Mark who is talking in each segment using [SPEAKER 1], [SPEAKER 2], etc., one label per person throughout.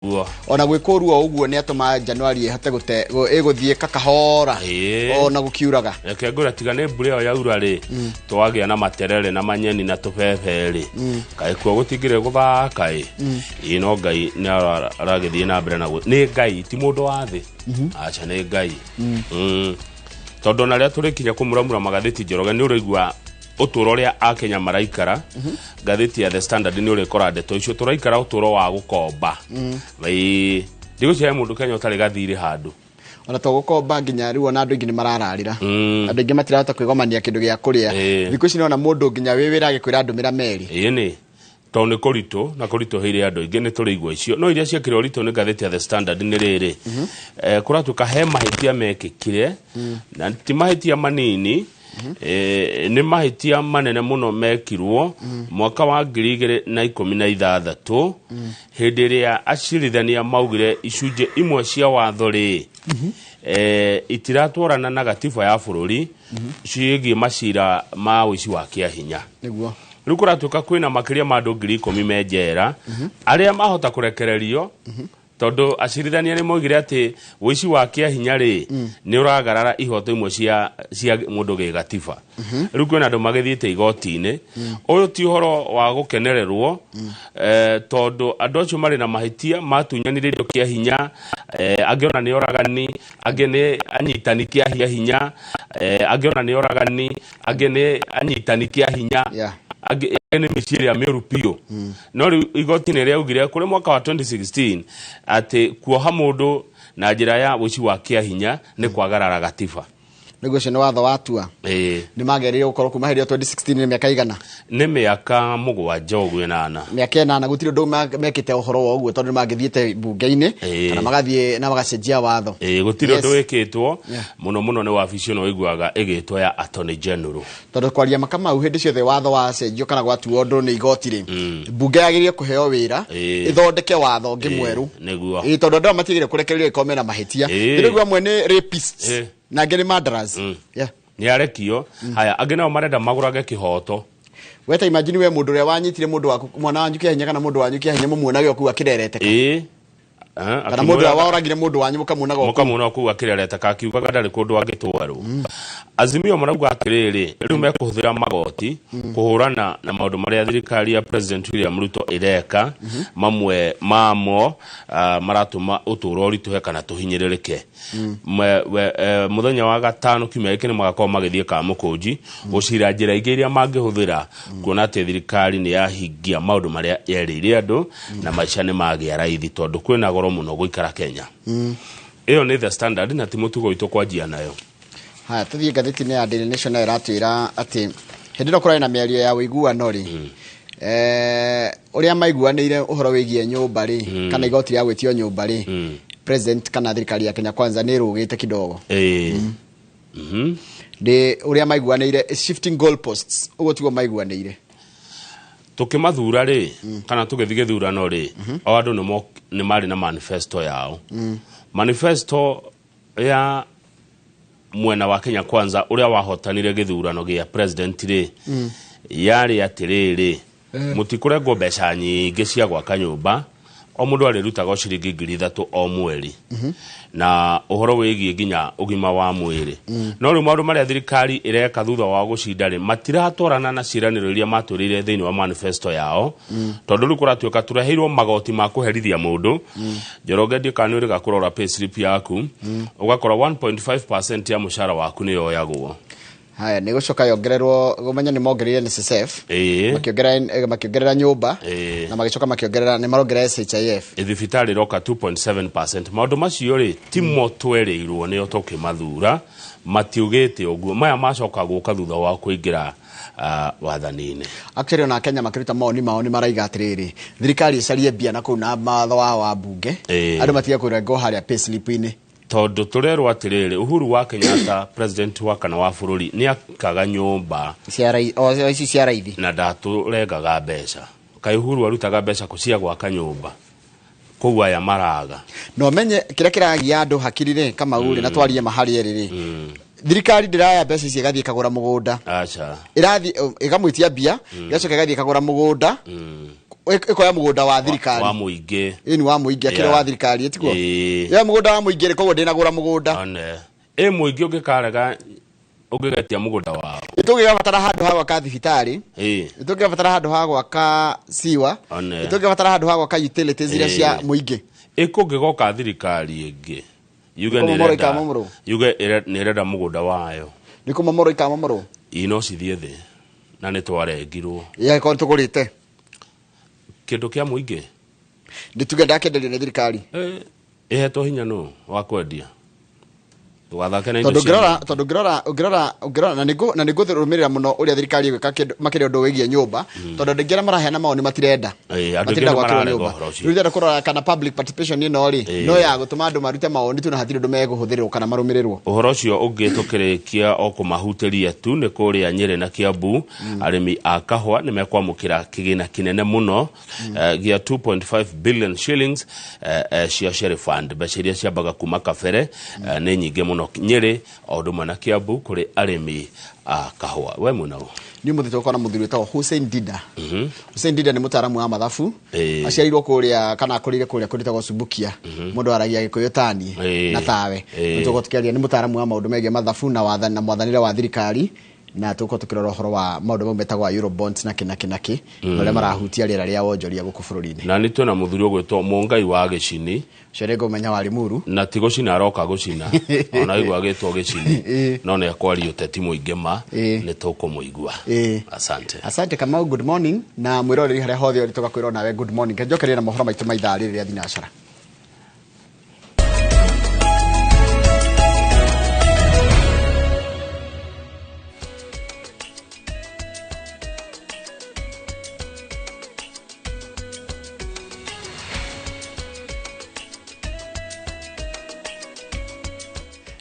[SPEAKER 1] Guo.
[SPEAKER 2] Ona gwĩ kũru o ũguo nĩ atũma January ĩhote gũte ĩgũthiĩ kakahora ona gũkiuraga.
[SPEAKER 1] Reke ngwĩra, tiga nĩ mbura ĩyo yaura rĩ, twagĩa na materere na manyeni na tũbebe rĩ, kaĩ kuo gũtingĩrĩ gũthaka ĩ. Ĩ no Ngai nĩ aragĩthiĩ na mbere na nĩ Ngai, ti mũndũ wa thĩ, aca, nĩ Ngai. Tondũ ona rĩrĩa tũrĩkinya kũmuramura magathĩti, Njoroge, nĩ ũraigua ũtũũro ũrĩa Akenya maraikara. Ngathĩti ya The Standard nĩ ũrĩkora ndeto icio, tũraikara ũtũũro wa gũkomba. Ĩĩ, ndigũcihe mũndũ Kenya ũtarĩ gathirĩ handũ.
[SPEAKER 2] Ona to gũkomba, nginya rĩu ona andũ aingĩ nĩ marararĩra. Andũ aingĩ matirahota kwĩgomania kĩndũ gĩa kũrĩa. Thikũ ici nĩona mũndũ nginya wĩ wĩra agĩkwĩra ndũmĩra meri.
[SPEAKER 1] Ĩĩ, nĩ tondũ nĩ kũritũ na kũritũhĩire andũ aingĩ, nĩ tũrĩigua icio, no iria ciekĩrwo ũritũ nĩ ngathĩti ya The Standard nĩ rĩrĩ, kũratuĩka he mahĩtia mekĩkire, na ti mahĩtia manini, nĩ mahĩtia manene mũno mekirwo mwaka wa 2016, hĩndĩ ĩrĩa acirithania maugire icunjĩ imwe cia watho rĩ, itiratwarana na gatiba ya bũrũri ciĩgiĩ macira ma ũici wa kĩahinya. Rĩu kũratuĩka kwĩna makĩria ma andũ 10,000 me njera arĩa mahota kũrekererio, tondũ acirithania nĩ moigire atĩ ũici wa kĩahinya rĩ, nĩ ũragarara ihoto imwe cia mũndũ gĩgatiba. Rĩu kwĩna andũ magĩthiĩte igoti-inĩ. Ũyũ ti ũhoro wa gũkenererwo, tondũ andũ acio marĩ na mahĩtia matunyanire indo kĩa hinya, angĩ ona nĩ oragani, angĩ nĩ anyitani kĩa hinya, angĩ ona nĩ oragani, angĩ nĩ anyitani kĩa hinya, angĩ nĩ mĩciĩ ĩrĩa mĩũru biũ. No rĩu igoti nĩ rĩaugire kũrĩ mwaka wa 2016 atĩ kuoha mũndũ na njĩra ya ũici wa kĩa hinya nĩ kwagarara gatiba.
[SPEAKER 2] Nĩguo, ũcio nĩ watho watua. Nĩ magereire gũkorwo kuma hĩndĩ ĩyo 2016, nĩ mĩaka igana?
[SPEAKER 1] Nĩ mĩaka 7 ũguo, 8.
[SPEAKER 2] Mĩaka 8, gũtirĩ ũndũ mekĩte ũhoro wa ũguo, tondũ nĩ mangĩthiĩte mbunge-inĩ kana magathiĩ na magacenjia watho.
[SPEAKER 1] Ĩĩ, gũtirĩ ũndũ wĩkĩtwo. Mũno mũno nĩ wabici ĩno ĩiguaga ĩgĩtwo ya Attorney General.
[SPEAKER 2] Tondũ kwaria makamau, hĩndĩ ciothe watho wacenjio kana gwatuo ũndũ nĩ igoti rĩ, mbunge yagĩrĩire kũheo wĩra ĩthondeke watho ũngĩ mwerũ. Ĩĩ, tondũ andũ aya matiagĩrĩire kũrekererio ĩkorwo mena mahĩtia. Rĩu amwe nĩ rapists na angĩ nĩ murderers.
[SPEAKER 1] Nĩ arekio haya, angĩ nao marenda magũrage kĩhoto.
[SPEAKER 2] Weta imagine we mũndũ ũrĩa wanyitire mũndũ waku, mwana wanyu kĩa hinya, kana mũndũ wanyu kĩa hinya, mũmuonage o kũu akĩrereteka. Kana mũndũ ũrĩa waoragire mũndũ wanyu, mũkamuonaga o kũu.
[SPEAKER 1] Mũkamuona kũu akĩrereta, akiugaga ndarĩ kũndũ angĩtwarwo. Azimio marauga atĩrĩrĩ, rĩu mekũhũthĩra magoti kũhũrana na maũndũ marĩa thirikari ya President William Ruto ĩreka, mamwe mamo maratũma ũtũũro ũritũhe kana tũhinyĩrĩrĩke. Mũthenya wa gatano kiumia gĩkĩ nĩ magakorwo magĩthiĩ Kamũkũnji gũcira njĩra ingĩ iria mangĩhũthĩra kuona atĩ thirikari nĩ yahingia maũndũ marĩa yerĩire andũ na maica nĩ magĩa raithi, tondũ kwĩna goro mũno gũikara Kenya. Ĩyo nĩ The Standard, na ti mũtugo witũ kwanjia nayo.
[SPEAKER 2] Haya, tũthiĩ ngathĩti-inĩ ya Daily Nation, nayo ĩratwĩra atĩ hĩndĩ ĩno kũrarĩ na mĩario ya ũiguano rĩ, ũrĩa maiguanĩire ũhoro wĩgiĩ nyũmba rĩ, kana igoti rĩa gwĩtio nyũmba rĩ, president kana thirikari ya Kenya Kwanza nĩ ĩrũgĩte kidogo. Ndĩ ũrĩa maiguanĩire, shifting goalposts, ũguo tiguo maiguanĩire.
[SPEAKER 1] Tũkĩmathura rĩ, kana tũgĩthiĩ gĩthurano rĩ, o andũ nĩ marĩ na manifesto yao. Manifesto ya mwena wa Kenya Kwanza ũrĩa wahotanire gĩthurano gĩa president rĩ, yarĩ atĩrĩrĩ, mũtikũrengwo mbeca nyingĩ cia gwaka nyũmba, o mũndũ arĩrutaga o ciringi 3,000 o mweri, na ũhoro wĩgiĩ nginya ũgima wa mwĩrĩ. No rĩu maũndũ marĩa thirikari ĩreka thutha wa gũcinda rĩ, matiratwarana na ciĩranĩro iria matwĩrĩire thĩinĩ wa manifesto yao, tondũ rĩu kũratuĩka tũreheirwo magoti ma kũherithia mũndũ. Njoroge, ndiũ kana nĩ ũrĩga kũrora payslip yaku, ũgakora 1.5% ya mũcara waku nĩ yoyagwo.
[SPEAKER 2] Haya, nĩ gũcoka yongererwo, ũmenye nĩ mongereire NSSF, makĩongerera nyũmba, na magĩcoka makĩongerera, nĩ marongerera SHIF.
[SPEAKER 1] Thibitarĩ ĩroka 2.7%. Maũndũ macio rĩ, timo twerĩirwo nĩo tũkĩmathura, matiugĩte ũguo. Maya macoka gũka thutha wa kũingĩra wathani-inĩ.
[SPEAKER 2] Actually, ona Kenya makĩruta mawoni mao nĩ maraiga atĩrĩrĩ, thirikari ĩcarie mbia na kũu na watho wao wa mbunge, andũ matige kũrengwo harĩa payslip-inĩ.
[SPEAKER 1] Tondũ tũrerwo atĩrĩrĩ, Uhuru wa Kenyatta, president wa kana wa bũrũri, nĩ akaga nyũmba
[SPEAKER 2] o ici cia raithi.
[SPEAKER 1] Na ndatũrengaga mbeca. Kaĩ Uhuru arutaga mbeca kũ cia gwaka nyũmba kũu aya maraga?
[SPEAKER 2] Na ũmenye kĩrĩa kĩragia andũ hakiri rĩ, Kamau rĩ, na twarie maharĩ erĩ rĩ, thirikari ndĩraya mbeca ici ĩgathiĩ ĩkagũra mũgũnda.
[SPEAKER 1] Aca.
[SPEAKER 2] Ĩrathiĩ ĩkamwĩtia mbia, ĩgacoka ĩgathiĩ ĩkagũra mũgũnda. Ĩkoya mũgũnda wa thirikari.
[SPEAKER 1] Wa mũingĩ.
[SPEAKER 2] Ĩni wa mũingĩ akĩrĩ wa thirikari tiguo. Ya mũgũnda wa mũingĩ koguo ndĩnagũra mũgũnda.
[SPEAKER 1] One. Ĩ mũingĩ ũngĩkarega ũngĩgetia mũgũnda wao.
[SPEAKER 2] Tũngĩgabatara handũ ha gwaka thibitarĩ. Tũngĩgabatara handũ ha gwaka siwa. Tũngĩgabatara handũ ha gwaka utilities iria cia mũingĩ.
[SPEAKER 1] Ĩkũngĩgoka thirikari ĩngĩ. Yuge nĩ ĩrenda mũgũnda wayo.
[SPEAKER 2] Nĩ kũmomorwo ikamomorwo.
[SPEAKER 1] Ino cithiĩ thĩ na nĩ twarengirwo.
[SPEAKER 2] Ya korwo tũgũrĩte.
[SPEAKER 1] Kĩndũ kĩa mũingĩ.
[SPEAKER 2] Ndituge ndakenderio nĩ thirikari.
[SPEAKER 1] Ĩhetwo hinya nũ wa kwendia. Ndũgathake na indo
[SPEAKER 2] cia tondũ ngĩrora na nĩngũrũmĩrĩra mũno ũrĩa thirikari ĩgwĩka makĩria ũndũ wĩgiĩ nyũmba, tondũ andũ aingĩ arĩa maraheana mawoni matirenda.
[SPEAKER 1] Matirenda gwakĩrwo nyũmba.
[SPEAKER 2] Rĩu ndĩrenda kũrora kana public participation ĩno rĩ no ya gũtũma andũ marute mawoni tu na hatirĩ ũndũ megũhũthĩrwo kana marũmĩrĩrwo.
[SPEAKER 1] Ũhoro ũcio ũngĩ tũkĩrĩkia o kũmahutĩria tu nĩ kũrĩa Nyĩrĩ na Kiambu, arĩmi a kahũa nĩ mekwamũkĩra kĩgĩna kĩnene mũno gĩa 2.5 billion shillings cia Share Fund. Mbeca iria ciambaga kuma kabere nĩ nyingĩ mũno Nyĩrĩ o ũndũ ũmwe na Kiambu kũrĩ arĩmi a kahũa. We mwena
[SPEAKER 2] Ni mũthĩ tũgũkorwo na mũthuri wĩtagwo Hussein Dida. Hussein Dida nĩ mũtaaramu wa mathabu. Aciarirwo kũrĩa kana akũrĩire kũrĩa kũrĩtagwo Subukia. Mũndũ aragia Gĩkũyũ tani na tawe. Tũgũkorwo tũkĩaria nĩ mũtaaramu wa maũndũ megiĩ mathabu na wathani na mwathanĩre wa thirikari, na tũgũkorwo tũkĩrora ũhoro wa maũndũ mau metagwo Eurobonds na kĩ na kĩ na kĩ, marĩa marahutia rĩera rĩa wonjoria gũkũ bũrũri-inĩ.
[SPEAKER 1] Na nĩ twĩna mũthuri ũgwĩtwo Mũngai wa Gĩcini.
[SPEAKER 2] Ũcio nĩngũmenya wa Limuru.
[SPEAKER 1] Na ti gũcina aroka gũcina ona aigua agĩtwo Gĩcini, no nĩ ekwaria ũteti mũingĩ ma nĩ tũkũmũigua. Asante.
[SPEAKER 2] Asante Kamau, good morning. Na mwĩroreri harĩa hothe ũrĩ tũgakwĩra nawe good morning. Njokeria na mohoro maitũ ma ithaa rĩrĩ rĩa thinacara.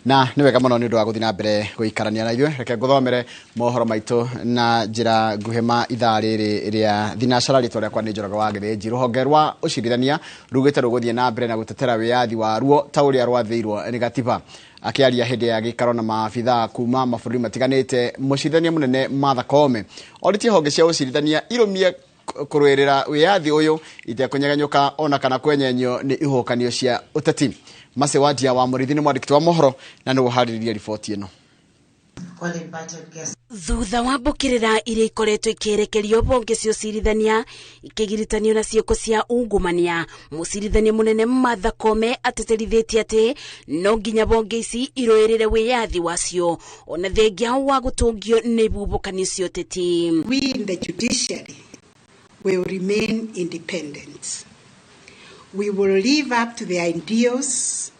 [SPEAKER 2] Na nĩ wega mũno nĩ ũndũ wa gũthiĩ na mbere gũikarania na ithuĩ. Reke ngũthomere mohoro maitũ na njĩra nguhĩ ma ithaa rĩrĩ rĩa thinacara. Rĩtwa rĩakwa nĩ Njoroge wa Gĩthĩnji. Rũhonge rwa ũcirithania rugĩte rũgũthiĩ na mbere na gũtetera wĩyathi waruo ta ũrĩa rwathĩirwo nĩ gatiba. Akĩaria hĩndĩ ya gĩikaro na maabithaa kuma mabũrũri matiganĩte, mũcirithania mũnene Martha Koome orĩtie honge cia ũcirithania irũmie kũrũĩrĩra wĩyathi ũyũ itekũnyegenyũka ona kana kwenyenyio nĩ ihuhũkanio cia ũteti. Mase Wadia wa Mũrĩithi nĩ mwandĩki wa mohoro na nĩwe ũharĩrĩria riboti ĩno.
[SPEAKER 3] Thutha wa mbũkĩrĩra iria ikoretwo ikĩerekerio honge cia ũcirithania ikĩgiritanio na ciĩko cia ungumania, mũcirithania mũnene Martha Koome ateterithĩtie atĩ no nginya honge ici irũĩrĩre wĩyathi wacio ona thengia wa gũtũngio nĩ ihuhũkanio cia ũteti.
[SPEAKER 4] We in the judiciary will remain independent. We will live up to the ideals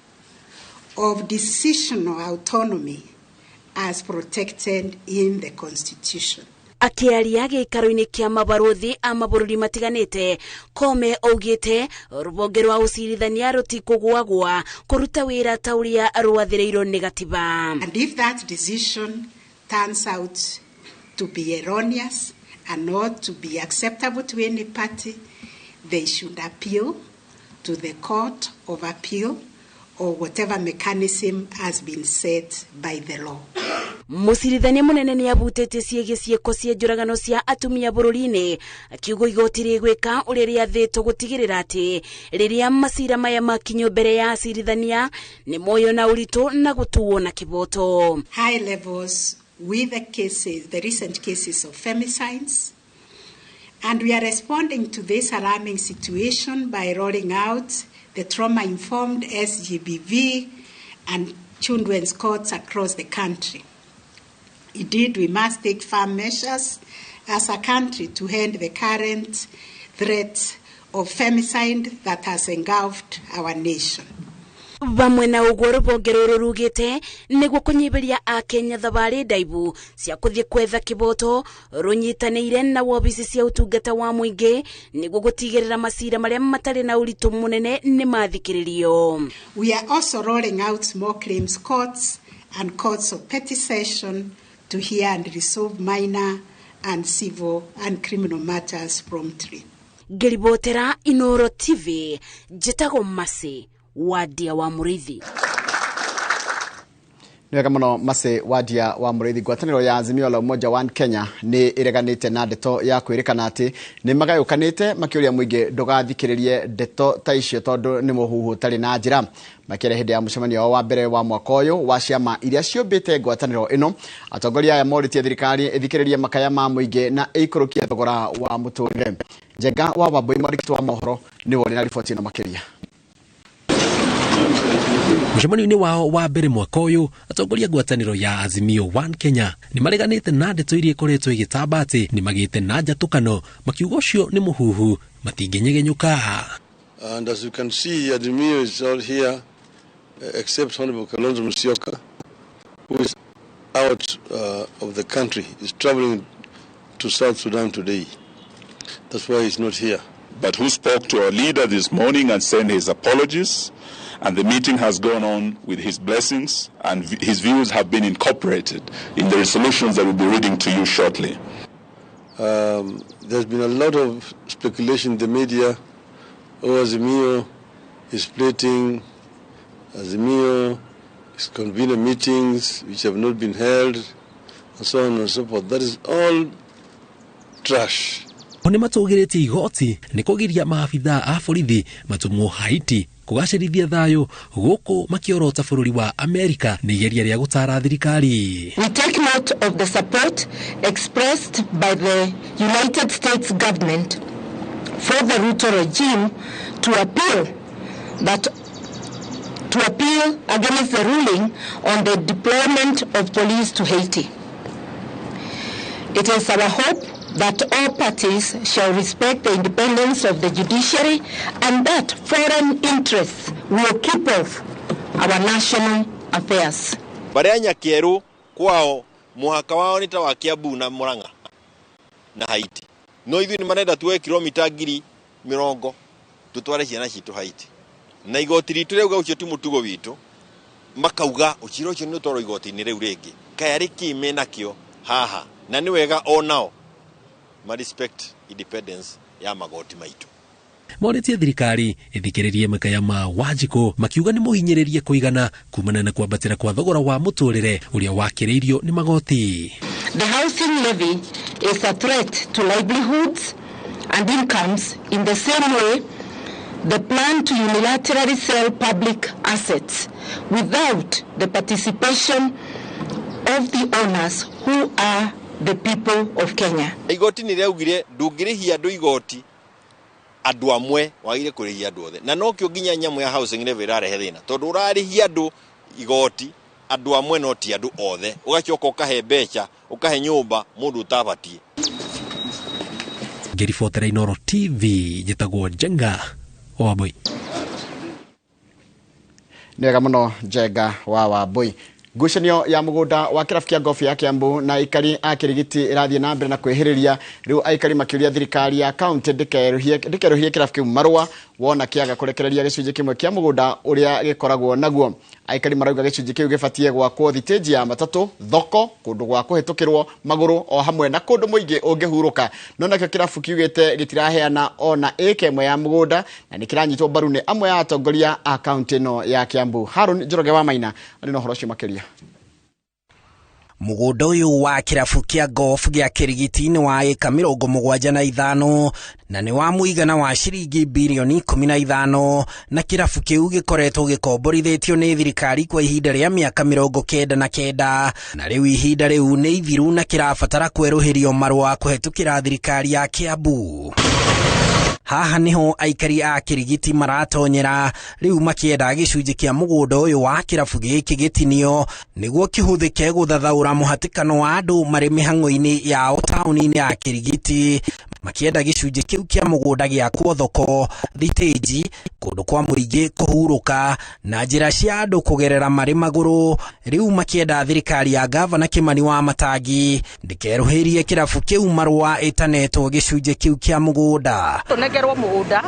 [SPEAKER 4] of decisional autonomy as protected in the Constitution.
[SPEAKER 3] Akĩaria gĩikaro-inĩ kĩa mabarũthi a mabũrũri matiganĩte, Koome augĩte rũhonge rwa ũcirithania rũtikũgũagũa kũruta wĩra ta ũrĩa rwathĩrĩirwo nĩ gatiba.
[SPEAKER 4] And if that decision turns out to be erroneous and not to be acceptable to any party, they should appeal to the Court of Appeal or whatever mechanism has been set by the law.
[SPEAKER 3] Mũcirithania mũnene nĩ abutĩtie ciĩgiĩ ciĩko cia njũragano cia atumia bũrũri-inĩ, akiuga igoti rĩgwĩka ũrĩa rĩathĩtwo gũtigĩrĩra atĩ rĩrĩa macira maya makinyio mbere ya acirithania nĩ moyo na ũritũ na gũtuo na kĩboto.
[SPEAKER 4] High levels with the cases, the recent cases of femicides, and we are responding to this alarming situation by rolling out the trauma-informed SGBV and children's courts across the country. Indeed, we must take firm measures as a country to end the current threat of femicide that has engulfed our nation.
[SPEAKER 3] Vamwe na ũguo rũhonge rũrũ rugĩte nĩguo kũnyihĩria akenya thabarĩ ndaibu cia kũthiĩ kwetha kĩboto rũnyitanĩire na wobici cia ũtungata wa mũingĩ nĩguo gũtigĩrĩra macira marĩa matarĩ na ũritũ mũnene nĩ mathikĩrĩrio.
[SPEAKER 4] We are also rolling out small claims courts and courts of petty session to hear and resolve minor and civil and criminal matters promptly.
[SPEAKER 3] Ngĩribotera Inoro TV, njĩtagwo Masi Wadia wa Mũrĩithi.
[SPEAKER 2] Nĩ wega mũno Mercy Wandia wa Mũrĩithi. Ngwatanĩro ya Azimio la Umoja One Kenya nĩ ĩreganĩte na ndeto ya kwĩrĩkana atĩ nĩ magayũkanĩte, makĩũria mũingĩ ndũgathikĩrĩrie ndeto ta icio tondũ nĩ mũhuhu ũtarĩ na njĩra. Makĩaria hĩndĩ ya mũcemanio wao wa mbere wa mwaka ũyũ wa ciama iria ciũmbĩte ngwatanĩro ĩno, atongoria aya morĩtie thirikari ĩthikĩrĩrie makaya ma mũingĩ na ĩikũrũkie thogora wa mũtũrĩre. Njenga wa Wambui, mwandĩki wa mohoro, nĩwe ũrĩ na riboti ĩno makĩria.
[SPEAKER 5] Mũcemanio-inĩ wao wa mbere mwaka ũyũ, atongoria ngwatanĩro ya Azimio One Kenya nĩ mareganĩte na ndeto iria ikoretwo igĩtamba atĩ nĩ magĩte na njatũkano, makiuga ũcio nĩ mũhuhu matingĩnyegenyũka.
[SPEAKER 6] And as you can see, Azimio is all here except Honorable Kalonzo Musyoka, who is out of the country, is traveling to South Sudan today. That's why he's not here.
[SPEAKER 7] But who spoke to our leader this morning and sent his apologies. And the meeting has gone on with his blessings, and his views have been incorporated in the resolutions that we'll be reading to you shortly.
[SPEAKER 6] There's been a lot of speculation in the media. Oh, Azimio is splitting. Azimio is convening meetings which have not been held, and so on and so forth. That is all trash.
[SPEAKER 5] Nĩ matũgĩrĩtie igoti nĩ kũgiria maabithaa a borithi matũmwo Haiti kũgacĩrithia thayũ, gũkũ makĩorota bũrũri wa Amerika nĩ igeria rĩa gũtara thirikari.
[SPEAKER 8] We take note of the support expressed by the United States government for the Ruto regime to appeal against the ruling on the deployment of police to Haiti. It is our hope that all parties shall respect the independence of the judiciary and that foreign interests will keep off our national affairs.
[SPEAKER 9] Barĩ a Nyakĩerũ kwao mũhaka wao nĩ ta wa Kiambu na Murang'a na Haiti, no ithuĩ nĩ marenda tuoe kilomita 40,000 tũtware ciana citũ Haiti, na igoti ritũ rĩauga ũcio ti mũtugo witũ, makauga ũcira ũcio nĩ ũtwarwo igoti-inĩ rĩu rĩngĩ. Kaĩ arĩ kĩ menakĩo haha? Na nĩ wega onao ma respect independence ya magoti maitũ.
[SPEAKER 5] Morĩtie thirikari ĩthikĩrĩrie makaya ma Wanjikũ, makiuga nĩ mũhinyĩrĩrie kũigana kumana na kwambatĩra kwa thogora wa mũtũrĩre ũrĩa wakĩrĩirio nĩ magoti.
[SPEAKER 8] The housing levy is a threat to livelihoods and incomes in the same way the plan to unilaterally sell public assets without the participation of the owners, who are the people of Kenya.
[SPEAKER 9] Igoti nĩ rĩaugire ndũngĩrĩhia andũ igoti andũ amwe, wagire kũrĩhia andũ othe, na nokĩo nginya nyamũ ya housing levy ĩrarehe thĩna, tondũ ũrarĩhia andũ igoti andũ amwe no ti andũ othe, ũgacoka ũkahe mbeca, ũkahe nyũmba mũndũ ũtabatiĩ.
[SPEAKER 5] Ngĩribotera Inooro TV, njĩtagwo Njenga wa Wambui.
[SPEAKER 2] Nĩ wega mũno, Njenga wa Wambui. Ngucanio ya mũgũnda wa kĩrabu kĩa golf ya Kiambu na aikari a Kĩrigiti ĩrathiĩ na mbere na kwĩhĩrĩria. Rĩu aikari makĩũria thirikari ya kaunti ndĩkerũhie kĩrabu kĩu marũa wona kĩaga kũrekereria gĩcunjĩ kĩmwe kĩa mũgũnda ũrĩa gĩkoragwo naguo. Aikari marauga gĩcunjĩ kĩu gĩbatiĩ gwakwo thitĩnji ya matatũ, thoko, kũndũ gwa kũhĩtũkĩrwo magũrũ o hamwe na kũndũ mũingĩ ũngĩhurũka. No nakĩo kĩrabu kiugĩte gĩtiraheana ona ĩka ĩmwe ya mũgũnda na nĩ kĩranyitwo mbaru nĩ amwe a atongoria a kaunti ĩno ya Kiambu. Harun Njoroge wa Maina arĩ na ũhoro ũcio makĩria.
[SPEAKER 10] Mũgũnda ũyũ wa kĩrabu kĩa golf gĩa Kĩrigiti nĩ wa ĩka 75 na nĩ wa mũigana wa ciringi birioni 15, na kĩrabu kĩu gĩkoretwo gĩkomborithĩtio nĩ thirikari kwa ihinda rĩa mĩaka 99, na rĩu ihinda rĩu nĩ ithiru na kĩrabatara kwerũhĩrio marũa kũhetũkĩra thirikari ya Kiambu. Haha niho aikari a Kirigiti maratonyera rĩu makĩenda gĩcunjĩ kĩa mũgũnda ũyũ wa kĩrabu gĩkĩ gĩtinio nĩguo kĩhũthĩke gũthathaũra mũhatĩkano wa andũ marĩ mĩhang'o-inĩ yao taũni-inĩ ya Kirigiti, makĩenda gĩcunjĩ kĩu kĩa mũgũnda gĩakwo thoko, thitĩnji, kũndũ kwa mũingĩ kũhurũka na njĩra cia andũ kũgerera marĩ magũrũ. Rĩu makĩenda thirikari ya gavana Kimani wa Matangi ndĩkerũhĩrie kĩrabu kĩu marũa ĩtanetwo gĩcunjĩ kĩu kĩa mũgũnda.
[SPEAKER 11] Tũnengerwo mũgũnda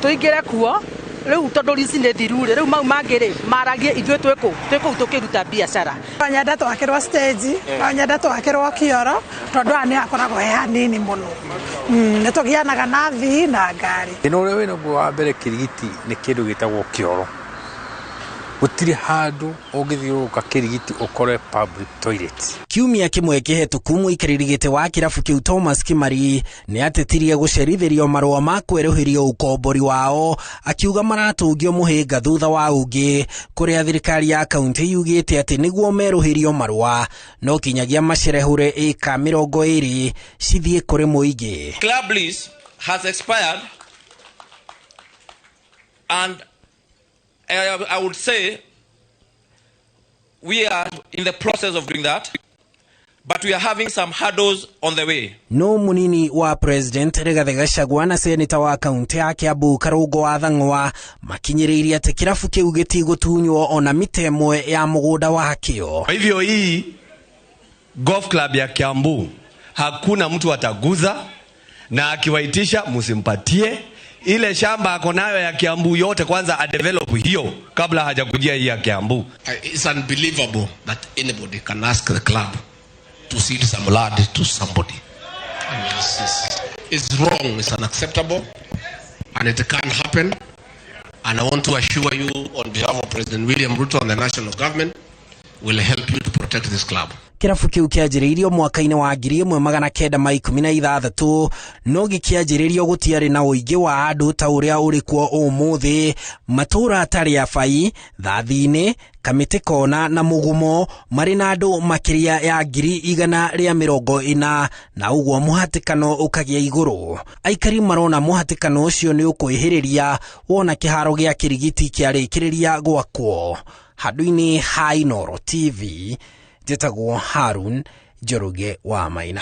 [SPEAKER 11] tũingĩre kuo rĩu, tondũ rici nĩ thiru rĩ, rĩu mau mangĩ rĩ maragie ithuĩ twĩkũ twĩ kũu tũkĩruta biacara.
[SPEAKER 12] No nyende twakĩrwo stage, no nyende twakĩrwo kĩoro, tondũ haha nĩ hakoragwo he hanini mũno. Nĩ tũgianaga na thii na ngari.
[SPEAKER 13] Thĩna ũrĩa wĩnaguo wa mbere Kĩrigiti nĩ kĩndũ gĩtagwo kĩoro. Gũtirĩ handũ ũngĩthiũrũrũka Kĩrigiti ũkore public toilet.
[SPEAKER 10] Kiumia kĩmwe kĩhetũku mũikarĩri gĩtĩ wa kĩrabu kĩu Thomas Kimari nĩ atetirie gũcerithĩrio marũa ma kwerũhĩrio ũkombori wao, akiuga maratũngio mũhĩnga thutha wa ũngĩ kũrĩa thirikari ya kaunti yugĩte atĩ nĩguo merũhĩrio marũa no kinyagia macerehũre ĩka 20 cithiĩ kũrĩ mũingĩ.
[SPEAKER 14] Club lease has expired and I would say we are in the process of doing that, but we are having some hurdles on the way.
[SPEAKER 10] No munini wa President Rigathi Gachagua na seneta wa kaunti ya Kiambu Karungo wa Thang'wa makinyĩrĩirie atĩ kĩrabu kĩu gĩtigũtunywo ona mita ĩmwe ya mũgũnda wakĩo.
[SPEAKER 15] Kwa hivyo hii golf club ya Kiambu hakuna mtu ataguza, na akiwaitisha msimpatie. Ile shamba ako nayo ya Kiambu yote kwanza adevelop hiyo kabla hajakujia hii ya Kiambu.
[SPEAKER 16] It's unbelievable that anybody can ask the club to cede some land to somebody. I mean, it's wrong, it's unacceptable, and it can't happen. And I want to assure you on behalf of President William Ruto and the national government, will help you to protect this club.
[SPEAKER 10] Kĩrabu kĩu kĩanjĩrĩirio mwaka-inĩ wa 1916 no gĩkĩanjĩrĩrio gũtiarĩ na ũingĩ wa andũ ta ũrĩa ũrĩ kuo ũmũthĩ. Matũũra ta Rĩabai, Thathi-inĩ, Kamĩtĩ Kona na Mũgumo marĩ na andũ makĩria ya 140,000 na ũguo mũhatĩkano ũkagĩa igũrũ. Aikari marona mũhatĩkano ũcio nĩ ũkwĩhĩrĩria wona kĩharo gĩa Kĩrigiti kĩarĩkĩrĩria gwakwo. Handũ-inĩ ha Inooro TV, njĩtagwo Harun Njoroge wa Maina.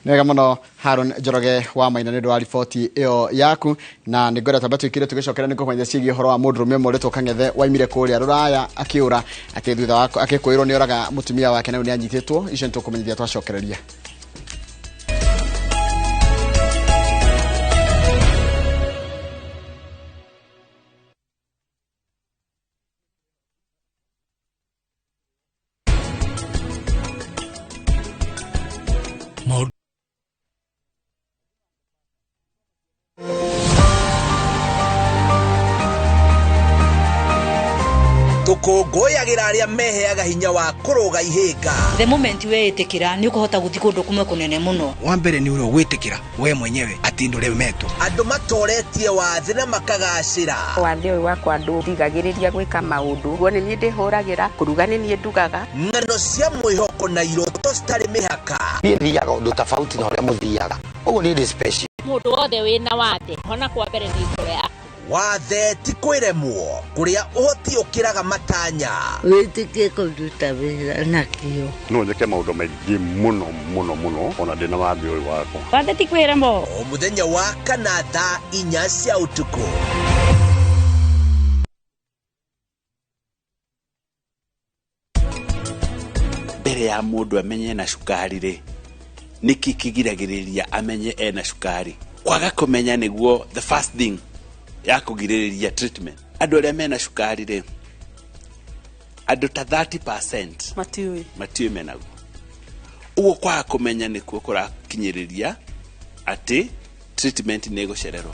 [SPEAKER 2] Nĩ wega mũno Harun Njoroge wa Maina nĩ ũndũ wa riboti ĩyo yaku, na nĩ ngwenda twambe tũikire tũgĩcokera nĩ kũmenya ciĩgiĩ ũhoro wa mũndũrũme ũmwe ũrĩtwo Kang'ethe waimire kũrĩa Rũraya akĩũra atĩ thutha wa akĩkwĩrwo nĩ oraga mũtumia wake na rĩu nĩ anyitĩtwo. Icio nĩ tũkũmenyithia twacokereria.
[SPEAKER 17] Tukũngũyagĩra arĩa meheaga hinya wa kũrũga ihĩnga.
[SPEAKER 18] The moment weĩtĩkĩra nĩ ũkũhota gũthiĩ kũndũ kũmwe kũnene mũno.
[SPEAKER 19] Wa mbere nĩ ũrĩa ũgwĩtĩkĩra we mwenyewe atĩ ndũremetwo.
[SPEAKER 17] Andũ matoretie wathe na makagacĩra.
[SPEAKER 20] Wathe ũyũ wakwa ndũndigagĩrĩria gwĩka maũndũ. Guo nĩ niĩ ndĩhũragĩra, kũruga nĩ niĩ ndugaga.
[SPEAKER 17] Ng'ano cia mwĩhoko na iroto citarĩ mĩhaka.
[SPEAKER 21] Niĩ thiaga ũndũ tofauti na ũrĩa mũthiaga. Ũguo niĩ ndĩ special.
[SPEAKER 22] Mũndũ wothe wĩna wathe, hona kwa mbere nĩ ngoro yaku.
[SPEAKER 17] Wathe ti kwĩremwo, kũrĩa ũhoti ũkĩraga matanya.
[SPEAKER 23] Wĩtĩkie kũruta wĩra na kĩo.
[SPEAKER 24] No njĩke maũndũ maingĩ mũno mũno mũno ona ndĩna wathe ũyũ wakwa.
[SPEAKER 22] Wathe ti kwĩremwo.
[SPEAKER 17] O mũthenya wa kana thaa 4 cia ũtukũ.
[SPEAKER 25] Mbere ya mũndũ amenye ena cukari rĩ, nĩkĩ kĩgiragĩrĩria amenye ena cukari? Kwaga kũmenya nĩguo the first thing ya kũgirĩrĩria treatment. Andũ arĩa mena cukari rĩ, andũ ta 30% matiũĩ menaguo. Ũguo kwaga kũmenya nĩkuo kũrakinyĩrĩria atĩ treatment nĩ ĩgũcererwo.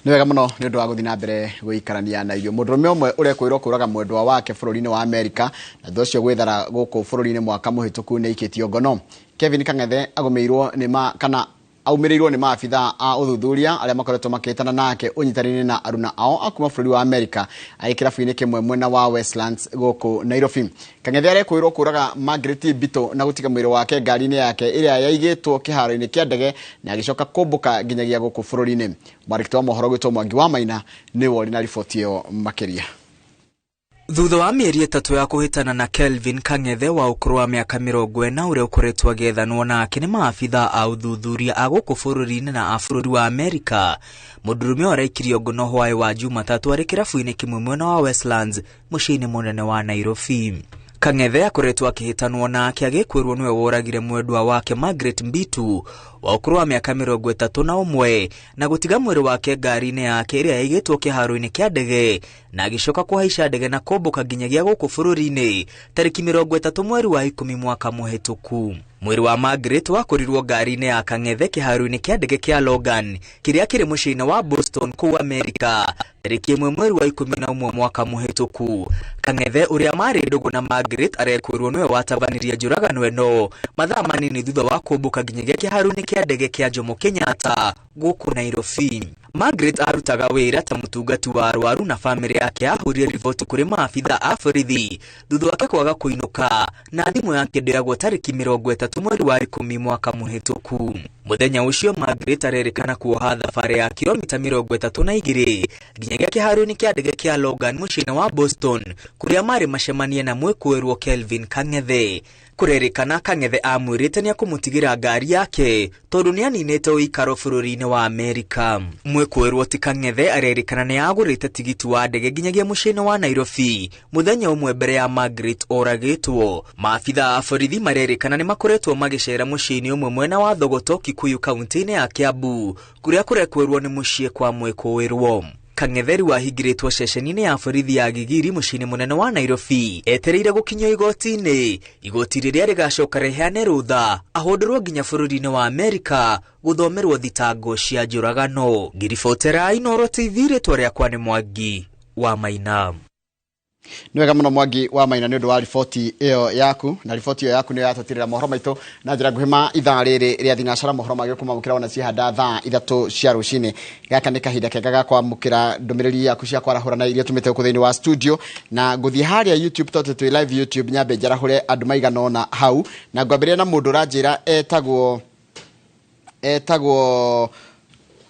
[SPEAKER 2] Nĩ wega mũno nĩ ũndũ wa gũthiĩ na mbere gũikarania na ithuĩ. Mũndũrũme ũmwe ũrekwĩrwo kũũraga mwendwa wake bũrũri-inĩ wa Amerika na thutha ũcio gwĩthara gũkũ bũrũri-inĩ mwaka mũhĩtũku nĩ aikĩtio ngono. Kevin Kang'ethe agũmĩirwo nĩ ma kana aumĩrĩirwo nĩ maabitha a ũthuthuria arĩa makoretwo makĩhĩtana nake ũnyitanĩire na aruna ao a kuma bũrũri wa Amerika arĩ kĩrabu-inĩ kĩmwe mwena wa Westlands gũkũ Nairobi. Kang'ethe arekwĩrwo kũũraga Margaret Mbito na gũtiga mwĩrĩ wake ngari-inĩ yake ĩrĩa yaigĩtwo kĩharo-inĩ kĩa ndege na agĩcoka kũmbũka nginyagia gũkũ bũrũri-inĩ. Mwandĩki wa mohoro gwĩtwo Mwangi wa Maina nĩwe ũrĩ na riboti ĩyo makĩria.
[SPEAKER 26] Thutha wa mĩeri 3 ya kũhĩtana na Kelvin Kang'ethe wa ũkũrũ wa mĩaka 40 ũrĩa ũkoretwo agĩethanwo nake nĩ maabitha a ũthuthuria a gũkũ bũrũri-inĩ na a bũrũri wa Amerika, mũndũrũme ũyũ araikirio ngono hwaĩ wa Jumatatũ arĩ kĩrabu-inĩ kĩmwe mwena wa Westlands mũciĩ-inĩ mũnene wa Nairobi. Kang'ethe akoretwo akĩhĩtanwo nake agĩkwĩrwo nĩwe woragire mwendwa wake Margaret Mbitu wa ũkũrũ wa mĩaka 31 na gũtiga mwĩrĩ wake ngari-inĩ yake ĩrĩa yaigĩtwo kĩharo-inĩ kĩa ndege na agĩcoka kũhaica ndege na kũmbũka nginyagia gũkũ bũrũri-inĩ tarĩki 30 mweri wa 10 mwaka mũhĩtũku. Mwĩrĩ wa Margaret wakorirwo ngari-inĩ ya Kang'ethe kĩharo-inĩ kĩa ndege kĩa Logan kĩrĩa kĩrĩ mũciĩ-inĩ wa Boston kũu Amerika tarĩki 1 mweri wa 11 mwaka mũhĩtũku. Kang'ethe ũrĩa marĩ ndũgũ na Margaret arekwĩrwo nĩwe watabanirie njũragano ĩno mathaa manini thutha wa kũmbũka nginyagia kĩharo-inĩ kĩa ndege kĩa Jomo Kenyatta gũkũ Nairobi. Margaret arutaga wĩra ta mũtungati wa arwaru na bamĩrĩ yake ahũrire riboti kũrĩ maabitha a borithi thutha wake kwaga kũinũka na thimũ yake ndĩoyagwo tarĩki 30 mweri wa 10 mwaka mũhĩtũku. Mũthenya ũcio Margaret arerĩkana kuoha thabarĩ ya kilomita 32 nginyagia kĩharo-inĩ kĩa ndege kĩa Logan mũciĩ-inĩ wa Boston kũrĩa marĩ macemanie na mwĩkũĩrwo Kelvin Kang'ethe. Kũrerĩkana Kang'ethe amwĩrĩte nĩekũmũtigĩra ngari yake tondũ nĩaninĩte ũikaro bũrũri-inĩ wa Amerika. Mwĩkũĩrwo ti Kang'ethe arerĩkana nĩagũrĩte tigiti wa ndege nginyagia mũciĩ-inĩ wa Nairobi mũthenya ũmwe mbere ya Margaret oragĩtwo. Maabitha a borithi marerĩkana nĩmakoretwo magĩcera mũciĩ-inĩ ũmwe mwena wa Thogoto Kikuyu kaunti-inĩ ya Kiambu kũrĩa kũrekwĩrwo nĩ mũciĩ kwa mwĩkũĩrwo. Kang'ethe rĩu ahingĩrĩtwo ceceni-inĩ ya borithi ya Gigiri mũciĩ-inĩ mũnene wa Nairobi etereire gũkinyio igoti-inĩ, igoti rĩrĩa rĩgacoka rĩheane rũtha ahũndũrwo nginya bũrũri-inĩ wa Amerika gũthomerwo thitango cia njũragano. Ngiribotera Inooro TV, rĩtwa rĩakwa nĩ Mwangi wa Maina.
[SPEAKER 2] Nĩ wega mũno Mwangi wa Maina nĩ ũndũ wa riboti ĩyo yaku, na riboti ĩyo yaku nĩyo yatũtirĩra mohoro maitũ na njĩra nguhĩ ma ithaa rĩrĩ rĩa thinacara, mohoro magĩ kũmamũkĩra ona ciahanda thaa 3 cia rũcinĩ. Gaka nĩ kahinda kega ga kwamũkĩra ndũmĩrĩri yaku cia kwarahũrana iria tũmĩte gũkũ thĩinĩ wa studio, na ngũthiĩ harĩa YouTube tondũ twĩ live YouTube nyambe njarahũre andũ maigana ũna hau, na ngwambĩrĩria na mũndũ ũranjĩra etagwo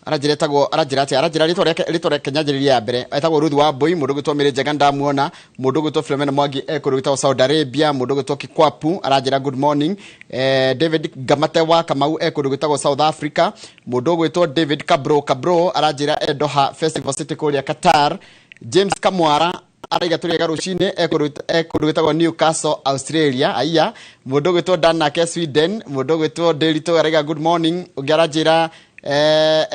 [SPEAKER 2] aranjĩra etagwo aranjĩra atĩa aranjĩra rĩtwa rĩake rĩtwa rĩake nyanjĩrĩria ya mbere etagwo Ruth wa Mbui, mũndũ ũgwĩtwo Mary Njega ndamuona, mũndũ ũgwĩtwo Philomena Mwangi e kũndũ gwĩtagwo Saudi Arabia, mũndũ ũgwĩtwo Kikwapu aranjĩra good morning, David Gamate wa Kamau e kũndũ gwĩtagwo South Africa, mũndũ ũgwĩtwo David Kabro Kabro aranjĩra e Doha Festival City kũrĩa Qatar, James Kamwara araiga tũrĩ ega rũcinĩ e kũndũ gwĩtagwo Newcastle Australia, aiya mũndũ ũgwĩtwo Dan nake Sweden, mũndũ ũgwĩtwo Derito araiga good morning, ũngĩ aranjĩra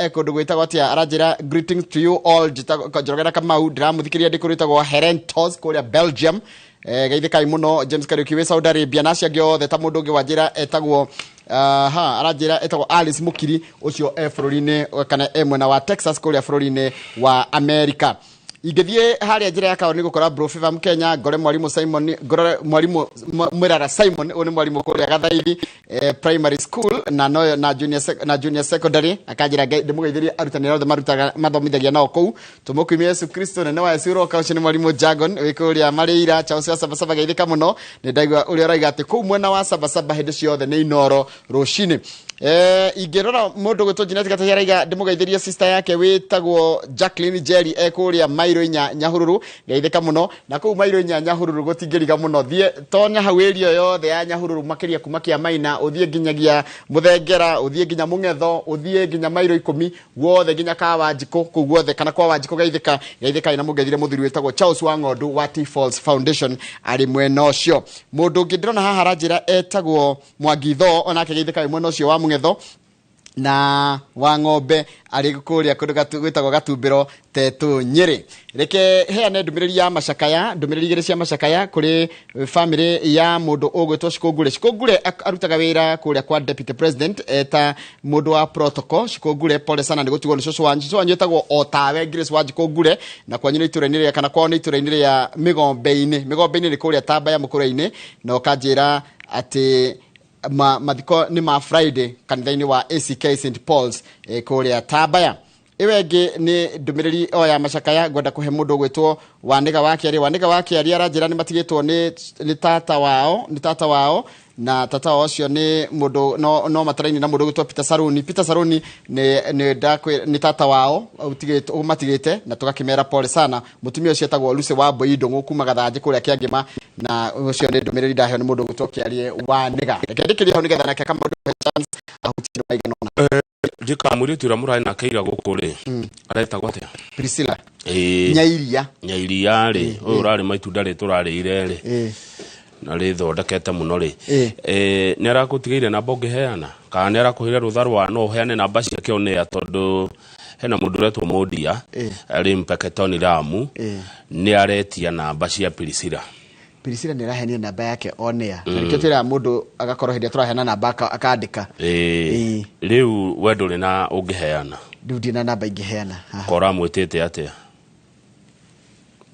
[SPEAKER 2] kũndũ gwĩtagwo atĩa aranjĩra greetings to you all, Njoroge na Kamau ndĩramũthikĩrĩria ndĩ kũndũ gwĩtagwo Herentos kũrĩa Belgium, geithĩkai mũno James Kariuki wĩ Saudi Arabia na acio angĩ othe ta mũndũ ũngĩ wanjĩra etagwo ha aranjĩra etagwo Alice Mukiri ũcio e bũrũri-inĩ kana e mwena wa Texas kũrĩa bũrũri-inĩ wa America. Ingĩthiĩ harĩa njĩra ya kaũntĩ gũkora Bro Favor Mkenya, ngore mwarimũ Simon, ngore mwarimũ Mwĩrara Simon, ũyũ nĩ mwarimũ kũrĩa Gathaithi primary school na no na junior na junior secondary, akanjĩra ngai ndĩmũgeithĩrie arutani arĩa othe marutaga mathomithagia nao kũu. Tũmũkumie Yesu Kristo nene wa Yesu ũroka, ũcio nĩ mwarimũ Jagon wĩ kũrĩa Marĩira, Charles wa Sabasaba geithĩka mũno. Nĩ ndaigua ũrĩa ũrauga atĩ kũu mwena wa Sabasaba hĩndĩ ciothe nĩ Inooro rũcinĩ. Ingĩrora mũndũ gwĩtwo Jeanette Gatahia araiga ndĩmũgeithĩrie sister yake wĩtagwo Jacqueline Jerry e kũrĩa Mairo 4 Nyahururu, geithĩka mũno. Na kũu Mairo 4 Nyahururu gũtingĩriga mũno, thiĩ tonya hau area yothe ya Nyahururu makĩria kuma Kĩamaina ũthiĩ nginyagia Mũthengera, ũthiĩ nginya Mũng'etho, ũthiĩ nginya Mairo 10 guothe nginya Kawanjikũ kũu guothe kana kwa Wanjikũ, geithĩka geithĩka na mũgeithire mũthuri wĩtagwo Charles wa Ng'ondu wa T Falls Foundation arĩ mwena ũcio. Mũndũ ũngĩ ndĩrona haha aranjĩra etagwo Mwangi Tho, onake geithĩka wĩ mwena ũcio wa Mũng'etho na wa ng'ombe arĩ kũrĩa kũndũ gwĩtagwo Gatumbĩro Tetũ Nyĩrĩ. Reke heane ndũmĩrĩri ya macakaya, ndũmĩrĩri igĩrĩ cia macakaya kũrĩ family ya mũndũ ũgwĩtwo Shikũngũre. Shikũngũre arutaga wĩra kũrĩa kwa Deputy President eta mũndũ wa protocol. Shikũngũre pole sana nĩ gũtigwo nĩ cũcũ wanyu. Cũcũ wanyu etagwo o tawe Grace wa Shikũngũre, na kwanyu nĩ itũũra-inĩ rĩa kana kwao nĩ itũũra-inĩ rĩa Mĩgombe-inĩ. Mĩgombe-inĩ nĩ kũrĩa Tambaya Mũkũrwe-inĩ, na ũkanjĩra atĩ mathiko nĩ ma Friday kanitha-inĩ wa ACK St Paul's kũrĩa Tambaya. Ĩyo ĩngĩ nĩ ndũmĩrĩri o ya macakaya ngwenda kũhe mũndũ ũgwĩtwo Wanĩga wa Kĩaria. Wanĩga wa Kĩaria aranjĩra nĩ matigĩtwo nĩ tata wao, nĩ tata wao, na tata wao ũcio nĩ mũndũ no mataraini na mũndũ ũgwĩtwo Peter Saruni. Peter Saruni nĩ tata wao ũmatigĩte, na tũgakĩmera pole sana. Mũtumia ũcio etagwo Lucy wa Mbui Ndũng'ũ kuma Gathanjĩ kũrĩa Kĩangĩma, na ũcio nĩ ndũmĩrĩri ndaheo nĩ mũndũ ũgwĩtwo Kĩarie Wanĩga. Reke ndĩkĩrie hau nĩgetha nake Kamau chance ahutie maigana ũna.
[SPEAKER 1] Njĩkaga mũirĩtu ũrĩa mũrarĩ nake ira gũkũ rĩ, aretagwo atĩa?
[SPEAKER 2] Priscilla.
[SPEAKER 1] Ĩĩ.
[SPEAKER 2] Nyairia.
[SPEAKER 1] Nyairia rĩ, ũyũ ũrarĩ ma itunda rĩ tũrarĩire rĩ. Na rĩthondekete mũno rĩ, nĩ arakũtigĩire namba ũngĩheana kana nĩ arakũheire rũtha rwa no ũheane namba ciake onea, tondũ hena mũndũ ũretwo Mũndia arĩ Mpeketoni Ramu, nĩ aretia namba cia Priscilla.
[SPEAKER 2] Priscilla nĩ araheanire namba yake onea. Na nĩkĩo twĩraga mũndũ agakorwo hĩndĩ ĩrĩa tũraheana namba akandĩka.
[SPEAKER 1] Rĩu we ndũrĩ na ũngĩheana?
[SPEAKER 2] Rĩu ndirĩ na namba ingĩheana haha.
[SPEAKER 1] Ko ũramwĩtĩte atĩa?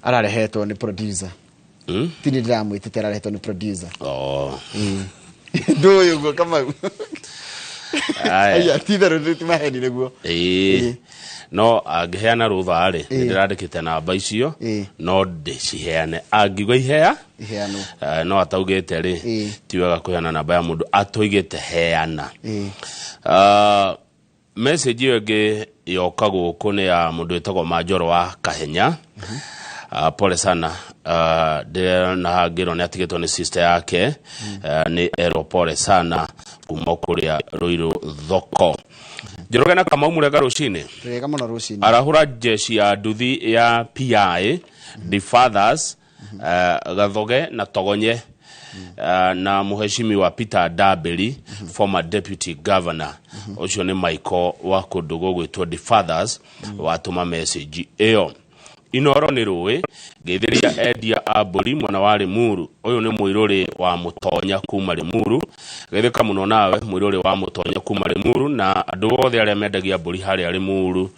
[SPEAKER 2] Ararehetwo nĩ producer. Ti niĩ ndĩramwĩtĩte, ararehetwo nĩ producer.
[SPEAKER 1] Oh.
[SPEAKER 2] Ndũĩ ũguo Kamau.
[SPEAKER 1] Aya.
[SPEAKER 2] Aya, ti itherũ ti maheni nĩguo.
[SPEAKER 1] Ĩĩ. No angĩheana rũtha rĩ, nĩ ndĩrandĩkĩte namba icio, no ndĩciheane angiuga ihea
[SPEAKER 2] iheanwo.
[SPEAKER 1] No ataugĩte rĩ, ti wega kũheana namba ya mũndũ atũigĩte heana. Message ĩyo ĩngĩ yoka gũkũ nĩ ya mũndũ wĩtagwo Manjoro wa Kahenya. Pole sana, ndĩrona hangĩrwo nĩ atigĩtwo nĩ sister yake. Nĩ erwo pole sana kuma kũrĩa Ruiru thoko. Njoroge na Kamau, mũrega rũcinĩ.
[SPEAKER 2] Wega mũno rũcinĩ.
[SPEAKER 1] Arahũra jeshi ya nduthi ya PI the fathers, Gathoge na Togonye, na mũheshimiwa Peter Ndambĩri, former deputy governor. Ũcio nĩ Michael wa kũndũ gũgwĩtwo the fathers watũma message ĩyo. Inoro nĩ rũĩ ngeithĩria endia a mbũri mwena wa Limuru. Ũyũ nĩ mũirũrĩ wa Mũtonya kuma Limuru. Geithĩka mũno nawe mũirũrĩ wa Mũtonya kuma Limuru na andũ othe arĩa mendagia mbũri harĩa Limuru,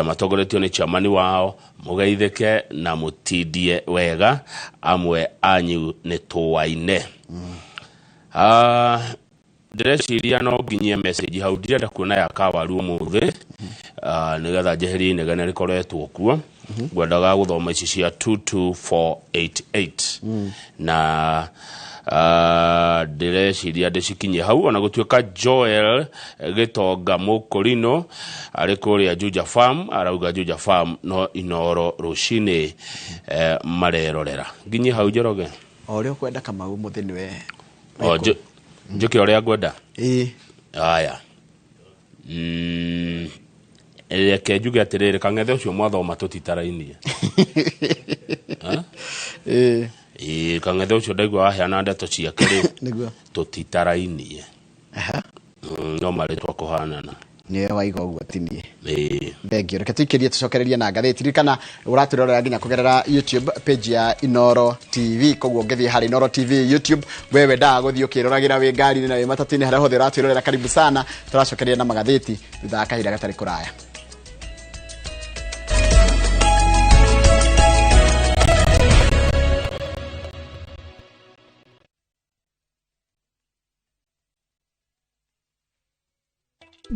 [SPEAKER 1] matongoretio nĩ chairman wao, mũgeithĩke na mũtindie wega, amwe anyu nĩ tũaine. Ndĩreciria no nginyie message hau, ndirenda kuona ya kawaru ũmũthĩ, nĩgetha njeherie inegene rĩkoretwo kuo. Ngwendaga gũthoma ici cia 22488 na ndĩreciria ndĩcikinyie hau, ona gũtuĩka Joel Gĩtonga Mũkũrinũ arĩ kũrĩa Juja Farm arauga Juja Farm no Inoro rũcinĩ, marerorera. Nginyie hau Njoroge.
[SPEAKER 2] O ũrĩa ũkwenda Kamau, mũthĩ nĩwe.
[SPEAKER 1] O njũke ũrĩa ngwenda.
[SPEAKER 2] Ĩĩ.
[SPEAKER 1] Aya. Reke njuge atĩrĩrĩ, kang'ethe ũcio mwathoma tũtitarainie.
[SPEAKER 2] Ĩĩ.
[SPEAKER 1] Ĩĩ, kang'ethe ũcio ndaigua waheana ndeto ciake rĩ,
[SPEAKER 2] Nĩguo.
[SPEAKER 1] tũtitarainie. No marĩtwa kũhanana.
[SPEAKER 2] Nĩwe waiga ũguo ti niĩ.
[SPEAKER 1] Ĩĩ.
[SPEAKER 2] Thengio. Reke tũikĩrie tũcokererie na ngathĩti. Ririkana ũratwĩrorera nginya kũgerera YouTube page ya Inoro TV, koguo ũngĩthiĩ harĩ Inoro TV YouTube, we wendaga gũthiĩ ũkĩroragĩra wĩ ngari-inĩ na wĩ matatũ-inĩ, harĩa hothe ũratwĩrorera, karibu sana. Tũracokereria na magathĩti thutha wa kahinda gatarĩ kũraya.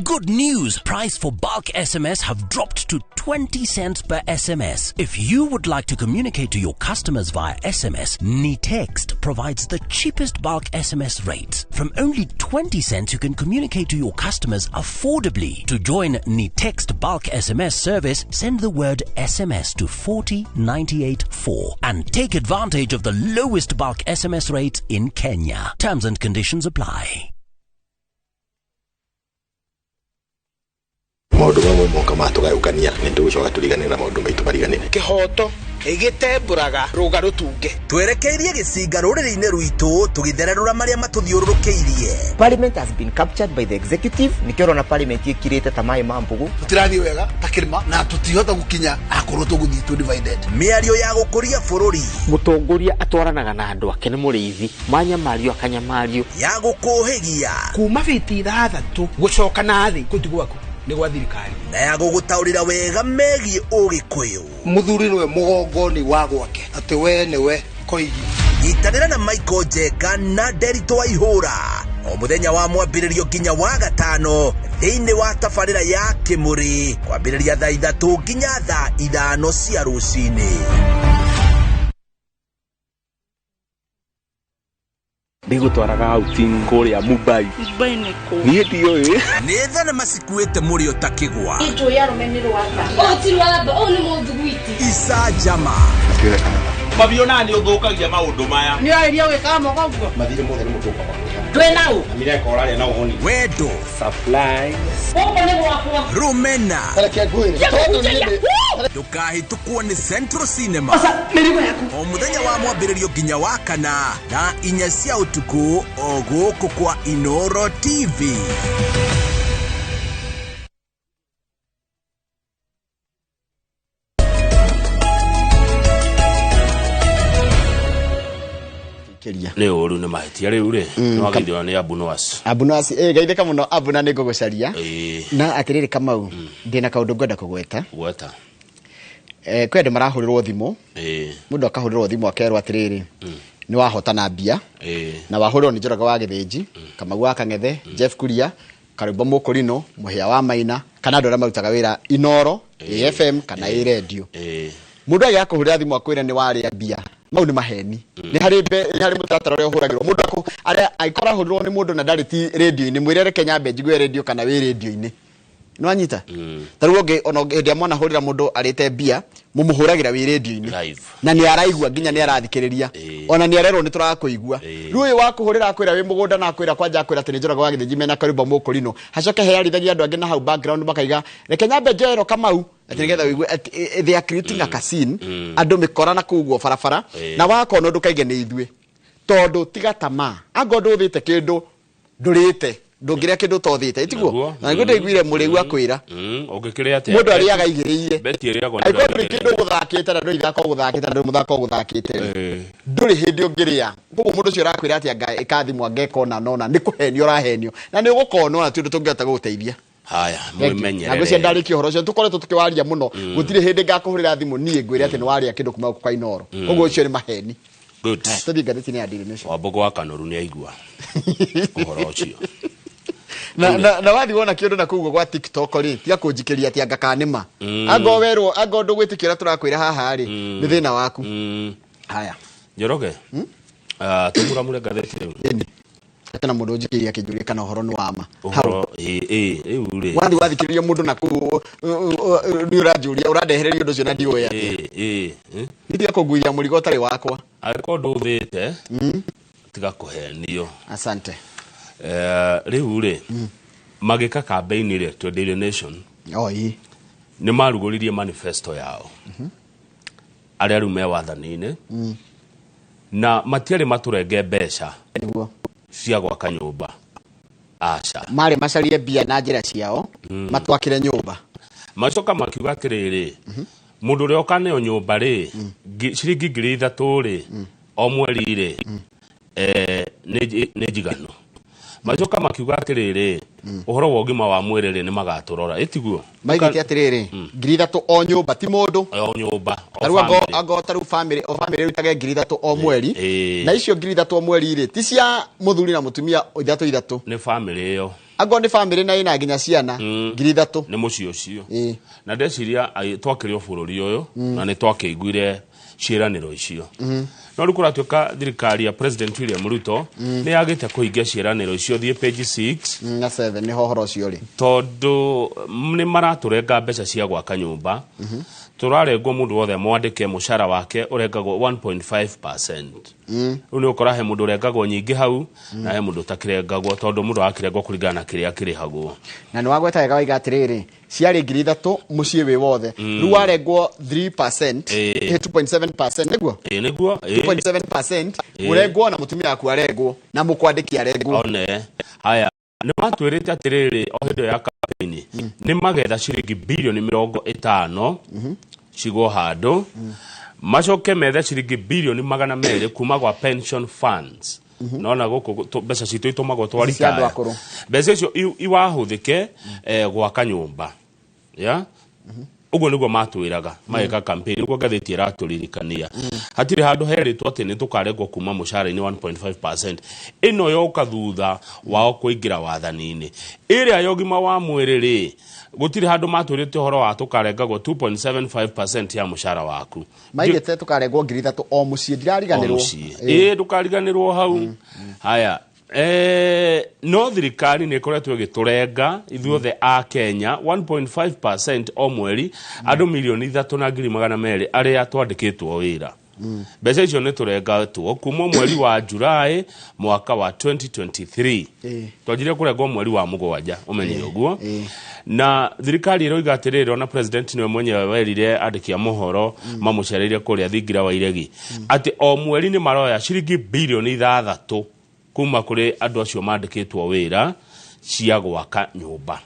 [SPEAKER 5] Good news! Price for bulk SMS have dropped to 20 cents per SMS. If you would like to communicate to your customers via SMS, Nitext provides the cheapest bulk SMS rates. From only 20 cents, you can communicate to your customers affordably. To join Nitext bulk SMS service, send the word SMS to 40984 and take advantage of the lowest bulk SMS rates in Kenya. Terms and conditions apply.
[SPEAKER 3] Maũndũ mamwe moka matũgayũkania nĩ tũgũcoka tũriganĩre na maũndũ maitũ mariganĩre.
[SPEAKER 17] Kĩhoto gĩtembũraga rũga rũtunge. Twerekeirie gĩcinga rũrĩrĩ-inĩ rwitũ tũgĩthererũra marĩa matũthiũrũrũkĩirie.
[SPEAKER 4] Parliament has been captured by the executive. Nĩkĩo ũrona parliament ĩkirĩte ta maĩ ma mbũgũ.
[SPEAKER 6] Tũtirathiĩ wega ta kĩrĩma na tũtihota gũkinya akorwo tũgũthiĩ tũ divided.
[SPEAKER 17] Mĩario ya gũkũria bũrũri.
[SPEAKER 21] Mũtongoria atwaranaga na andũ ake, nĩ mũrĩithi, manyamario akanyamario.
[SPEAKER 17] Ya gũkũhĩgia.
[SPEAKER 19] Kuma biti 6 gũcoka na thĩ kũu ti gwaku, nĩ gwa thirikari.
[SPEAKER 17] Na ya gũgũtaũrĩra wega megiĩ ũgĩkũyũ.
[SPEAKER 6] Mũthuri nĩwe mũgongoni wa gwake, atĩ we nĩwe koigi.
[SPEAKER 17] Nyitanĩra na Michael Njenga na Nderitu Waihũra o mũthenya wa mwambĩrĩrio nginya wa gatano thĩinĩ wa tabarĩra ya Kĩmũrĩ kwambĩrĩria thaa 3 nginya thaa 5 cia rũcinĩ.
[SPEAKER 7] Ndigũtwaraga outing kũrĩa Mumbai.
[SPEAKER 22] Mumbai nĩ kũ?
[SPEAKER 7] Niĩ ndiũĩ.
[SPEAKER 17] Nĩ thenema cikuĩte mũrĩo ta kĩgwa.
[SPEAKER 22] Njũĩ arũme nĩ rwamba. Ũũ ti rwamba, ũũ nĩ mũthuguiti.
[SPEAKER 17] Icanjama.
[SPEAKER 14] Mabio na nĩ ũthũkagia maũndũ maya.
[SPEAKER 11] Nĩ ũrarĩria gwĩkaga moko ũguo?
[SPEAKER 3] Mathirĩ mothe nĩ mũtũka makũrĩha.
[SPEAKER 11] Twĩ nau.
[SPEAKER 8] Mireka ũraria na ũhũni.
[SPEAKER 17] Wendo.
[SPEAKER 8] Supply.
[SPEAKER 11] Gũkũ nĩ gwakwa.
[SPEAKER 17] Rũmena.
[SPEAKER 6] Reke ngwĩre. Tondũ niĩ ndĩ-
[SPEAKER 17] Ndũkahĩtũkwo nĩ Central Cinema.
[SPEAKER 11] Oca mĩrigo yaku.
[SPEAKER 17] O mũthenya wa mwambĩrĩrio nginya wa kana thaa 4 cia ũtukũ o gũkũ kwa Inoro TV.
[SPEAKER 1] Nĩ ũru nĩ mahĩtia rĩu rĩ nĩ wagĩrĩirwo nĩ Abunuas.
[SPEAKER 2] Abunuas ĩ geithĩka mũno Abuna nĩ ngũgũcaria.
[SPEAKER 1] Ĩĩ.
[SPEAKER 2] Na atĩrĩrĩ Kamau, ndĩna kaũndũ ngwenda kũgweta.
[SPEAKER 1] Gweta.
[SPEAKER 2] Kwĩ andũ marahũrĩrwo thimũ.
[SPEAKER 1] Ĩĩ.
[SPEAKER 2] Mũndũ akahũrĩrwo thimũ akerwo atĩrĩrĩ, nĩ wahotana mbia.
[SPEAKER 1] Ĩĩ.
[SPEAKER 2] Na wahũrĩrwo nĩ Njoroge wa Gĩthĩnji, Kamau wa Kang'ethe, Jeff Kuria, Karũmbo Mũkũrinũ, Mũhĩa wa Maina, kana andũ arĩa marutaga wĩra Inoro, AFM kana ĩ radio.
[SPEAKER 1] Ĩĩ.
[SPEAKER 2] Mũndũ agĩaga kũhũrĩra thimũ akwĩre nĩ warĩa mbia, mau nĩ maheni. Nĩ harĩ nĩ harĩ mũtaratara ũrĩa ũhũragĩrwo mũndũ arĩa angĩkorwo ahũrĩrwo nĩ mũndũ na ndarĩ ti radio-inĩ, mwĩre reke nyambe njigue radio kana wĩ radio-inĩ. Nĩ wanyita? Ta rĩu ũngĩ ona hĩndĩ ĩrĩa mwanahũrĩra mũndũ arĩte mbia, mũmũhũragĩra wĩ radio-inĩ. Na nĩ araigua nginya nĩ arathikĩrĩria. Ona nĩ arerwo nĩ tũrakũigua. Rĩu ũyũ wa kũhũrĩra akwĩra wĩ mũgũnda na akwĩra kwanja akwĩra atĩ nĩ Njoroge wa Gĩthĩnji mena Karũmbo Mũkũrinũ. Hacoke hearithagia andũ angĩ na hau background makaiga reke nyambe njoerwo Kamau atĩ nĩgetha ũigue atĩ they are creating a scene. Andũ mĩkora na kũu ũguo barabara. Na wakona ndũkaige nĩ ithuĩ. Tondũ tiga tamaa. Angorwo ndũthĩte kĩndũ ndũrĩte. Ndũngĩrĩa kĩndũ ũtothĩte, ĩtiguo? Na nĩguo ndaiguire mũrĩu akwĩra.
[SPEAKER 1] Ũngĩkĩrĩa atĩa?
[SPEAKER 2] Mũndũ arĩaga igĩrĩire.
[SPEAKER 1] Beti ĩrĩagwo nĩ
[SPEAKER 2] Angĩkorwo
[SPEAKER 1] ũrĩa
[SPEAKER 2] ndũrĩ kĩndũ ũgũthakĩte na ndũrĩ ithako ũgũthakĩte na ndũrĩ mũthako ũgũthakĩte. Ndũrĩ hĩndĩ ũngĩrĩa. Koguo mũndũ ũcio ũrakwĩra atĩ anga ĩka thimũ angeka ona nona nĩ kũhenio ũrahenio. Na nĩ ũgũkonwo na ti ũndũ tũngĩhota gũgũteithia.
[SPEAKER 1] Haya,
[SPEAKER 2] Thank you.
[SPEAKER 1] mwĩmenyerere.
[SPEAKER 2] Na ngwĩciria ndarĩkia ũhoro ũcio tũkoretwo tũkĩwaria mũno. Gũtirĩ hĩndĩ ngakũhũrĩra thimũ niĩ ngwĩre atĩ nĩ warĩa kĩndũ kuma gũkũ kwa Inoro. Koguo ũcio nĩ maheni.
[SPEAKER 1] Good.
[SPEAKER 2] Tũthiĩ ngathĩti-inĩ ya Daily Nation.
[SPEAKER 1] Wambũgũ wa Kanoru nĩ aigua ũhoro ũcio.
[SPEAKER 2] Na wathi wona kĩũndũ na kũu gwa TikTok rĩ, tiga kũnjikĩria atĩ anga kanĩma. Anga werwo, anga ndũgwĩtĩkĩra tũrakwĩra haha rĩ, nĩ thĩna waku. Haya.
[SPEAKER 1] Njoroge. Tũmuramure ngathĩti rĩu.
[SPEAKER 2] Tena mũndũ ũnjikĩirie akĩnjũria kana ũhoro nĩ wa ma.
[SPEAKER 1] Ũhoro ĩ rĩu rĩ.
[SPEAKER 2] Wathi wathikĩrĩria mũndũ na kũu nĩ ũranjũria ũrandehereria ũndũ ũcio na ndiũĩ atĩa.
[SPEAKER 1] Ĩ.
[SPEAKER 2] Nĩ tiga kũnguithia mũrigo ũtarĩ wakwa.
[SPEAKER 1] Angĩkorwo ndũthĩte, tiga kũhenio.
[SPEAKER 2] Asante.
[SPEAKER 1] Rĩu rĩ, magĩka campaign rĩ, to Daily Nation.
[SPEAKER 2] Oi.
[SPEAKER 1] Nĩ marugũririe manifesto yao. Arĩa rĩu me wathani-inĩ. Na matiarĩ matũrenge mbeca.
[SPEAKER 2] Nĩguo.
[SPEAKER 1] Cia gwaka nyũmba. Aca.
[SPEAKER 2] Marĩ macarie mbia na njĩra ciao, matwakĩre nyũmba.
[SPEAKER 1] Macoka makiuga atĩrĩrĩ, mũndũ ũrĩa ũkaneo nyũmba rĩ, ciringi 3,000 rĩ, o mweri rĩ, nĩ njiganu. Macoka makiuga atĩrĩrĩ, ũhoro wa ũgima wa mwĩrĩ rĩ, nĩ magatũrora. Ĩtiguo?
[SPEAKER 2] Maigĩte atĩrĩrĩ, 3,000 o nyũmba, ti mũndũ.
[SPEAKER 1] O nyũmba, o
[SPEAKER 2] Tarĩu
[SPEAKER 1] family.
[SPEAKER 2] ango tarĩu family, o family ĩrutage 3,000 o mweri. Na icio 3,000 o mweri rĩ, ti cia mũthuri na mũtumia 3,300.
[SPEAKER 1] Nĩ family ĩyo.
[SPEAKER 2] Ango nĩ family na ĩna nginya ciana, 3,000.
[SPEAKER 1] Nĩ mũciĩ ũcio. Na ndeciria twakĩrĩ o bũrũri ũyũ, na nĩ twakĩiguire ciĩranĩro icio. No rĩu kũratuĩka thirikari ya President William Ruto nĩ yagĩte kũhingia ciĩranĩro icio. Thiĩ page 6
[SPEAKER 2] na 7 nĩho ũhoro ũcio ũrĩ.
[SPEAKER 1] Tondũ nĩ maratũrenga mbeca cia gwaka nyũmba. Tũrarengwo mũndũ wothe mwandĩke mũcara wake ũrengagwo 1.5%. Rĩu nĩ ũkora he mũndũ ũrengagwo nyingĩ hau na he mũndũ ũtakĩrengagwo tondũ mũndũ arakĩrengwo kũringana na kĩrĩa kĩrĩhagwo.
[SPEAKER 2] Na nĩ wagweta wega waiga atĩrĩrĩ, ciarĩ 3,000 mũciĩ wĩ wothe. Rĩu warengwo 3%, 2.7% nĩguo?
[SPEAKER 1] Ĩĩ, nĩguo, ĩĩ.
[SPEAKER 2] 2.7% ũrengwo na mũtumia waku arengwo na mũkwandĩki arengwo.
[SPEAKER 1] One. Haya, nĩ matwĩrĩte atĩrĩrĩ o hĩndĩ ya campaign nĩ magetha ciringi bilioni 50 cigwo handũ, macoke methe ciringi bilioni 200 kuma gwa pension funds. Nona gũkũ mbeca citũ itũmagwo twa
[SPEAKER 2] Cia andũ
[SPEAKER 1] retire.
[SPEAKER 2] akũrũ.
[SPEAKER 1] Mbeca icio iwahũthĩke gwaka nyũmba. Ya? Ũguo nĩguo matwĩraga magĩka campaign, nĩguo ngathĩti ĩratũririkania. Hatirĩ handũ herĩtwo atĩ nĩ tũkarengwo kuma mũcara-inĩ 1.5%. Ĩno yoka thutha wao kũingĩra wathani-inĩ. Ĩrĩa ya ũgima wa mwĩrĩ rĩ, gũtirĩ handũ matwĩrĩte ũhoro wa tũkarengagwo 2.75% ya mũcara waku.
[SPEAKER 2] Maigĩte tũkarengwo 3,000 o mũciĩ, ndirariganĩrwo.
[SPEAKER 1] O mũciĩ. Ĩĩ, ndũkariganĩrwo hau. Haya. No thirikari nĩ ĩkoretwo ĩgĩtũrenga ithuothe a Kenya 1.5% o mweri, andũ 3,200,000 arĩa twandĩkĩtwo wĩra. Mbeca icio nĩ tũrengatwo kuma mweri wa July mwaka wa 2023. Twanjirie kũrengwo mweri wa 7, ũmenye ũguo. Na thirikari ĩroiga atĩrĩrĩ, ona president nĩwe mwenyewe werire andĩki a mohoro mamũcereire kũrĩa thingira wa iregi atĩ o mweri nĩ maroya ciringi bilioni 6 kuma kũrĩ andũ acio mandĩkĩtwo wĩra cia gwaka nyũmba.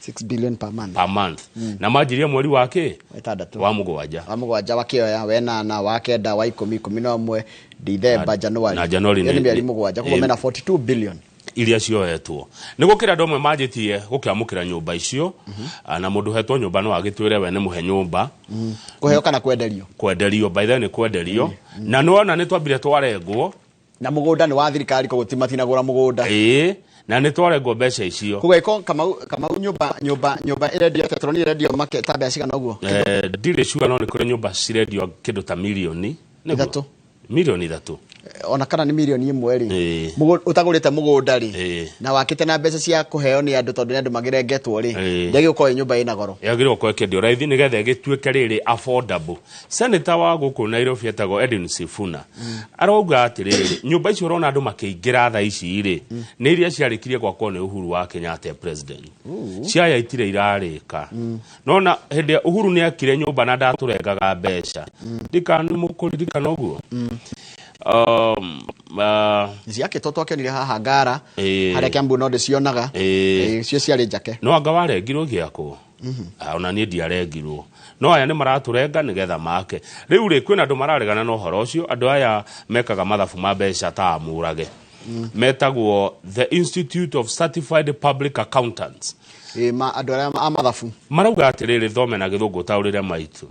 [SPEAKER 2] 6 billion per month.
[SPEAKER 1] Per month. Na manjirie mweri wa kĩ?
[SPEAKER 2] 6.
[SPEAKER 1] Wa 7.
[SPEAKER 2] Wa 7 wa kĩoya, wenana, wa 9, wa 10, 11, Dithemba, Januari.
[SPEAKER 1] Na Januari
[SPEAKER 2] nĩ mĩeri 7, koguo mena 42 billion
[SPEAKER 1] iria cioetwo. Nĩ gũkĩra andũ amwe manjĩtie gũkĩamũkĩra nyũmba icio, na mũndũ hetwo nyũmba no agĩtwĩre we nĩ mũhe nyũmba.
[SPEAKER 2] Kũheo kana kwenderio?
[SPEAKER 1] Kwenderio, by the way nĩ kwenderio. Na nĩwona nĩ twambire twarengwo.
[SPEAKER 2] Na mũgũnda nĩ wa thirikari koguo ti matinagũra mũgũnda.
[SPEAKER 1] Ĩĩ, na nĩ twarengwo mbeca icio.
[SPEAKER 2] Koguo iko Kamau nyũmba nyũmba nyũmba ĩrendio atĩa? Tũronire ĩrendio ta mbeca cigana ũguo?
[SPEAKER 1] Ndirĩ sure, no nĩ kũrĩ nyũmba cirendio kĩndũ ta milioni
[SPEAKER 2] 3.
[SPEAKER 1] Milioni 3.
[SPEAKER 2] Ona kana nĩ milioni 1 rĩ, ũtagũrĩte mũgũnda rĩ, na wakĩte na mbeca cia kũheo nĩ andũ tondũ nĩ andũ magĩrengetwo rĩ, ndĩagĩrĩirwo gũkorwo ĩ nyũmba ĩna goro.
[SPEAKER 1] Yagĩrĩirwo gũkorwo ĩkĩendio raithi nĩgetha ĩgĩtuĩke rĩrĩ affordable. Senator wa gũkũ Nairobi etagwo Edwin Sifuna arauga atĩrĩrĩ, nyũmba icio ũrona andũ makĩingĩra thaa ici rĩ, nĩ iria ciarĩkirie gwakwo nĩ Uhuru wa Kenyatta president. Ciaya itirĩ irarĩka. Nona hĩndĩ Uhuru nĩ akire nyũmba na ndatũrengaga mbeca. Ndikana mũkũririkana ũguo.
[SPEAKER 2] Ciakĩtwo twakĩonire haha Ngara, harĩa Kiambu no ndĩcionaga, cio ciarĩ njake.
[SPEAKER 1] No anga warengirwo gĩakwo. Ona niĩ ndiarengirwo. No aya nĩ maratũrenga nĩgetha make. Rĩu rĩ, kwĩna andũ mararegana na ũhoro ũcio, andũ aya mekaga mathabu ma mbeca ta amũrage. Metagwo the Institute of Certified Public Accountants.
[SPEAKER 2] Andũ arĩa a mathabu
[SPEAKER 1] marauga atĩrĩrĩ, thome na gĩthũngũ taũrĩre maitũ.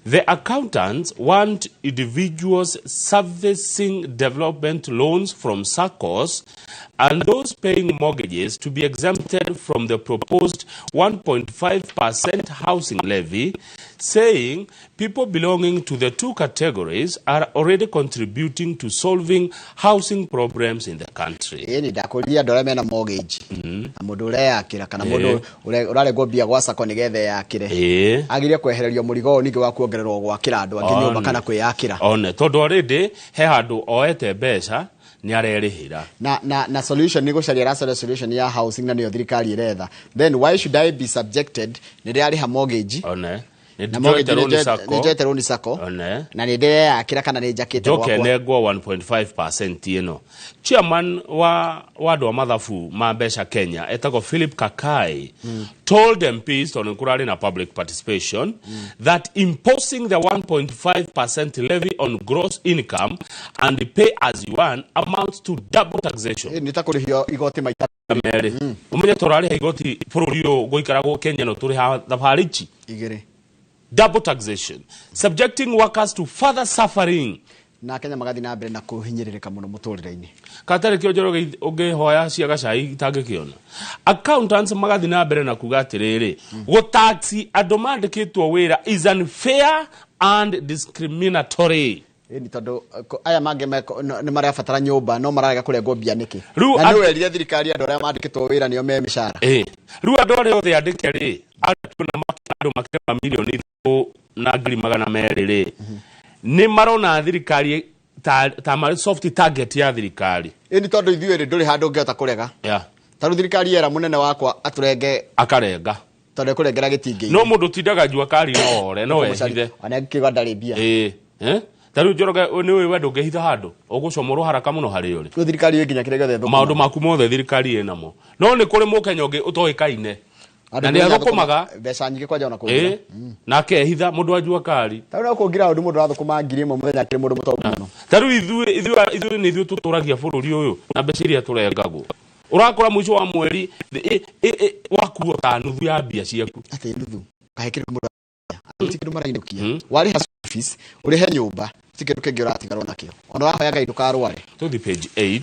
[SPEAKER 1] The accountants want individuals servicing development loans from SACCOs and those paying mortgages to be exempted from the proposed 1.5% housing levy, saying people belonging to the two categories are already contributing to solving housing problems in the country.
[SPEAKER 2] Ĩni ndakũria andũ arĩa mena mortgage na mũndũ ũreyakĩra kana mũndũ ũraregwo mbia gwa SACCO nĩgetha eyakĩre, agĩrĩire kwehererio mũrigo ũyũ ningĩ wa kuongererwo gwakĩra andũ angĩ nyũmba kana kwĩyakĩra.
[SPEAKER 1] One tondũ already he handũ oete mbeca nĩ arerĩhĩra.
[SPEAKER 2] Na solution nĩ gũcaria aracaria solution ya housing na nĩyo thirikari ĩretha. Then why should I be subjected nĩ ndĩrarĩha mortgage?
[SPEAKER 1] One
[SPEAKER 2] na mortgage nĩ njoete loan SACCO na nĩ ndĩreyakĩra kana nĩ njakĩte
[SPEAKER 1] gwakwa. Njoke nengwo 1.5% ĩno. Chairman wa andũ a mathabu ma mbeca Kenya etagwo Philip Kakai told MPs on kũrarĩ na public participation that imposing the 1.5% levy on gross income and pay as you earn amounts to double taxation.
[SPEAKER 2] Nĩ ta kũrĩhio igoti maita
[SPEAKER 1] merĩ. Ũmenye tũrarĩha igoti bũrũri ũyũ gũikaragwo Kenya no tũrĩha thabarĩ ici
[SPEAKER 2] igĩrĩ.
[SPEAKER 1] Double taxation, subjecting workers to further suffering.
[SPEAKER 2] Na Kenya magathi na mbere na kũhinyĩrĩrĩka mũno mũtũrĩre-inĩ.
[SPEAKER 1] Katarĩ kĩo Njoroge ũngĩhoya cia gacai itangĩkĩona. Accountants magathi na mbere na kuga atĩrĩrĩ, gũtaxi andũ mandĩkĩtwo wĩra is unfair and discriminatory.
[SPEAKER 2] Ĩni tondũ aya mangĩ nĩ marabatara nyũmba no mararega kũrengwo mbia nĩkĩ? Na nĩ werire thirikari andũ arĩa mandĩkĩtwo wĩra nĩo me mĩcara.
[SPEAKER 1] Rĩu andũ arĩa othe andĩke rĩ, andũ makĩrema milioni 3 na 200,000 rĩ, nĩ marona thirikari ta marĩ soft target ya thirikari.
[SPEAKER 2] Ĩni tondũ ithuĩ rĩ ndũrĩ handũ ũngĩhota kũrega. Ta rĩu thirikari yera mũnene wakwa atũrenge
[SPEAKER 1] akarenga.
[SPEAKER 2] Tondũ ekũrengera gĩtingĩ-inĩ.
[SPEAKER 1] No mũndũ ũtindaga jua kari no ore, no ehithe.
[SPEAKER 2] Ona angĩkiuga ndarĩ mbia.
[SPEAKER 1] Ta rĩu Njoroge nĩ ũĩ we ndũngĩhitha handũ, ũgũcomorwo haraka mũno harĩ ũrĩ.
[SPEAKER 2] Rĩu thirikari ĩ nginya kĩrĩa gĩothe ĩthũkũmaga.
[SPEAKER 1] Maũndũ maku mothe thirikari ĩnamo. No nĩ kũrĩ mũkenya ũngĩ ũtoĩkaine. Na nĩ athũkũmaga
[SPEAKER 2] mbeca nyingĩ kwanja ona kũngĩra.
[SPEAKER 1] Nake ehitha mũndũ wa jua kari.
[SPEAKER 2] Ta rĩu no kũngira ũndũ mũndũ arathũkũma 1,000 mũthenya akĩrĩ mũndũ mũtongu mũno.
[SPEAKER 1] Ta rĩu ithuĩ nĩ ithuĩ tũtũragia bũrũri ũyũ na mbeca iria tũrengagwo. Ũrakora mũico wa mweri wakuo ta nuthu ya mbia ciaku.
[SPEAKER 2] Atĩ nuthu? Kahe kĩndũ mũndũ ti kĩndũ marainũkia. Warĩha school fees, ũrĩhe nyũmba, ti kĩndũ kĩngĩ ũratigarwo nakĩo. Ona ũrahoya Ngai ndũkarware.
[SPEAKER 1] Tũthiĩ page 8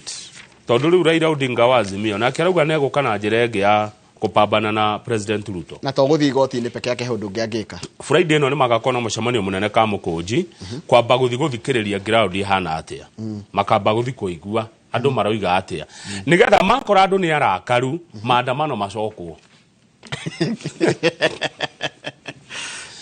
[SPEAKER 1] tondũ rĩu Raila Odinga wa Azimio nake arauga nĩ egũka na njĩra ĩngĩ ya kũpambana na President Ruto.
[SPEAKER 2] Na to gũthiĩ igoti-inĩ peke yake he ũndũ ũngĩ angĩka.
[SPEAKER 1] Friday ĩno nĩ magakorwo na mũcemanio mũnene Kamũkũnji kwamba gũthiĩ gũthikĩrĩria ground ĩhana atĩa. Makamba gũthiĩ kũigua andũ maroiga atĩa. Nĩgetha makora andũ nĩ arakaru, maandamano macokwo.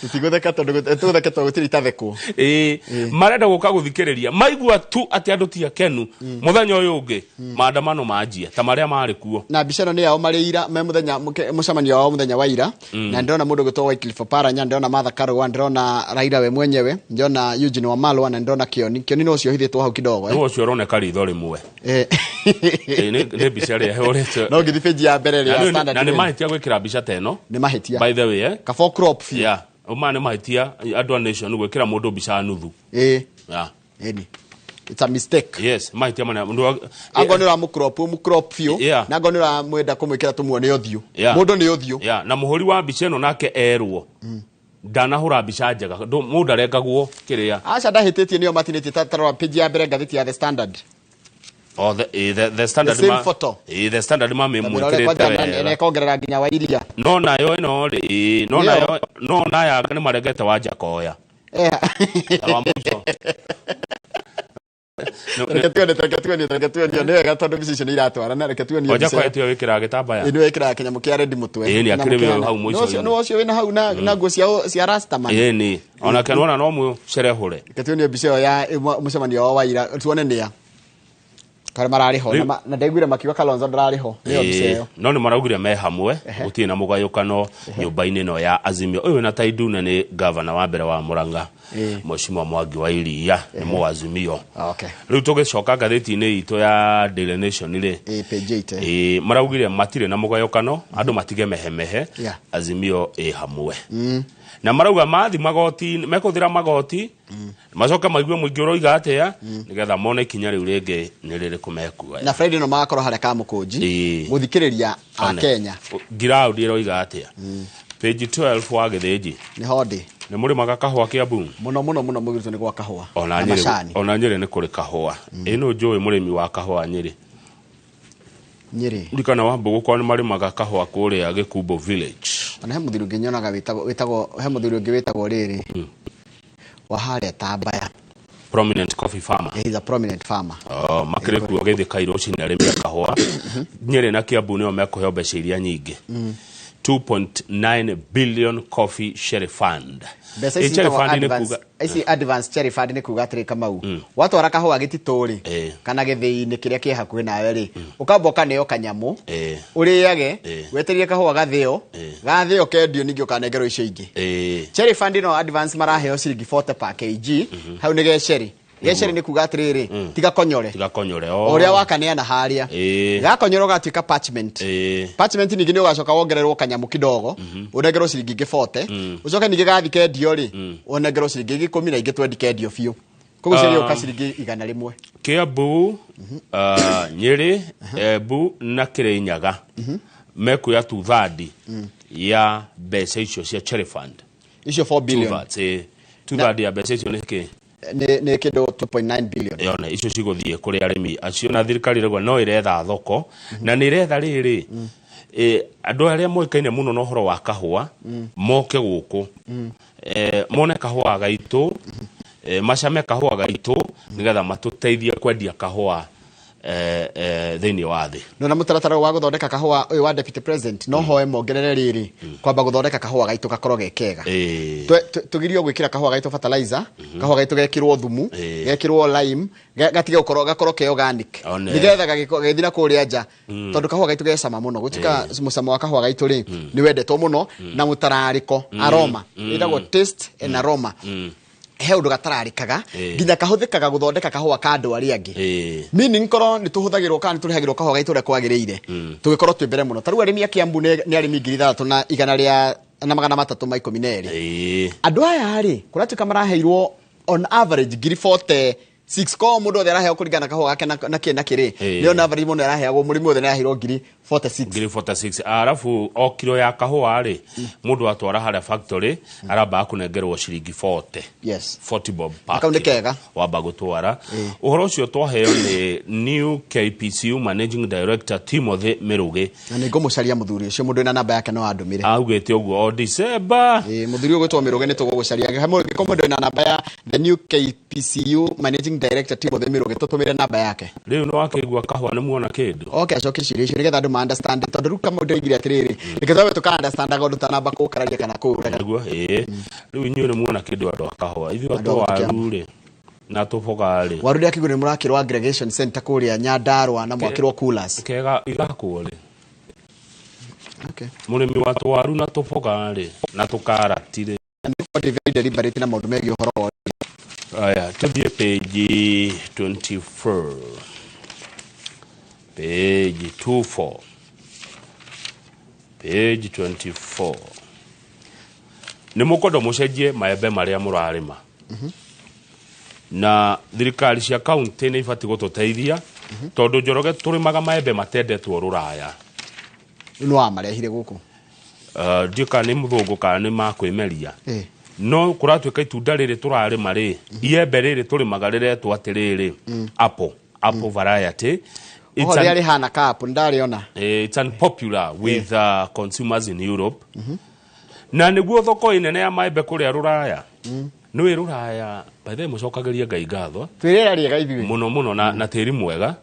[SPEAKER 2] Tũtigũtheka tondũ tũgũtheke tondũ gũtirĩ itathekwo.
[SPEAKER 1] Ĩĩ, marenda gũka gũthikĩrĩria maigua tu atĩ andũ ti akenu mũthenya ũyũ ũngĩ maandamano manjia ta marĩa marĩ kuo.
[SPEAKER 2] Na mbica ĩno nĩ yao marĩ ira me mũthenya mũcemanio wao mũthenya wa ira. Na ndĩrona mũndũ ũgwĩtwo Wycliffe Oparanya, ndĩrona Martha Karua, ndĩrona Raila we mwenyewe, ndĩrona Eugene Wamalwa na ndĩrona Kioni. Kioni no ũcio ũhithĩtwo hau kidogo.
[SPEAKER 1] Nĩ ũcio ũroneka ritho rĩmwe. Nĩ mbica ĩrĩa ĩhũrĩtwo.
[SPEAKER 2] No ngĩthiĩ page ya mbere ya Standard.
[SPEAKER 1] Na nĩ mahĩtia gwĩkĩra mbica ta ĩno.
[SPEAKER 2] Nĩ mahĩtia.
[SPEAKER 1] By the way,
[SPEAKER 2] Kabo crop biũ.
[SPEAKER 1] Yeah. Ũma nĩ mahĩtia andũ a Nation gwĩkĩra mũndũ mbica nuthu.
[SPEAKER 2] Ĩĩ.
[SPEAKER 1] Yeah.
[SPEAKER 2] Ĩni. It's a mistake.
[SPEAKER 1] Yes, mahĩtia manene.
[SPEAKER 2] Angorwo nĩ ũramũcrop, ũmũcrop biũ.
[SPEAKER 1] Yeah.
[SPEAKER 2] Na angorwo nĩ ũramwenda kũmwĩkĩra tũmuone ũthiũ.
[SPEAKER 1] Yeah.
[SPEAKER 2] Mũndũ nĩ ũthiũ.
[SPEAKER 1] Yeah. Na mũhũri wa mbica ĩno nake erwo. Ndanahũra mbica njega. Mũndũ arengagwo kĩrĩa.
[SPEAKER 2] Aca ndahĩtĩtie nĩo matinĩtie ta rora page ya mbere ngathĩti ya The Standard.
[SPEAKER 1] Oh, the Standard
[SPEAKER 2] The same photo.
[SPEAKER 1] The Standard mamĩmwĩkĩrĩte wega.
[SPEAKER 2] Na ĩkongerera nginya wa iria.
[SPEAKER 1] No nayo ĩno rĩ, no nayo no naya nĩ maregete wa Njakoya. Wa mũico.
[SPEAKER 2] Reke tuone nĩ wega tondũ mbica icio nĩ iratwarana. Reke tuone
[SPEAKER 1] mbica. Njakoya tiyo wĩkĩraga gĩtambaya.
[SPEAKER 2] Ĩ nĩwe wĩkĩraga kĩnyamũ kĩa rendi mũtwe.
[SPEAKER 1] Ĩ nĩ akĩrĩ wĩ hau mũico.
[SPEAKER 2] No ũcio wĩna hau na nguo cia Rastaman.
[SPEAKER 1] Ĩ nĩ. Onake nĩwona no mũcerehũre.
[SPEAKER 2] Reke tuone mbica ĩyo ya mũcemanio wao wa ira tuone nĩa. Kare mararĩ ho na ndaiguire makiuga Kalonzo ndararĩ ho nĩyo mbica ĩyo.
[SPEAKER 1] No nĩ maraugire me hamwe gũtirĩ na mũgayũkano nyũmba-inĩ ĩno ya Azimio. Ũyũ na Taidune nĩ gavana wa mbere wa Murang'a, Mheshimiwa Mwangi wa Iria nĩ mũazimio.
[SPEAKER 2] Okay.
[SPEAKER 1] Rĩu tũgĩcoka ngathĩti-inĩ itũ ya Daily Nation rĩ,
[SPEAKER 2] page 8
[SPEAKER 1] maraugire matirĩ na mũgayũkano, andũ matige mehemehe, Azimio ĩ hamwe. Na marauga mathi magoti mekũthira magoti macoke maigue mũingĩ ũroiga atĩa nĩgetha mone ikinya rĩu rĩngĩ nĩ rĩrĩkũ mekuoya.
[SPEAKER 2] Na Friday no magakorwo harĩa Kamũkũnji gũthikĩrĩria a Kenya.
[SPEAKER 1] Ground ĩroiga atĩa. Page 12 wa Gĩthĩnji.
[SPEAKER 2] Nĩ hondĩ.
[SPEAKER 1] Nĩ mũrĩmaga kahũa Kĩambu?
[SPEAKER 2] Mũno mũno mũno mũgirĩtwo nĩ gwa kahũa.
[SPEAKER 1] Ona Nyĩrĩ, ona Nyĩrĩ nĩ kũrĩ kahũa. Ĩ nũ njũĩ mũrĩmi wa kahũa Nyĩrĩ?
[SPEAKER 2] Nyĩrĩ.
[SPEAKER 1] Ndikana wa Mbũgũ kwa nĩ marĩmaga kahũa kũrĩa Gĩkumbo village.
[SPEAKER 2] Ona he mũthuri ũngĩ nyonaga wĩtagwo he mũthuri ũngĩ wĩtagwo rĩrĩ wa harĩa Tambaya.
[SPEAKER 1] Prominent coffee farmer.
[SPEAKER 2] He is a prominent farmer.
[SPEAKER 1] Oh, makĩrĩ kuo gĩthĩ Kairoci nĩ arĩmi a kahũa. Nyĩrĩ na Kĩambu nĩo mekũheo mbeca iria nyingĩ. 2.9 billion coffee share fund.
[SPEAKER 2] Mbeca ici ici advance cherry fund nĩ kuga atĩrĩ Kamau. Watwara kahũa gĩtitũ rĩ kana gĩthĩi-inĩ kĩrĩa kĩ hakuhĩ nawe rĩ ũkamba ũkaneo kanyamũ ũrĩage wetereire kahũa gathĩo gathĩo kendio ningĩ ũkanengerwo icio ingĩ. Cherry fund ĩno advance maraheo ciringi 40 per kg hau nĩ geceri. Geceri nĩ kuga atĩrĩrĩ tiga konyore.
[SPEAKER 1] Tiga konyore.
[SPEAKER 2] Ũrĩa wakaneana harĩa. Gakonyora gatuĩka parchment. Parchment ningĩ nĩ ũgacoka wongererwo kanyamũ kidogo ũnengerwo ciringi ingĩ 40 ũcoke ningĩ gathi kendio rĩ ũnengerwo ciringi ingĩ 10 na ingĩ 20 kendio biũ. Koguo cirĩũka ciringi 100.
[SPEAKER 1] Kĩambu, Nyĩrĩ, Embu na Kĩrĩnyaga mekuoya 2/3 ya mbeca icio cia cherry fund.
[SPEAKER 2] Icio 4 billion.
[SPEAKER 1] 2/3 ya mbeca icio nĩ kĩ?
[SPEAKER 2] Nĩ kĩndũ 2.9 billion.
[SPEAKER 1] Yone icio cigũthiĩ kũrĩ arĩmi acio na thirikari rĩgwa no ĩretha thoko na nĩ ĩretha rĩrĩ andũ arĩa moĩkaine mũno na ũhoro wa kahũa moke gũkũ mone kahũa gaitũ macame kahũa gaitũ nĩgetha matũteithie kwendia kahũa thĩinĩ wa thĩ.
[SPEAKER 2] No na mũtaratara wa gũthondeka kahũa ũyũ wa deputy president no hoe mongerere rĩrĩ kwamba gũthondeka kahũa gaitũ gakorwo ge kega. Tũgirio gwĩkĩra kahũa gaitũ fertilizer, kahũa gaitũ gekĩrwo thumu, gekĩrwo lime, gatige gũkorwo gakorwo ke organic nĩgetha gagĩthiĩ na kũrĩa nja tondũ kahũa gaitũ gecama mũno gũtuĩka mũcamo wa kahũa gaitũ rĩ nĩ wendetwo mũno na mũtararĩko aroma ĩtagwo taste and aroma. He ũndũ gatararĩkaga nginya kahũthĩkaga gũthondeka kahũa ka andũ arĩa angĩ. Meaning korwo nĩ tũhũthagĩrwo kana nĩ tũrĩhagĩrwo kahũa gaitũ ũrĩa kwagĩrĩire tũgĩkorwo twĩ mbere mũno. Ta rĩu arĩmi a Kĩambu nĩ arĩmi 6,312. Andũ aya rĩ kũratuĩka maraheirwo on average 46,000 ko mũndũ othe araheo kũringana na kahũa gake na kĩ na kĩrĩ nĩ on average mũndũ araheagwo mũrĩmi othe nĩ araheirwo 46,000.
[SPEAKER 1] 46,000. Arabu o kilo ya kahũa rĩ mũndũ atwara harĩa factory aramba kũnengerwo ciringi 40.
[SPEAKER 2] Yes.
[SPEAKER 1] 40 bob.
[SPEAKER 2] Kau nĩ kega.
[SPEAKER 1] Wamba gũtwara. Ũhoro ũcio twaheo nĩ new KPCU Managing Director Timothy Mĩrũgĩ.
[SPEAKER 2] Na nĩ ngũmũcaria mũthuri ũcio mũndũ wĩna namba yake no andũmĩre.
[SPEAKER 1] Augĩte ũguo o December.
[SPEAKER 2] Mũthuri ũyũ ũgwĩtwo Mĩrũgĩ nĩ tũgũgũcaria. He mũndũ wĩna namba ya the new KPCU Managing Managing Director Timothy Mirugi tũtũmĩre namba yake.
[SPEAKER 1] Rĩu nĩ wakĩigua kahũa nĩ muona kĩndũ.
[SPEAKER 2] Okay, acoke ciũria icio nĩgetha andũ ma understand tondũ rĩu kama ndĩraigire atĩrĩrĩ, reke twambe tũka understandaga ũndũ tanamba kũũkararia kana kũũrega.
[SPEAKER 1] Nĩguo ĩĩ. Rĩu inyuĩ nĩ muona kĩndũ andũ a kahũa. Ithuĩ
[SPEAKER 2] Andũ a
[SPEAKER 1] andũ waru rĩ na tũboga rĩ.
[SPEAKER 2] Waru ndĩrakĩigua nĩ mũrakĩrwo aggregation center kũrĩa Nyandarua na mwakĩrwo coolers.
[SPEAKER 1] Kega igakwo rĩ.
[SPEAKER 2] Okay.
[SPEAKER 1] Mũrĩmi wa tũwaru na tũboga rĩ na tũkarati rĩ.
[SPEAKER 2] Nĩ very deliberate na maũndũ megiĩ ũhoro wa
[SPEAKER 1] Aya, tũthiĩ page 24. Page 24. Page 24. Nĩ mũkwenda mũcenjie maembe marĩa mũrarĩma. Na thirikari cia kaunti nĩ ibatiĩ gũtũteithia tondũ Njoroge tũrĩmaga maembe matendetwo rũraya.
[SPEAKER 2] Nĩ wamarehire gũkũ.
[SPEAKER 1] Ndiũĩ kana nĩ mũthũngũ kana nĩ makwĩmeria. No kũratuĩka itunda rĩrĩ tũrarĩma rĩ, iembe rĩrĩ tũrĩmaga rĩretwo atĩrĩrĩ, apple, apple variety.
[SPEAKER 2] Oho rĩrĩa rĩhana ka apple ndarĩona.
[SPEAKER 1] It's unpopular with consumers in Europe. Na nĩguo thoko ĩnene ya maembe kũrĩa rũraya. Nĩũĩ rũraya, by the way mũcokagĩrie Ngai ngatho.
[SPEAKER 2] Twĩ rĩera rĩega ithuĩ.
[SPEAKER 1] Mũno mũno na tĩri mwega.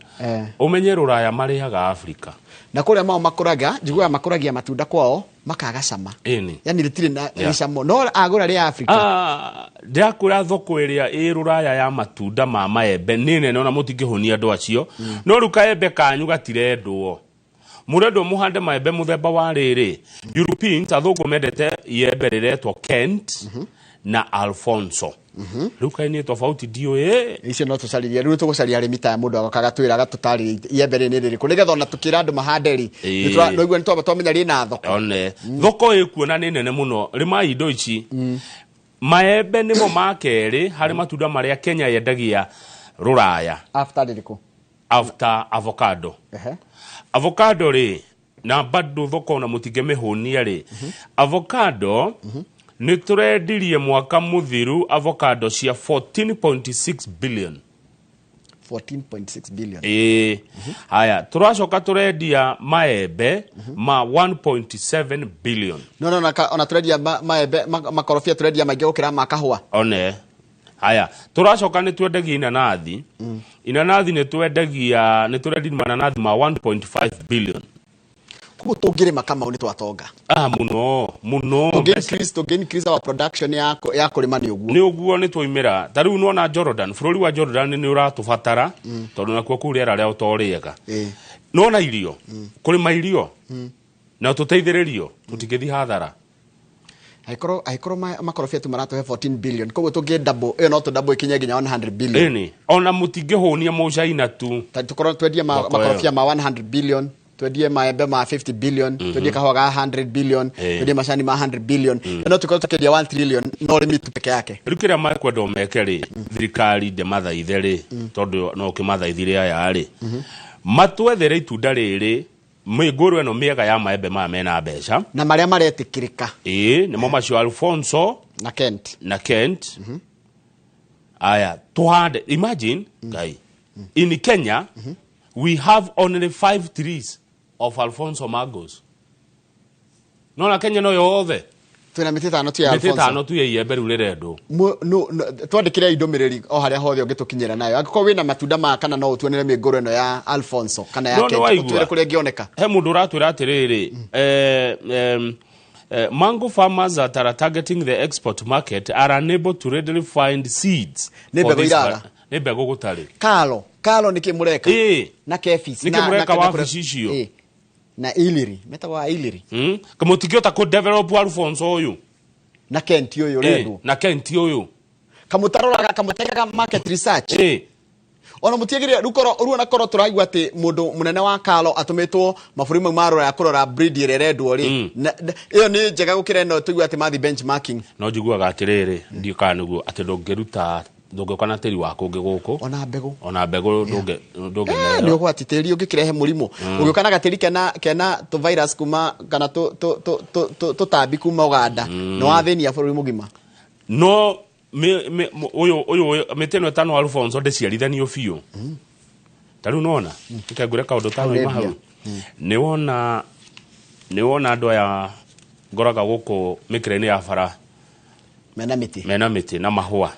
[SPEAKER 1] Ũmenye rũraya marĩaga Afrika.
[SPEAKER 2] Na kũrĩa mao makũraga, njiguaga makũragia matunda kwao makaga cama.
[SPEAKER 1] Ĩni.
[SPEAKER 2] Yani rĩtirĩ na gĩcamo. No agũra rĩa Afrika.
[SPEAKER 1] Ndĩrakwĩra thoko ĩrĩa ĩ rũraya ya matunda ma maembe nĩ nene ona mũtingĩhũnia andũ acio. No rĩu kaembe kanyu gatirendwo. Mũrendwo mũhande maembe mũthemba wa rĩrĩ. Europeans athũngũ mendete iembe rĩretwo Kent na Alfonso. Rĩu kaĩ nĩ tofauti ndiũĩ.
[SPEAKER 2] Icio no tũcaririe. Rĩu tũgũcaria arĩmi ta mũndũ agoka agatwĩra agatũtarĩria iembe rĩrĩ nĩ rĩrĩkũ nĩgetha ona tũkĩra andũ mahande rĩ. Nĩtũra nĩ twamba twamenya rĩna thoko.
[SPEAKER 1] One. Thoko ĩkuona nĩ nene mũno. Rĩmai indo ici. Maembe nĩmo ma kerĩ harĩ matunda marĩa Kenya yendagia rũraya.
[SPEAKER 2] After rĩrĩkũ?
[SPEAKER 1] After avocado. Avocado rĩ na bado thoko ona mũtingĩmĩhũnia rĩ. Avocado nĩ tũrendirie mwaka mũthiru avocado cia 14.6 billion.
[SPEAKER 2] 14.6 billion.
[SPEAKER 1] Haya, tũracoka tũrendia maembe ma 1.7 billion.
[SPEAKER 2] No no na ona tũrendia maembe makorobia tũrendia maingĩ gũkĩra ma kahũa.
[SPEAKER 1] One. Haya, tũracoka nĩ twendagia inanathi. Inanathi nĩ twendagia, nĩ tũrendia mananathi ma 1.5 billion.
[SPEAKER 2] Koguo tũngĩrĩma Kamau nĩ twatonga.
[SPEAKER 1] Mũno, mũno.
[SPEAKER 2] Tũngĩ increase our production ya kũrĩma nĩ ũguo.
[SPEAKER 1] Nĩ ũguo nĩ twaimĩra. Ta rĩu nĩwona Jordan, bũrũri wa Jordan nĩ ũratũbatara tondũ nakuo kũu rĩera rĩao to rĩega. Nĩwona irio, kũrĩma irio na tũteithĩrĩrio, tũtingĩthiĩ hathara.
[SPEAKER 2] Angĩkorwo makorobia tu maratũhe 14 billion, koguo tũngĩ double, ĩyo no tũ double ĩkinye nginya 100 billion.
[SPEAKER 1] Ĩni, ona mũtingĩhũnia mũcaina tu.
[SPEAKER 2] Ta tũkorwo twendie makorobia ma 100 billion, twendie maembe ma 50 billion, twendie kahũa ga 100 billion, twendie macani ma 100 billion. No tũkorwo tũkĩendia 1 trillion no ũrĩmi tu peke yake.
[SPEAKER 1] Rĩu kĩrĩa mekwenda meke rĩ, thirikari ndĩmathaithe rĩ, tondũ no ũkĩmathaithire aya rĩ, matwethere itunda rĩrĩ mĩngũrũ ĩno mĩega ya maembe maya mena mbeca
[SPEAKER 2] na marĩa maretĩkĩrĩka.
[SPEAKER 1] Ĩĩ, nĩmo macio Alfonso
[SPEAKER 2] na Kent.
[SPEAKER 1] Na Kent. Aya, tũhande. Imagine, Ngai, in Kenya we have only 5 trees of Alfonso mangoes. No na Kenya no yothe.
[SPEAKER 2] Twĩna mĩtĩ ĩtano tu ya Alfonso.
[SPEAKER 1] Mĩtĩ ĩtano tu ya iembe rĩu rĩrendwo.
[SPEAKER 2] Twandĩkĩre ndũmĩrĩri o harĩa hothe ũngĩtũkinyĩra nayo. Angĩkorwo wĩna matunda maya kana no ũtuonere mĩngũrũ ĩno ya Alfonso kana ya Kent, ũtwĩre kũrĩa ĩngĩoneka.
[SPEAKER 1] He mũndũ ũratwĩra atĩrĩrĩ, mango farmers that are targeting the export market are unable to readily find seeds.
[SPEAKER 2] Nĩ mbegũ iraga.
[SPEAKER 1] Nĩ mbegũ gũtarĩ.
[SPEAKER 2] Kalo nĩkĩ mũreka? Na Kefis.
[SPEAKER 1] Nĩkĩ mũreka wabici icio?
[SPEAKER 2] Na Iliri, metagwo Iliri.
[SPEAKER 1] Kamũtingĩhota kũ develop Alfonso ũyũ.
[SPEAKER 2] Na Kent ũyũ ũrendwo.
[SPEAKER 1] Na Kent ũyũ.
[SPEAKER 2] Kamũtaroraga, kamũtekaga market research. Ona mũtiagĩrĩire rĩu korwo rĩu ona korwo tũraigua atĩ mũndũ mũnene wa Kalo atũmĩtwo mabũrũri mau ma rũraya kũrora breed ĩrĩa ĩrendwo rĩ, ĩyo nĩ njega gũkĩra ĩno tũigua atĩ mathiĩ benchmarking.
[SPEAKER 1] No njiguaga atĩrĩrĩ, ndiũĩ kana nĩguo atĩ ndũngĩruta ndũngĩũka na tĩri wa kũngĩ gũkũ.
[SPEAKER 2] Ona mbegũ.
[SPEAKER 1] Ona mbegũ ndũngĩmera.
[SPEAKER 2] Nĩ ũgwati tĩri ũngĩkĩrehe mũrimũ. Ũngĩũka na gatĩri kena tũ virus kuma kana tũtambi kuma Uganda, nĩ wathĩnia bũrũri mũgima.
[SPEAKER 1] No ũyũ mĩtĩ ĩno ĩtano Alfonso ndĩciarithanio biũ. Ta rĩu nĩwona, reke ngwĩre kaũndũ tano ima hau. Nĩwona andũ aya ngoraga gũkũ mĩkĩra-inĩ ya bara.
[SPEAKER 2] Mena mĩtĩ.
[SPEAKER 1] Mena mĩtĩ na mahũa.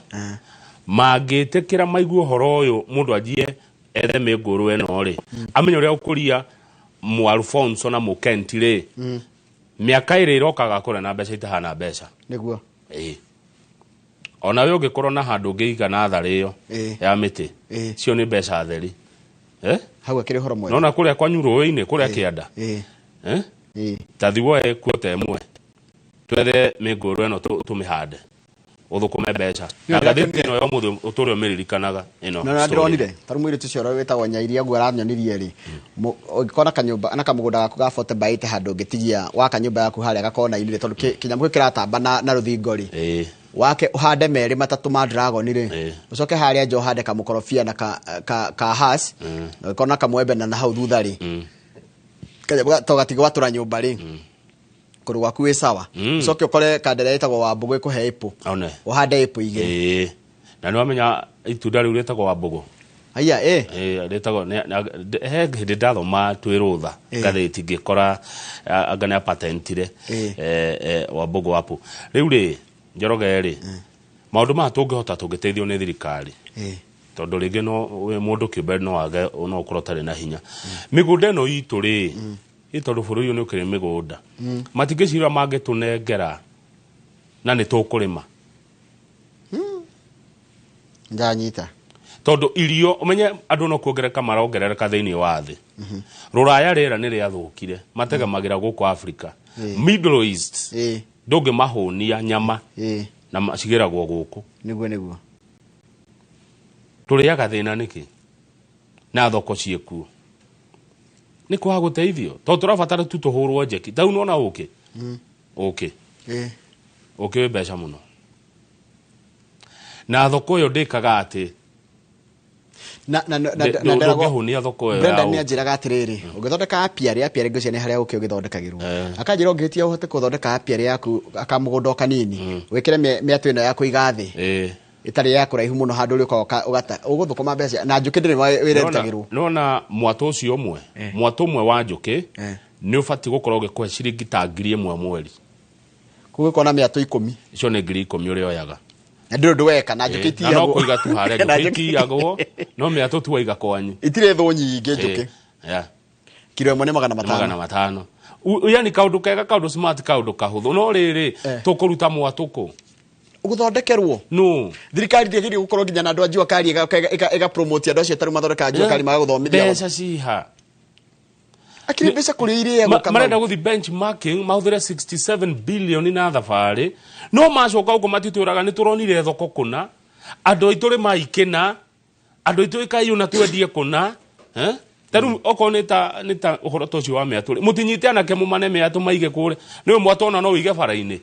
[SPEAKER 1] Mangĩtĩkĩra maigue ũhoro ũyũ mũndũ anjie ethe mĩngũrũ ĩno rĩ, amenye ũrĩa ũkũria mũ Alfonso na mũkenti rĩ, mĩaka ĩrĩ ĩroka agakũra na mbeca itahana mbeca.
[SPEAKER 2] Nĩguo.
[SPEAKER 1] Ĩĩ. Ona we ũngĩkorwo na handũ ũngĩiga natharĩ ĩyo ya mĩtĩ, cio nĩ mbeca theri.
[SPEAKER 2] Hau akĩrĩ ũhoro mwega.
[SPEAKER 1] Nona kũrĩa kwanyu rũĩ-inĩ kũrĩa kĩanda. Ta thi woe kuota ĩmwe twethe mĩngũrũ ĩno tũmĩhande ũthũkũme mbeca. Na ngathĩti ĩno ya ũmũthĩ ũtũre ũmĩririkanaga ĩno.
[SPEAKER 2] Na ndĩronire ta rĩu mũirĩtu ũcio ũrĩa wĩtagwo Nyairia ũguo aranyonirie rĩ, ũngĩkorwo na kanyũmba na kamũgũnda gaku ga 40 by 80 handũ ũngĩtigia waka nyũmba yaku harĩa gakona-inĩ rĩ, tondũ kĩnyamũ kĩu kĩratamba na rũthingo rĩ, wake ũhande merĩ matatũ ma dragon rĩ, ũcoke harĩa nja ũhande kamũkorobia na ka has, na ũngĩkorwo na kamwembe na hau thutha rĩ, kanyamũ to gatigwatũra nyũmba rĩ, kũndũ gwaku wĩ sawa. Ũcoke ũkore kandere ĩtagwo Wambũgũ ĩkũhe apple. Ũhande apple igĩrĩ.
[SPEAKER 1] Na nĩ wamenya itunda rĩu rĩtagwo Wambũgũ?
[SPEAKER 2] Aya,
[SPEAKER 1] Rĩtagwo he hĩndĩ ndathoma twĩ rũtha ngathĩti ngĩkora anga nĩ apatentire Wambũgũ apple. Rĩu rĩ Njoroge rĩ, maũndũ maya tũngĩhota tũngĩteithio nĩ thirikari. Tondũ rĩngĩ no mũndũ kĩũmbe no age no ũkorwo ũtarĩ na hinya. Mĩgũnda ĩno itũ rĩ, tondũ bũrũri ũyũ nĩ ũkĩrĩ mĩgũnda, matingĩcira mangĩtũnengera na nĩ tũkũrĩma.
[SPEAKER 2] Ndanyita.
[SPEAKER 1] Tondũ irio ũmenye andũ no kuongerereka marongerereka thĩinĩ wa thĩ. Rũraya rĩera nĩ rĩathũkire, mategemagĩra gũkũ Africa. Middle East ndũngĩmahũnia nyama na cigĩragwo gũkũ.
[SPEAKER 2] Nĩguo nĩguo.
[SPEAKER 1] Tũrĩaga thĩna nĩkĩ? Na thoko ciĩkuo. Nĩ kwaga gũteithio tondũ tũrabatara tu tũhũrwo njeki. Ta rĩu nĩwona ũkĩ? Ũkĩ. Ũkĩ wĩ mbeca mũno. Na thoko ĩyo ndĩkaga atĩ
[SPEAKER 2] na
[SPEAKER 1] ndũngĩhũnia thoko ĩyo.
[SPEAKER 2] Brenda nĩ anjĩraga atĩrĩrĩ, ũngĩthondeka apiarĩ, apiarĩ ngwĩciria nĩ harĩa ũkĩ ũgĩthondekagĩrwo. Akanjĩra ũngĩhĩtia ũhote gũthondeka apiarĩ yaku akamũgũnda o kanini, wĩkĩre mĩatũ ĩno ya kũiga thĩ ĩtarĩ ya kũraihu mũno handũ ũrĩũkaga ũgata ũgũthũkũma mbeca na njũkĩ ndĩrĩ wĩra ĩrutagĩrwo.
[SPEAKER 1] Nĩwona mwatũ ũcio ũmwe, mwatũ ũmwe wa njũkĩ nĩ ũbatiĩ gũkorwo ũgĩkũhe ciringi ta 1,000 mweri.
[SPEAKER 2] Koguo ũkona mĩatũ 10.
[SPEAKER 1] Icio nĩ 10,000 ũrĩa oyaga.
[SPEAKER 2] Na ndũrĩ ũndũ weka na njũkĩ itiyagwo.
[SPEAKER 1] Na no kũiga tu harĩa njũkĩ itiyagwo, no mĩatũ tu waiga kwanyu.
[SPEAKER 2] Itirĩ thũ nyingĩ njũkĩ. Kiro ĩmwe nĩ 500.
[SPEAKER 1] 500. Yani kaũndũ kega, kaũndũ smart, kaũndũ kahũthũ. No rĩrĩ, tũkũruta mwatũ kũ?
[SPEAKER 2] Ũgũthondekerwo.
[SPEAKER 1] No.
[SPEAKER 2] Thirikari ndĩagĩrĩire gũkorwo nginya na andũ a jua kali ĩga promote andũ acio tarĩu mathondekaga jua kali magagũthomithia.
[SPEAKER 1] Mbeca ciha.
[SPEAKER 2] Akĩrĩ mbeca kũrĩa irĩagwo Kamau.
[SPEAKER 1] Marenda gũthiĩ benchmarking mahũthĩre 67 billion na thabarĩ, no macoka gũkũ matitwĩraga nĩ tũronire thoko kũna, andũ aitũ rĩ maikĩna, andũ aitũ ĩkaiũ na twendie kũna. Ta rĩu okorwo nĩ ta ũhoro ta ũcio wa mĩatũ rĩ, mũtinyite anake mũmane mĩatũ maige kũrĩa. Nĩũĩ mwatũ ona no ũige bara-inĩ,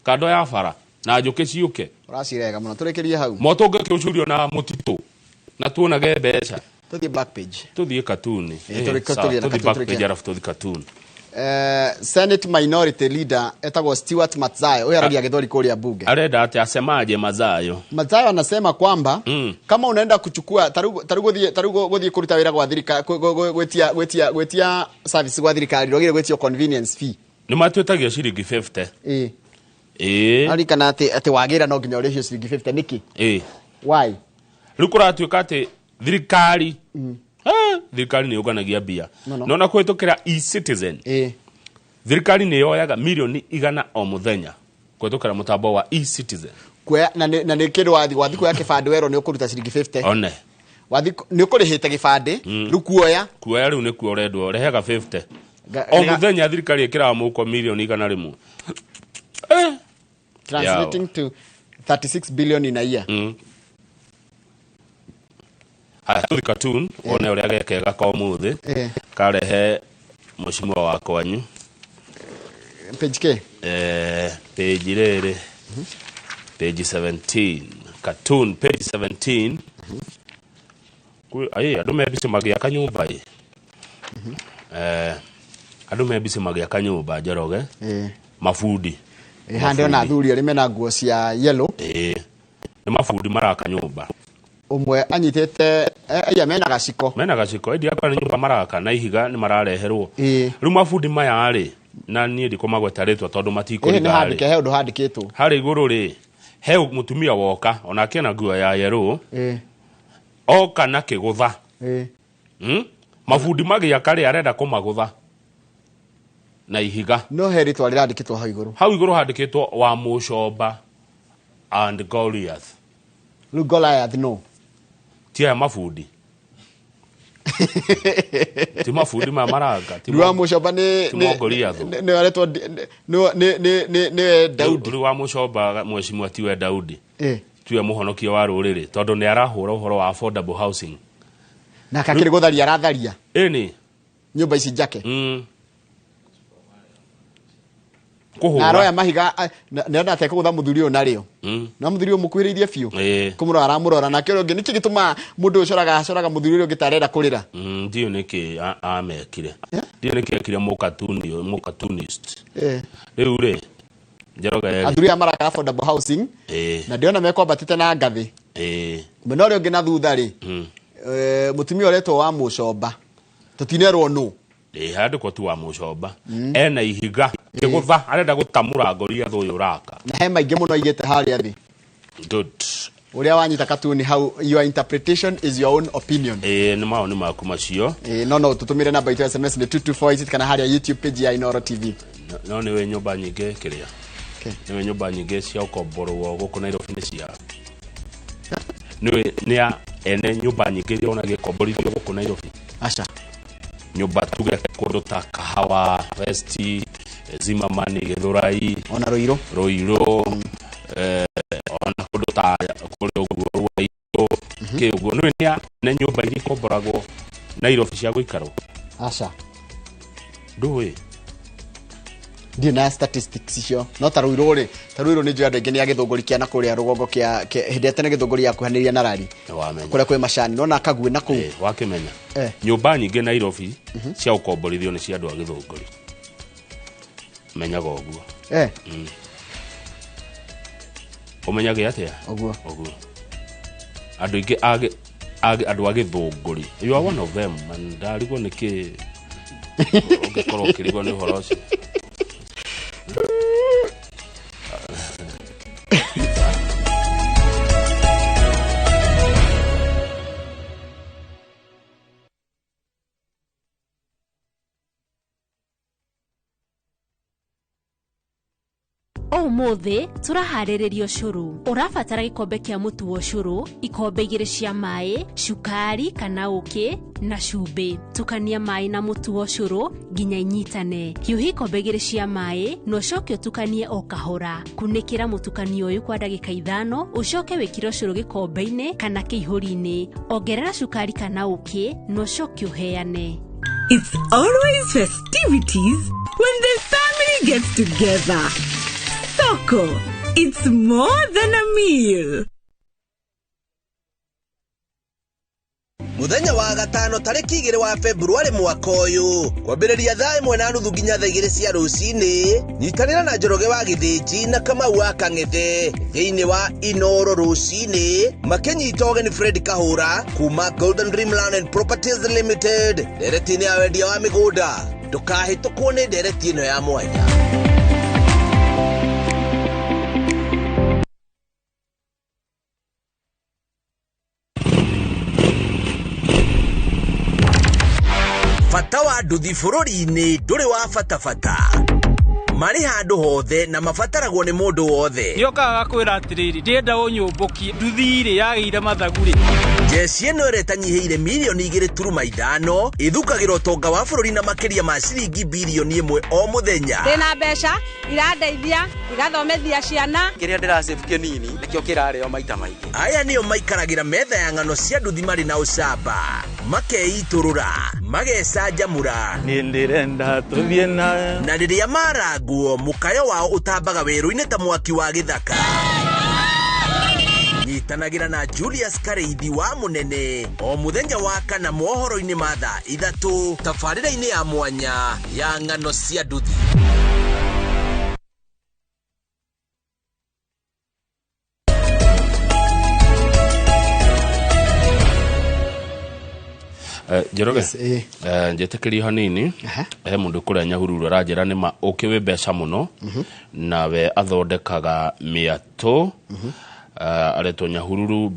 [SPEAKER 1] kando ya bara, na njũkĩ ciũke.
[SPEAKER 2] Ũracirega mũno, tũrĩkĩrie hau.
[SPEAKER 1] Mwatũ ũngĩkĩũcurio na mũtitũ na tuonage mbeca.
[SPEAKER 2] Tũthiĩ back page.
[SPEAKER 1] Tũthiĩ katuni. Tũthiĩ back page arabu tũthiĩ katuni.
[SPEAKER 2] Senate Minority Leader etagwo Stewart Matzayo, huyu aragia gĩthweri kũrĩa bunge.
[SPEAKER 1] Arenda atĩ asemaje Matzayo?
[SPEAKER 2] Matzayo anasema kwamba kama unaenda kuchukua taru gũthiĩ kũruta wĩra gwa thirikari, gwĩtia service gwa thirikari, ndwagĩrĩire gwĩtio convenience fee.
[SPEAKER 1] Nĩ matwĩtagia ciringi 50.
[SPEAKER 2] Arikana atĩ wagĩra no nginya ũrĩhio ciringi 50 nĩkĩ? Why?
[SPEAKER 1] Rĩu kũratuĩka atĩ thirikari thirikari nĩ yũnganagia mbia. No na kũhĩtũkĩra e-citizen. Thirikari nĩ yoyaga milioni 100 o mũthenya kũhĩtũkĩra mũtambo wa e-citizen.
[SPEAKER 2] Kuoya na nĩ kĩndũ wathi kuoya kĩbandĩ werwo nĩ ũkũruta ciringi 50.
[SPEAKER 1] One.
[SPEAKER 2] Wathi nĩ ũkũrĩhĩte gĩbandĩ, rĩu kuoya.
[SPEAKER 1] Kuoya rĩu nĩkuo ũrendwo, rehaga 50. O mũthenya thirikari ĩkĩraga mũhuko milioni 100.
[SPEAKER 2] Translating to 36 billion in a year.
[SPEAKER 1] Haya, tũthiĩ cartoon wone ũrĩa gekega ka ũmũthĩ karehe mũcimwa wa kwanyu.
[SPEAKER 2] Page K?
[SPEAKER 1] Page rĩrĩ, page 17. Cartoon page 17. Andũ me mbici magĩaka nyũmba ĩ. Andũ me mbici magĩaka nyũmba Njoroge. Mabundi.
[SPEAKER 2] Haha ndĩrona athuri erĩ mena nguo cia yellow.
[SPEAKER 1] Nĩ mabundi maraka nyũmba.
[SPEAKER 2] Ũmwe anyitĩte aya mena gaciko.
[SPEAKER 1] Mena gaciko, ĩndĩ akwa nĩ nyũmba maraka na ihiga nĩ marareherwo. Rĩu mabundi maya rĩ, na niĩ ndikũmagweta rĩtwa tondũ matikũriga
[SPEAKER 2] rĩ. Nĩ handĩke, he ũndũ handĩkĩtwo.
[SPEAKER 1] Harĩa igũrũ rĩ, He mutumia woka onake na nguo ya yellow. Oka na kigutha. Mabundi magiaka rĩ arenda kũmagũtha na ihiga.
[SPEAKER 2] No he rĩtwa rĩrandĩkĩtwo hau igũrũ.
[SPEAKER 1] Hau igũrũ handĩkĩtwo wa Mũcomba and Goliath.
[SPEAKER 2] Rĩu Goliath no
[SPEAKER 1] ti aya mabundi. Ti mabundi ma maranga.
[SPEAKER 2] Ti wa Mũcomba
[SPEAKER 1] nĩ Goliath.
[SPEAKER 2] Nĩ aretwo nĩ Daudi.
[SPEAKER 1] Rĩu wa Mũcomba mheshimiwa tiwe Daudi. Tiwe mũhonokia wa rũrĩrĩ tondũ nĩ arahũra ũhoro wa affordable housing.
[SPEAKER 2] Na kakiri gũtharia aratharia.
[SPEAKER 1] Ĩni
[SPEAKER 2] nyũmba ici njake.
[SPEAKER 1] Kũhũra.
[SPEAKER 2] Aroya mahiga nĩona atekũgũtha mũthuri ũyũ narĩo. Na mũthuri ũyũ mũkuhĩrĩirie biũ. Kũmũrora aramũrora nake ũrĩa ũngĩ nĩkĩ gĩtũmaga mũndũ ũyũ acoraga mũthuri ũrĩa ũngĩ ta arenda kũrĩra.
[SPEAKER 1] Ndiũ nĩkĩ amekire. Ndiũ nĩkĩ ekire mũkatunist. Rĩu rĩ Njoroge
[SPEAKER 2] athuri aya maraka affordable housing. Na ndĩrona mekwambatĩte na ngathĩ. Mwena ũrĩa ũngĩ na thutha rĩ mutumia ũretwo wa Mũcomba tũtinerwo nũ.
[SPEAKER 1] Handĩkwo tu wa Mũcomba ena ihiga kĩgũtha arenda gũtamũra Goliath ũyũ ũraka.
[SPEAKER 2] Na he maingĩ mũno aigĩte harĩa thĩ.
[SPEAKER 1] Good.
[SPEAKER 2] Ũrĩa wanyita katuni hau, your interpretation is your own opinion.
[SPEAKER 1] Nĩ maoni maku macio.
[SPEAKER 2] No tũtũmĩre namba itũ SMS nĩ 2248 kana harĩa YouTube page ya Inooro TV.
[SPEAKER 1] No nĩwe nyũmba nyingĩ kĩrĩa. Nĩwe nyũmba nyingĩ cia ũkomborwo gũkũ Nairobi nĩ cia. Nĩwe nĩ ene nyũmba nyingĩ iria ona gĩkomborithio gũkũ Nairobi.
[SPEAKER 2] Aca.
[SPEAKER 1] Nyũmba tuge kũndũ ta Kahawa, West, Zimmerman, Githurai,
[SPEAKER 2] ona Ruiru.
[SPEAKER 1] Ruiru, ona kũndũ ta kũrĩa ũguo Ruiru, kĩ ũguo. Nĩwe nĩ ene nyũmba iria ikomboragwo Nairobi cia gũikarwo.
[SPEAKER 2] Aca.
[SPEAKER 1] Ndũĩ.
[SPEAKER 2] Ndiĩ na statistics icio. No ta Ruiru rĩ, ta Ruiru nĩ njũĩ andũ aingĩ nĩ a Gĩthũngũri kĩa na kũrĩa rũgongo kĩa hĩndĩ ya tene Gĩthũngũri yakuhanĩrĩria na rari. Kũrĩa kwĩ macani nona Kaguĩ na kũu.
[SPEAKER 1] Wakĩmenya. Nyũmba nyingĩ Nairobi cia ũkomborithio nĩ cia andũ a Gĩthũngũri. Menyaga ũguo. Ũmenyage atĩa?
[SPEAKER 2] Ũguo.
[SPEAKER 1] Ũguo. Andũ aingĩ andũ a Gĩthũngũri. You are one of them and ndarigwo nĩkĩ ũngĩkorwo ũkĩrigwo nĩ ũhoro ũcio.
[SPEAKER 22] Ũmũthĩ tũraharĩrĩria ũcũrũ. Ũrabatara gĩkombe kĩa mũtu wa ũcũrũ, ikombe 2 cia maĩ, cukari kana ũkĩ na cumbĩ. Tukania maĩ na mũtu wa ũcũrũ nginya inyitane. Hiũhia ikombe 2 cia maĩ na ũcoke ũtukanie o kahora. Kunĩkĩra mũtukanio ũyũ kwa ndagĩka 5, ũcoke wĩkĩre ũcũrũ gĩkombe-inĩ kana kĩihũri-inĩ. Ongerera cukari kana ũkĩ na ũcoke ũheane.
[SPEAKER 9] It's always festivities when the family gets together. Soko, it's more than a meal.
[SPEAKER 17] Muthenya wa gatano tarĩki 2 wa Februari mwaka ũyũ kwambĩrĩria thaa 1:30 nginya thaa 2 cia rũcinĩ nyitanĩra na Njoroge wa Gĩthĩnji na Kamau wa Kang'ethe thĩinĩ wa Inooro rũcinĩ makĩnyita ũgeni Fred Kahũra kuma Golden Dream Land and Properties Limited ndereti-inĩ ya wendia wa mĩgũnda. Ndũkahĩtũkwo nĩ ndereti ĩno ya mwanya. Bata wa nduthi bũrũri-inĩ ndũrĩ wa bata bata. Marĩ handũ hothe na mabataragwo nĩ mũndũ wothe.
[SPEAKER 8] Nĩokaga gakwĩra atĩrĩrĩ, ndĩrenda ũnyũmbũkie nduthi rĩ yagĩire mathagu rĩ.
[SPEAKER 17] Jeshi ĩno ĩrĩa ĩtanyihĩire mirioni 2.5 ĩthukagĩra ũtonga wa bũrũri na makĩria ma ciringi birioni 1 o mũthenya.
[SPEAKER 11] Ndĩna mbeca irandeithia igathomethia ciana.
[SPEAKER 10] Kĩrĩa ndĩrasave kĩnini nĩkĩo kĩrarĩo maita maingĩ.
[SPEAKER 17] Aya nĩo maikaragĩra metha ya ng'ano cia nduthi marĩ na ũcamba, makeitũrũra, magecanjamũra.
[SPEAKER 8] Niĩ ndĩrenda tũthiĩ na
[SPEAKER 17] na rĩrĩa marangwo mũkayo wao ũtambaga werũ-inĩ ta mwaki wa gĩthaka. Nyitanagĩra na Julius Kareithi wa Mũnene o mũthenya wa kana mohoro-inĩ ma thaa 3 tabarĩra-inĩ ya mwanya ya ng'ano cia nduthi.
[SPEAKER 1] Njoroge,
[SPEAKER 2] Yes, eh.
[SPEAKER 1] Njĩtĩkĩrie hanini. He mũndũ kũrĩa Nyahururu aranjĩra nĩ ma ũkĩ wĩ mbeca mũno, nawe athondekaga mĩatũ. Aretwo Nyahururu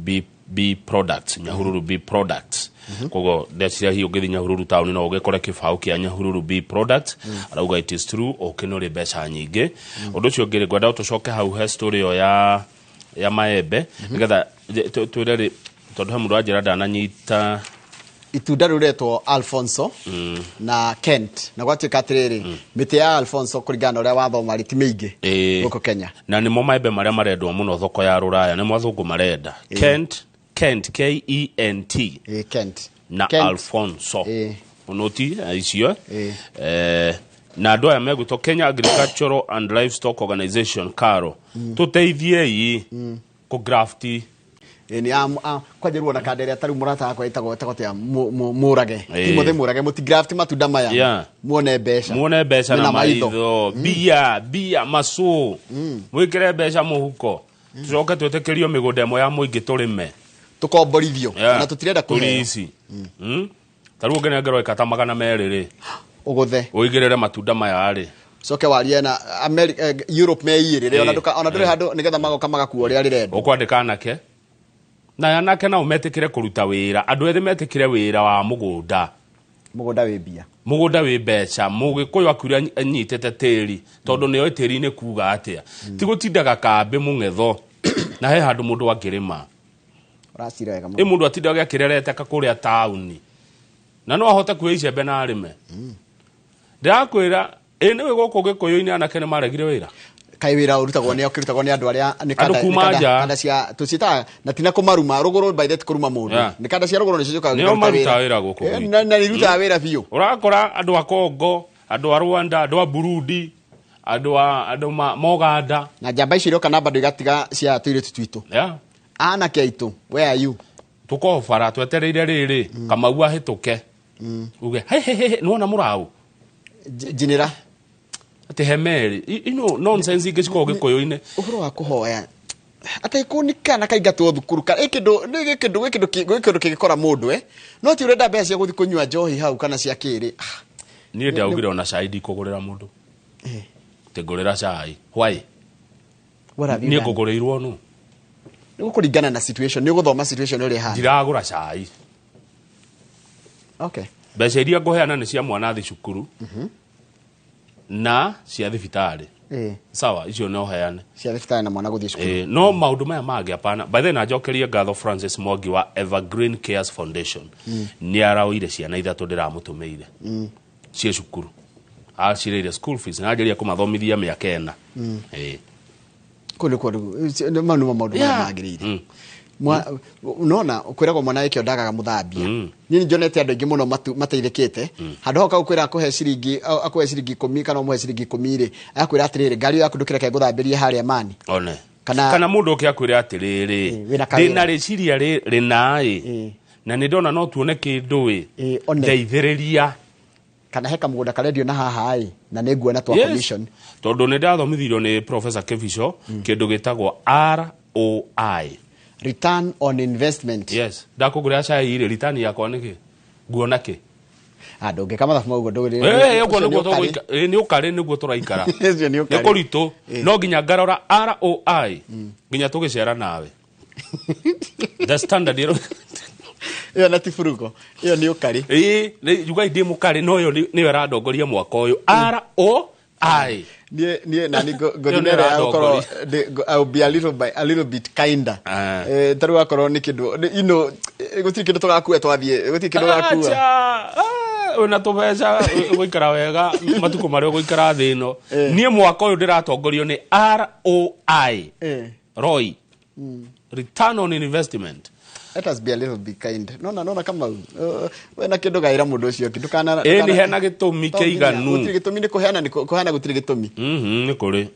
[SPEAKER 1] B Products, Nyahururu B Products. Koguo ndeciria hihi ũngĩthiĩ Nyahururu taũni no ũgĩkore kĩbaũ kĩa Nyahururu B Products. Arauga it is true, ũkĩ nĩ ũrĩ mbeca nyingĩ. Ũndũ ũcio ũngĩ rĩ, ngwenda tũcoke hau he story ĩyo ya maembe, nĩgetha twĩre rĩ, tondũ he mũndũ anjĩra ndananyita.
[SPEAKER 2] Itunda rĩu rĩretwo Alfonso na Kent, na gwatuĩka atĩrĩrĩ, mĩtĩ ya Alfonso kũringana na ũrĩa wathoma rĩ, ti mĩingĩ gũkũ Kenya.
[SPEAKER 1] Na nĩmo maembe marĩa marendwo mũno thoko ya rũraya, nĩmo athũngũ marenda. Kent, Kent, K E N T.
[SPEAKER 2] Kent.
[SPEAKER 1] Na
[SPEAKER 2] Kent.
[SPEAKER 1] Alfonso unoti icio. Na andũ aya megwĩtwo Kenya Agricultural and Livestock Organization, KARO, tũteithiei kũ graft.
[SPEAKER 2] Nĩ kwanjĩrwo na kanda ĩrĩa tarĩu mũrata wakwa ĩtagwo atĩa, Mũrage. Timothy Mũrage, mũtigraft matunda maya muone mbeca.
[SPEAKER 1] Muone mbeca na
[SPEAKER 2] Mena maitho.
[SPEAKER 1] Maitho, mbia mbia macu, mwĩkĩre mbeca mũhuko, tũcoke twĩtĩkĩrio mĩgũnda ĩmwe ya mũingĩ tũrĩme.
[SPEAKER 2] Tũkomborithio. Na tũtirenda kũheo.
[SPEAKER 1] Tũrici. Ta rĩu ũngĩnengerwo ĩka ta 200 rĩ,
[SPEAKER 2] ũgũthe
[SPEAKER 1] ũigĩrĩre matunda maya rĩ,
[SPEAKER 2] coke warie na Europe meiyĩrĩre, ona ona ndũrĩ handũ nĩgetha magoka magakua ũrĩa rĩrendwo.
[SPEAKER 1] Ũkwandĩka anake na anake nao metĩkĩre kũruta wĩra, andũ ethĩ metĩkĩre wĩra wa mũgũnda.
[SPEAKER 2] Mũgũnda wĩ mbia.
[SPEAKER 1] Mũgũnda wĩ mbeca. Mũgĩkũyũ akuire anyitĩte tĩri, tondũ nĩoĩ tĩri nĩ kuga atĩa. Ti gũtindaga kambĩ mũng'etho na he handũ mũndũ angĩrĩma.
[SPEAKER 2] Ũracira wega
[SPEAKER 1] ĩ
[SPEAKER 2] mũno.
[SPEAKER 1] Mũndũ atindaga akĩrereteka kũrĩa taũni na no ahote kuoya icembe na arĩme. Ndĩrakwĩra ĩ nĩwe gũkũ gĩkũyũ-inĩ anake nĩ maregire wĩra.
[SPEAKER 2] Kaĩ wĩra ũrutagwo nĩ ũkĩrutagwo nĩ andũ arĩa nĩ
[SPEAKER 1] Andũ
[SPEAKER 2] nĩ
[SPEAKER 1] kuma nja.
[SPEAKER 2] Kanda cia tũciĩtaga na tina kũmaruma rũgũrũ, by the way, ti kũruma mũndũ. Nĩ kanda cia rũgũrũ nĩcio ciũkaga
[SPEAKER 1] nĩo
[SPEAKER 2] ikaruta
[SPEAKER 1] marutaga wĩra gũkũ gwitũ.
[SPEAKER 2] Na nĩ irutaga wĩra biũ.
[SPEAKER 1] Ũrakora andũ a Congo, andũ a Rwanda, andũ a Burundi, andũ a andũ ma Moganda.
[SPEAKER 2] Na njamba icio iroka na bado igatiga cia tũirĩtu twitũ. Anake aitũ, where are you?
[SPEAKER 1] Tũkohobara twetereire rĩrĩ Kamau ahĩtũke, uge he he he, nĩwona mũraũ.
[SPEAKER 2] Njinĩra.
[SPEAKER 1] Atĩ he meri. Ino nonsense ingĩ cikoragwo gĩkũyũ-inĩ.
[SPEAKER 2] Ũhoro wa kũhoya atĩ kũ kana kaingatwo thukuru ka ĩkĩndũ nĩ gĩkĩndũ gĩkĩndũ gĩkĩndũ kĩngĩkora mũndũ, no ti ũrenda mbeca cia gũthiĩ kũnyua njohi hau kana cia kĩrĩ.
[SPEAKER 1] Niĩ ndaugire ona cai ndikũgũrĩra mũndũ. Atĩ ngũrĩra cai, why?
[SPEAKER 2] What have you
[SPEAKER 1] Niĩ
[SPEAKER 2] done?
[SPEAKER 1] ngũgũrĩirwo nũ?
[SPEAKER 2] Nĩ gũkũringana na situation, nĩ ũgũthoma situation ũrĩa ĩhana.
[SPEAKER 1] Ndiragũra cai.
[SPEAKER 2] Okay.
[SPEAKER 1] Mbeca iria ngũheana nĩ cia mwana athi cukuru na cia thibitarĩ. Sawa, icio no heane.
[SPEAKER 2] Cia thibitarĩ na mwana gũthiĩ cukuru.
[SPEAKER 1] No maũndũ maya mangĩ hapana. By the way, na njokerie ngatho Francis Mwangi wa Evergreen Cares Foundation. Nĩ araoire ciana ithatũ ndĩramũtũmĩire ciĩ cukuru, acirĩire school fees na anjĩria kũmathomithia mĩaka 4.
[SPEAKER 2] Kũu nĩkuo rĩu mau nĩmo maũndũ marĩa magĩrĩire. Nona kwĩragwo mwana wĩkĩo ndagaga mũthambia. Niĩ nĩnjonete andũ aingĩ mũno mateithĩkĩte handũ hau kaũkwĩra akũhe ciringi, akũhe ciringi 10 kana ũmũhe ciringi 10 rĩ, agakwĩra atĩrĩrĩ, ngari ĩyo yaku ndũkĩreke ngũthambĩrie harĩa mani.
[SPEAKER 1] One.
[SPEAKER 2] Kana
[SPEAKER 1] Kana mũndũ ũke akwĩre atĩrĩrĩ,
[SPEAKER 2] wĩna kawĩra.
[SPEAKER 1] Ndĩna rĩciria rĩna-ĩ na nĩ ndona no tuone kĩndũ ĩ,
[SPEAKER 2] one.
[SPEAKER 1] ndeithĩrĩria.
[SPEAKER 2] Kana he kamũgũnda karendio na haha ĩ, na nĩ nguona twa commission.
[SPEAKER 1] Tondũ nĩ ndathomithirio nĩ Professor Kibicho kĩndũ gĩtagwo ROI.
[SPEAKER 2] Return on investment.
[SPEAKER 1] Yes, ndakũgũrĩra cai rĩ, return yakwa nĩ kĩ? Nguona kĩ?
[SPEAKER 2] Ah, ndũngĩka mathabu mau ũguo.
[SPEAKER 1] Ũguo nĩguo nĩ ũkarĩ nĩguo tũraikara.
[SPEAKER 2] Ũcio nĩ
[SPEAKER 1] nĩ
[SPEAKER 2] ũkarĩ.
[SPEAKER 1] kũritũ, no nginya ngarora ROI nginya tũgĩcera nawe the standard
[SPEAKER 2] ĩyo na ti burugo, ĩyo nĩ ũkarĩ.
[SPEAKER 1] Ĩĩ, njugai ndĩ mũkarĩ, no ĩyo nĩyo ĩrandongoria mwaka ũyũ, ROI.
[SPEAKER 2] Niĩ na nĩ
[SPEAKER 1] Ĩyo
[SPEAKER 2] ngũthi
[SPEAKER 1] nĩyo
[SPEAKER 2] nere ya gũkorwo
[SPEAKER 1] ĩrandongoria.
[SPEAKER 2] I will be a little bit kinder. Ta rĩu akorwo nĩ kĩndũ gũtirĩ kĩndũ tũgakua twathiĩ, gũtirĩ kĩndũ tũgakua.
[SPEAKER 1] Acha, wĩna tũbeca ũgũikara wega matukũ marĩa ũgũikara thĩ ĩno. Niĩ mwaka ũyũ ndĩratongorio nĩ ROI. ROI, return on investment.
[SPEAKER 2] Let us be a little bit kind. Nona kama wena kĩndũ gaĩra mũndũ ũcio ũngĩ, ndũkana
[SPEAKER 1] Ĩ, nĩ hena gĩtũmi
[SPEAKER 2] To nginya,
[SPEAKER 1] kĩiganu.
[SPEAKER 2] Gũtirĩ gĩtũmi, nĩ kũheana, nĩ kũheana gũtirĩ gĩtũmi.
[SPEAKER 1] Nĩ kũrĩ.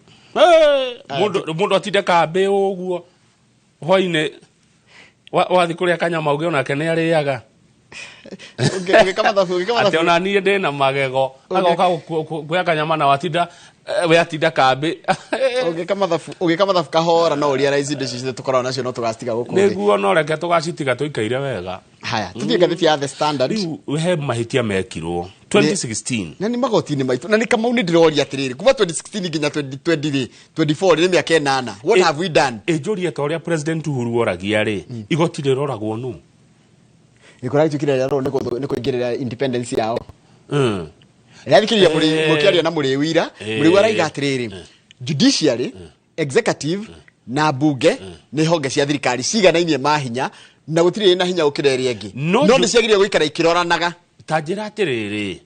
[SPEAKER 1] Mũndũ atinde kambĩ ũguo hwainĩ wathiĩ kũrĩa kanyama ũngĩ onake nĩ arĩaga.
[SPEAKER 2] Ũngĩka mathabu, ũngĩka
[SPEAKER 1] atĩ
[SPEAKER 2] mathabu.
[SPEAKER 1] Ona niĩ ndĩna magego agoka kuoya kanyama na watinda, we atinda kambĩ.
[SPEAKER 2] Ũngĩka mathabu, ũngĩka mathabu kahora no ũrealize indo ici ciothe tũkoragwo nacio no tũgacitiga gũkũ thĩ.
[SPEAKER 1] Nĩguo, no reke tũgacitiga tũikaire wega.
[SPEAKER 2] Haya, tũthiĩ ngathĩti ya The Standard.
[SPEAKER 1] Rĩu he mahĩtia mekirwo 2016.
[SPEAKER 2] Na nĩ magoti-inĩ maitũ, na nĩ Kamau, nĩ ndĩroria atĩrĩrĩ, kuma 2016 nginya 2020 rĩ, 24 nĩ mĩaka 8, what have we done?
[SPEAKER 1] Ĩnjũrie ta ũrĩa President Uhuru oragia rĩ, igoti rĩroragwo nũ?
[SPEAKER 2] Gĩkũra gĩtuĩkire rĩarorwo nĩ kũingĩrĩra independence yao. Rĩathikĩrĩria mũkĩaria na mũrĩu ira, mũrĩu araiga atĩrĩrĩ, judiciary, executive na bunge nĩ honge cia thirikari ciganainie mahinya na gũtirĩ na hinya gũkĩra ĩrĩa ĩngĩ,
[SPEAKER 1] No
[SPEAKER 2] no nĩ ciagĩrĩire gũikara ikĩroranaga.
[SPEAKER 1] Ta njĩra atĩrĩrĩ,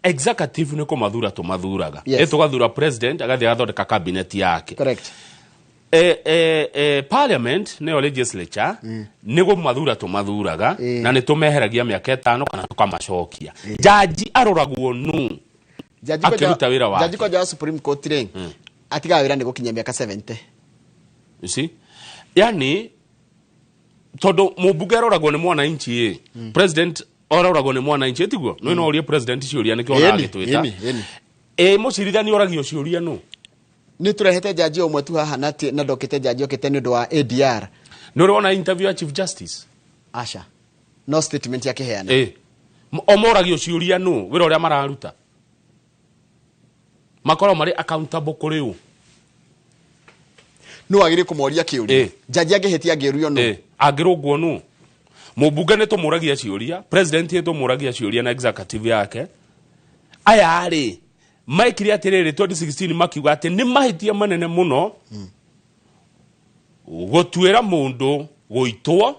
[SPEAKER 1] executive nĩ kũmathura tũmathuraga.
[SPEAKER 2] Yes.
[SPEAKER 1] Ĩ tũgathura president, agathiĩ agathondeka cabinet yake.
[SPEAKER 2] Correct.
[SPEAKER 1] Parliament nĩyo legislature, nĩ gũmathura tũmathuraga na nĩ tũmeheragia mĩaka 5 kana tũkamacokia. Jaji aroragwo nũ
[SPEAKER 2] Jaji kwanja-
[SPEAKER 1] akĩruta wĩra wake?
[SPEAKER 2] Jaji kwanja wa Supreme Court rĩ, atigaga wĩra nĩ gũkinyia mĩaka 70.
[SPEAKER 1] You see? Yani tondũ mũmbunge aroragwo nĩ mwananchi ĩ, president aroragwo nĩ mwananchi, ĩtiguo? Nĩ no ũrie president ciũria, nĩkĩo ona
[SPEAKER 2] Ĩni,
[SPEAKER 1] agĩtwĩta.
[SPEAKER 2] ĩni, ĩni.
[SPEAKER 1] Ĩ mũcirithania oragio ciũria nũ?
[SPEAKER 2] Nĩ tũrehete jaji ũmwe tu haha na na ndokĩte jaji okĩte nĩ ũndũ wa ADR.
[SPEAKER 1] Nĩ ũrona interview ya chief justice?
[SPEAKER 2] Aca, no statement akĩheana.
[SPEAKER 1] Ĩ o moragio ciũria nũ wĩra ũrĩa mararuta makorwo marĩ accountable kũrĩ ũ?
[SPEAKER 2] Nĩ wagĩrĩire kũmoria kĩũria? Jaji angĩhĩtia angĩũrio nũ?
[SPEAKER 1] Ĩ angĩrũngwo nũ? Mũmbunge nĩ tũmũragia ciũria, president nĩ tũmũragia ciũria na executive yake. Aya rĩ maikire atĩrĩrĩ 2016 makiuga atĩ nĩ mahĩtia manene mũno gũtuĩra mũndũ gũitwo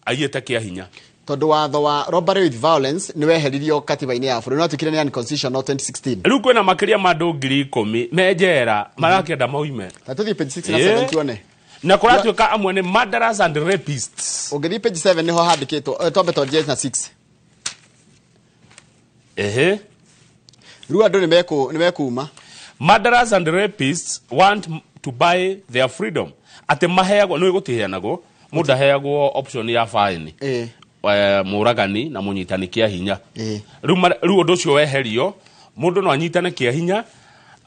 [SPEAKER 1] aiyĩte kĩa hinya.
[SPEAKER 2] Tondũ watho wa robbery with violence nĩ weheririo katiba-inĩ ya bũrũri, no watuĩkire nĩ unconstitutional 2016.
[SPEAKER 1] Rĩu kwĩna makĩria ma andũ 10,000 me njera marakĩenda moime.
[SPEAKER 2] Ta tũthiĩ page 6 na 7 tuone.
[SPEAKER 1] Na kũratuĩka amwe nĩ murderers and rapists.
[SPEAKER 2] Ũngĩthiĩ page 7 nĩho handĩkĩtwo, twambe twanjie na 6.
[SPEAKER 1] Ehe.
[SPEAKER 2] Rĩu andũ nĩ mekuma.
[SPEAKER 1] Murderers and rapists want to buy their freedom, atĩ maheagwo, nĩ gũtiheanagwo, mũndũ aheagwo option ya fine. Mũragani na mũnyitani kĩa hinya. Rĩu rĩu ũndũ ũcio weherio, mũndũ no anyitane kĩa hinya,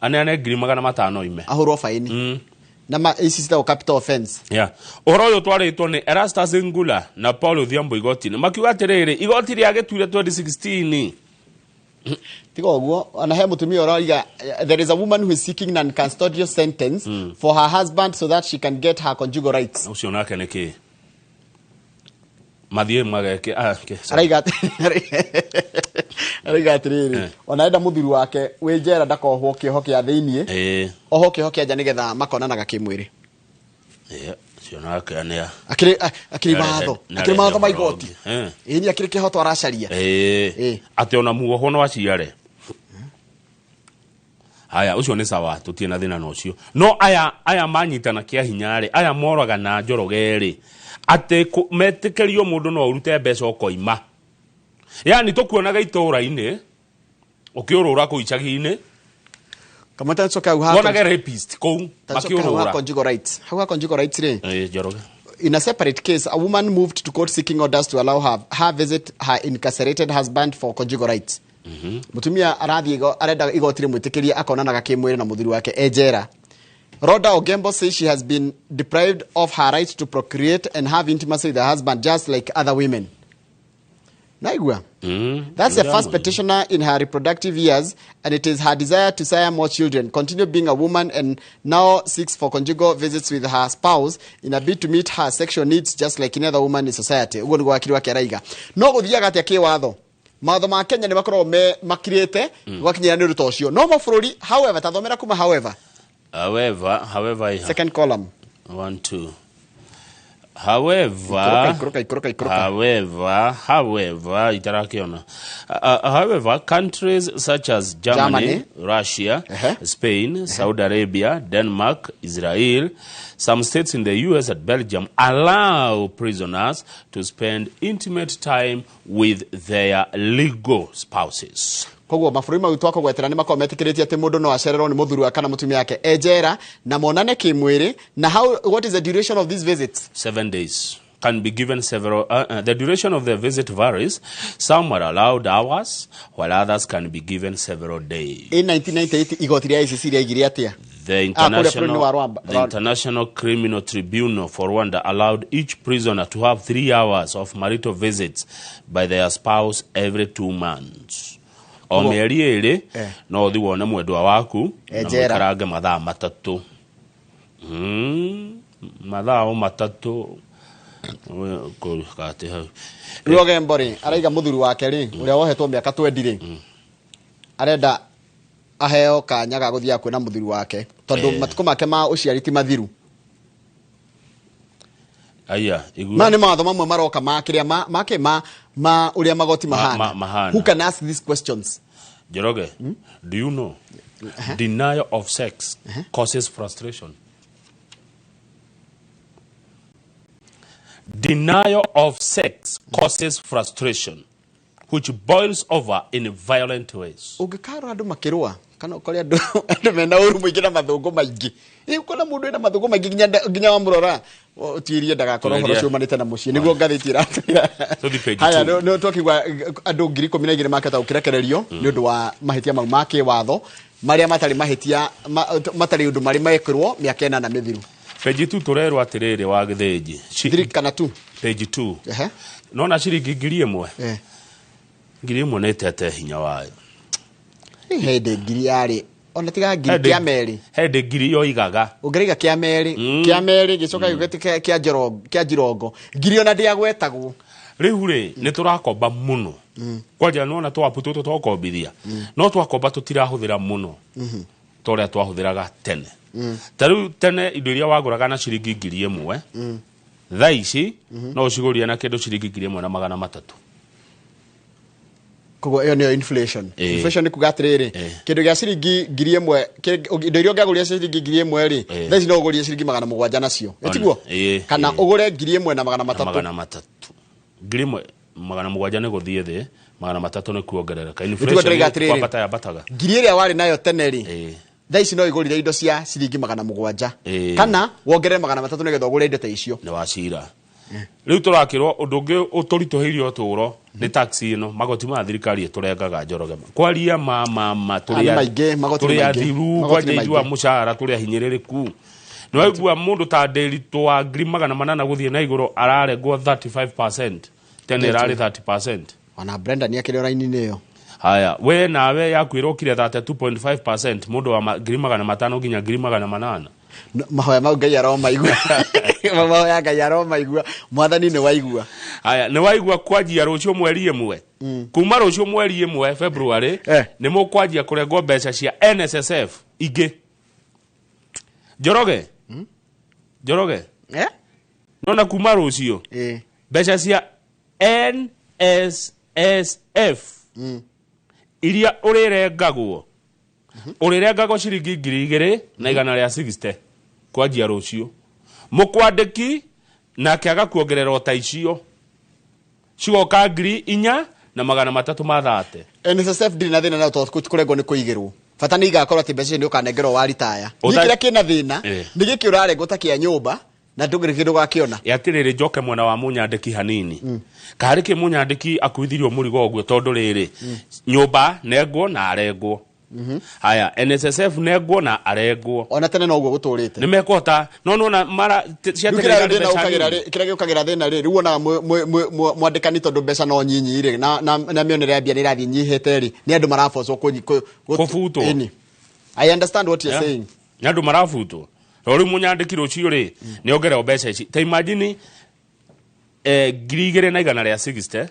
[SPEAKER 1] aneane 500,000 ime.
[SPEAKER 2] Ahũrwo faini. Na ici citagwo capital offense.
[SPEAKER 1] Yeah. Ũhoro ũyũ twarĩtwo nĩ Erastus Ngula na Paul Odhiambo igoti-inĩ, makiuga atĩrĩrĩ, igoti rĩagĩtuire 2016.
[SPEAKER 2] Tiga ũguo, ona he mũtumia ũroiga, there is a woman who is seeking non-custodial sentence for her husband so that she can get her conjugal rights.
[SPEAKER 1] Ũcio nake nĩ kĩ mathiĩ mageke, ah, okay, sorry.
[SPEAKER 2] Araiga atĩrĩrĩ, ona enda mũthuri wake wĩ njera ndakohwo kĩoho kĩa thĩiniĩ, ohwo kĩoho kĩa nja nĩgetha makonanaga kĩmwĩrĩ.
[SPEAKER 1] Ũcio nake nĩ
[SPEAKER 2] Akĩrĩ watho, akĩrĩ mawatho ma igoti. Ĩni akĩrĩ kĩhoto aracaria.
[SPEAKER 1] Atĩ ona muohwo no aciare. Haya, ũcio nĩ sawa, tũtirĩ na thĩna na ũcio. No aya manyitana kĩa hinya rĩ, aya moragana Njoroge rĩ, atĩ metĩkĩrio mũndũ no ũrute mbeca ũkoima. Yani tũkuonaga itũũra-inĩ ũkĩũrũra kũu icagi-inĩ.
[SPEAKER 2] Kamwe ta coka hau ha
[SPEAKER 1] Wonage rapist kũu
[SPEAKER 2] Ta coka hau ha
[SPEAKER 1] makĩũrũra.
[SPEAKER 2] conjugal rights. Hau ha conjugal rights rĩ.
[SPEAKER 1] Njoroge.
[SPEAKER 2] In a separate case, a woman moved to court seeking orders to allow her visit her incarcerated husband for conjugal rights. Mutumia arathiĩ arenda igoti rĩmwĩtĩkĩrie akonanaga kĩmwĩrĩ na mũthuri wake e njera. Rhoda Ogembo says she has been deprived of her right to procreate and have intimacy with her husband just like other women. Naigua. That's the first petitioner in her reproductive years, and it is her desire to sire more children, continue being a woman, and now seeks for conjugal visits with her spouse in a bid to meet her sexual needs just like any other woman in society. Ũguo nĩguo wakiri wake araiga. No gũthiaga atĩa kĩwatho? Mawatho ma Kenya nĩ makoragwo me makirĩte gwakinyĩra nĩ ũndũ ta ũcio. No mabũrũri, however, ta thomera kuma however.
[SPEAKER 1] However,
[SPEAKER 2] Second column.
[SPEAKER 1] 1, 2. However,
[SPEAKER 2] Ikũrũka, ikũrũka, ikũrũka.
[SPEAKER 1] However, itarakiona. However, countries such as Germany,
[SPEAKER 2] Germany.
[SPEAKER 1] Russia, Spain, Saudi Arabia, Denmark, Israel, some states in the US and Belgium allow prisoners to spend intimate time with their legal spouses.
[SPEAKER 2] Koguo mabũrũri mau twakũgwetera nĩ makoragwo metĩkĩrĩtie atĩ mũndũ no acererwo nĩ mũthuri wake kana mũtumia wake e njera na monane kĩmwĩrĩ. Na how, what is the duration of these visits?
[SPEAKER 1] 7 days. Can be given several. The duration of the visit varies. Some are allowed hours, while others can be given several days.
[SPEAKER 2] In 1998 igoti rĩa ICC rĩaigire atĩa?
[SPEAKER 1] The International Criminal Tribunal for Rwanda allowed each prisoner to have 3 hours of marital visits by their spouse every 2 months. O mĩeri ĩrĩ no ũthiĩ wone mwendwa waku na mũikarange mathaa matatũ. Mathaa o matatũ.
[SPEAKER 2] Rĩu Ogembo rĩ araiga mũthuri wake rĩ ũrĩa wohetwo mĩaka 20 rĩ arenda aheo kanya ga gũthiĩ kuona mũthuri wake tondũ matukũ make ma ũciari ti mathiru.
[SPEAKER 1] Aya, igua.
[SPEAKER 2] Ma nĩ mawatho mamwe maroka ma kĩrĩa ma ma ma ũrĩa magoti mahana. Who can ask these questions?
[SPEAKER 1] Njoroge, do you know denial of sex causes frustration? Denial of sex causes frustration, which boils over in violent ways.
[SPEAKER 2] Ũngĩkarora andũ makĩrũa kana ũkore andũ mena ũru mũingĩ na mathũngũ maingĩ. Ũkona mũndũ ena mathũngũ maingĩ nginya wamũrora ũtuĩrie ndagakorwo ũhoro ũcio umanĩte na mũciĩ nĩguo ngathĩti ĩratwĩra. Haya, nĩ twakĩigua andũ 12,000 makĩhota gũkĩrekererio nĩ ũndũ wa mahĩtia mau ma kĩwatho marĩa matarĩ mahĩtia matarĩ ũndũ marĩ mekĩrwo mĩaka 8 mĩthiru.
[SPEAKER 1] Page 2 tũrerwo atĩrĩrĩ wa gĩthĩnji.
[SPEAKER 2] 3 kana 2?
[SPEAKER 1] Page 2. Nona ciringi 1,000. 1,000 nĩ ĩtete hinya wayo.
[SPEAKER 2] Hĩndĩ ngiri yarĩ ona tiga ngiri kĩa merĩ.
[SPEAKER 1] Hĩndĩ ngiri yoigaga.
[SPEAKER 2] Ũngĩraiga kĩa merĩ, kĩa merĩ gĩcoka gĩũke kĩa njorongo, kĩa njirongo. Ngiri ona ndĩagwetagwo.
[SPEAKER 1] Rĩu rĩ nĩ tũrakomba mũno. Kwanja nĩwona twapu tũtũ twakombithia. No twakomba tũtirahũthĩra mũno. Ta ũrĩa twahũthĩraga tene. Ta rĩu tene indo iria wagũraga na ciringi 1,000. Thaa ici no ũcigũrire na kĩndũ ciringi 1,300.
[SPEAKER 2] Koguo ĩyo nĩyo inflation. Inflation nĩ kuga atĩrĩrĩ kĩndũ gĩa ciringi 1,000 indo iria ũngĩagũrire ciringi 1,000 rĩ thaa ici no ũgũrire ciringi 700 nacio. Ĩtiguo? Kana ũgũre 1,300.
[SPEAKER 1] 1,700 nĩ gũthiĩ thĩ, 300 nĩ kuongerereka. Inflation kwambata yambataga.
[SPEAKER 2] Ngiri ĩrĩa warĩ nayo tene rĩ thaa ici no igũrire indo cia ciringi 700 kana wongerere 300 nĩgetha ũgũre indo ta icio.
[SPEAKER 1] Nĩ wacira. Rĩu tũrakĩrwo ũndũ ũngĩ ũtũritũhĩirie ũtũũro nĩ taxi ĩno magoti ma thirikari ĩtũrengaga Njoroge. Kwaria ma tũrĩ athiru kwanja ithuĩ a mũcara tũrĩ ahinyĩrĩrĩku. Nĩ waigua mũndũ ta Ndĩritũ wa 800,000 gũthiĩ na igũrũ ararengwo 35%, tene ĩrarĩ 30%.
[SPEAKER 2] Ona Brenda nĩ akĩrĩ raini-inĩ ĩyo.
[SPEAKER 1] Haya, we nawe yaku ĩrokire 32.5%, mũndũ wa 500,000 nginya 800,000.
[SPEAKER 2] Mahoya mau Ngai aromaigua. Mahoya Ngai aromaigua. Mwathani nĩ waigua.
[SPEAKER 1] Haya, nĩ waigua kwanjia rũciũ mweri ĩmwe. Kuma rũciũ mweri ĩmwe February nĩ mũkwanjia kũrengwo mbeca cia NSSF ingĩ. Njoroge. Njoroge. Nona kuma rũciũ. Mbeca cia NSSF iria ũrĩrengagwo. Ũrĩrengagwo ciringi 2,160 kwanjia rũciũ. Mũkwandĩki nake agakuongerera o ta icio cigoka 4,330.
[SPEAKER 2] NSSF ndĩrĩ na thĩna nayo tondũ kũrengwo nĩ kũigĩrwo. Bata nĩ igakorwo atĩ mbeca icio nĩ ũkanengerwo wa ritaya. Nĩ kĩrĩa kĩna thĩna nĩ gĩkĩ ũrarengwo ta kĩa nyũmba na ndũngĩrĩ kĩndũ ũgakĩona.
[SPEAKER 1] Atĩrĩrĩ njoke mwena wa mũnyandĩki hanini. Karĩ kĩ mũnyandĩki akuithirio mũrigo ũguo tondũ rĩrĩ nyũmba nengwo na arengwo. Haya, NSSF nengwo na arengwo.
[SPEAKER 2] Ona tene no ũguo gũtũrĩte.
[SPEAKER 1] Nĩ mekũhota no nona mara cia tene
[SPEAKER 2] kĩrĩa gĩũkagĩra thĩna rĩ rĩu wonaga mwandĩkani tondũ mbeca no nyinyi rĩ na mĩonere ya mbia nĩ ĩrathiĩ nyihĩte rĩ nĩ andũ marabocwo
[SPEAKER 1] kũbutwo.
[SPEAKER 2] I understand what you're saying.
[SPEAKER 1] Nĩ andũ marabutwo. Rĩu mũnyandĩki rũciũ rĩ nĩ ongererwo mbeca ici. Ta imagine 2,160.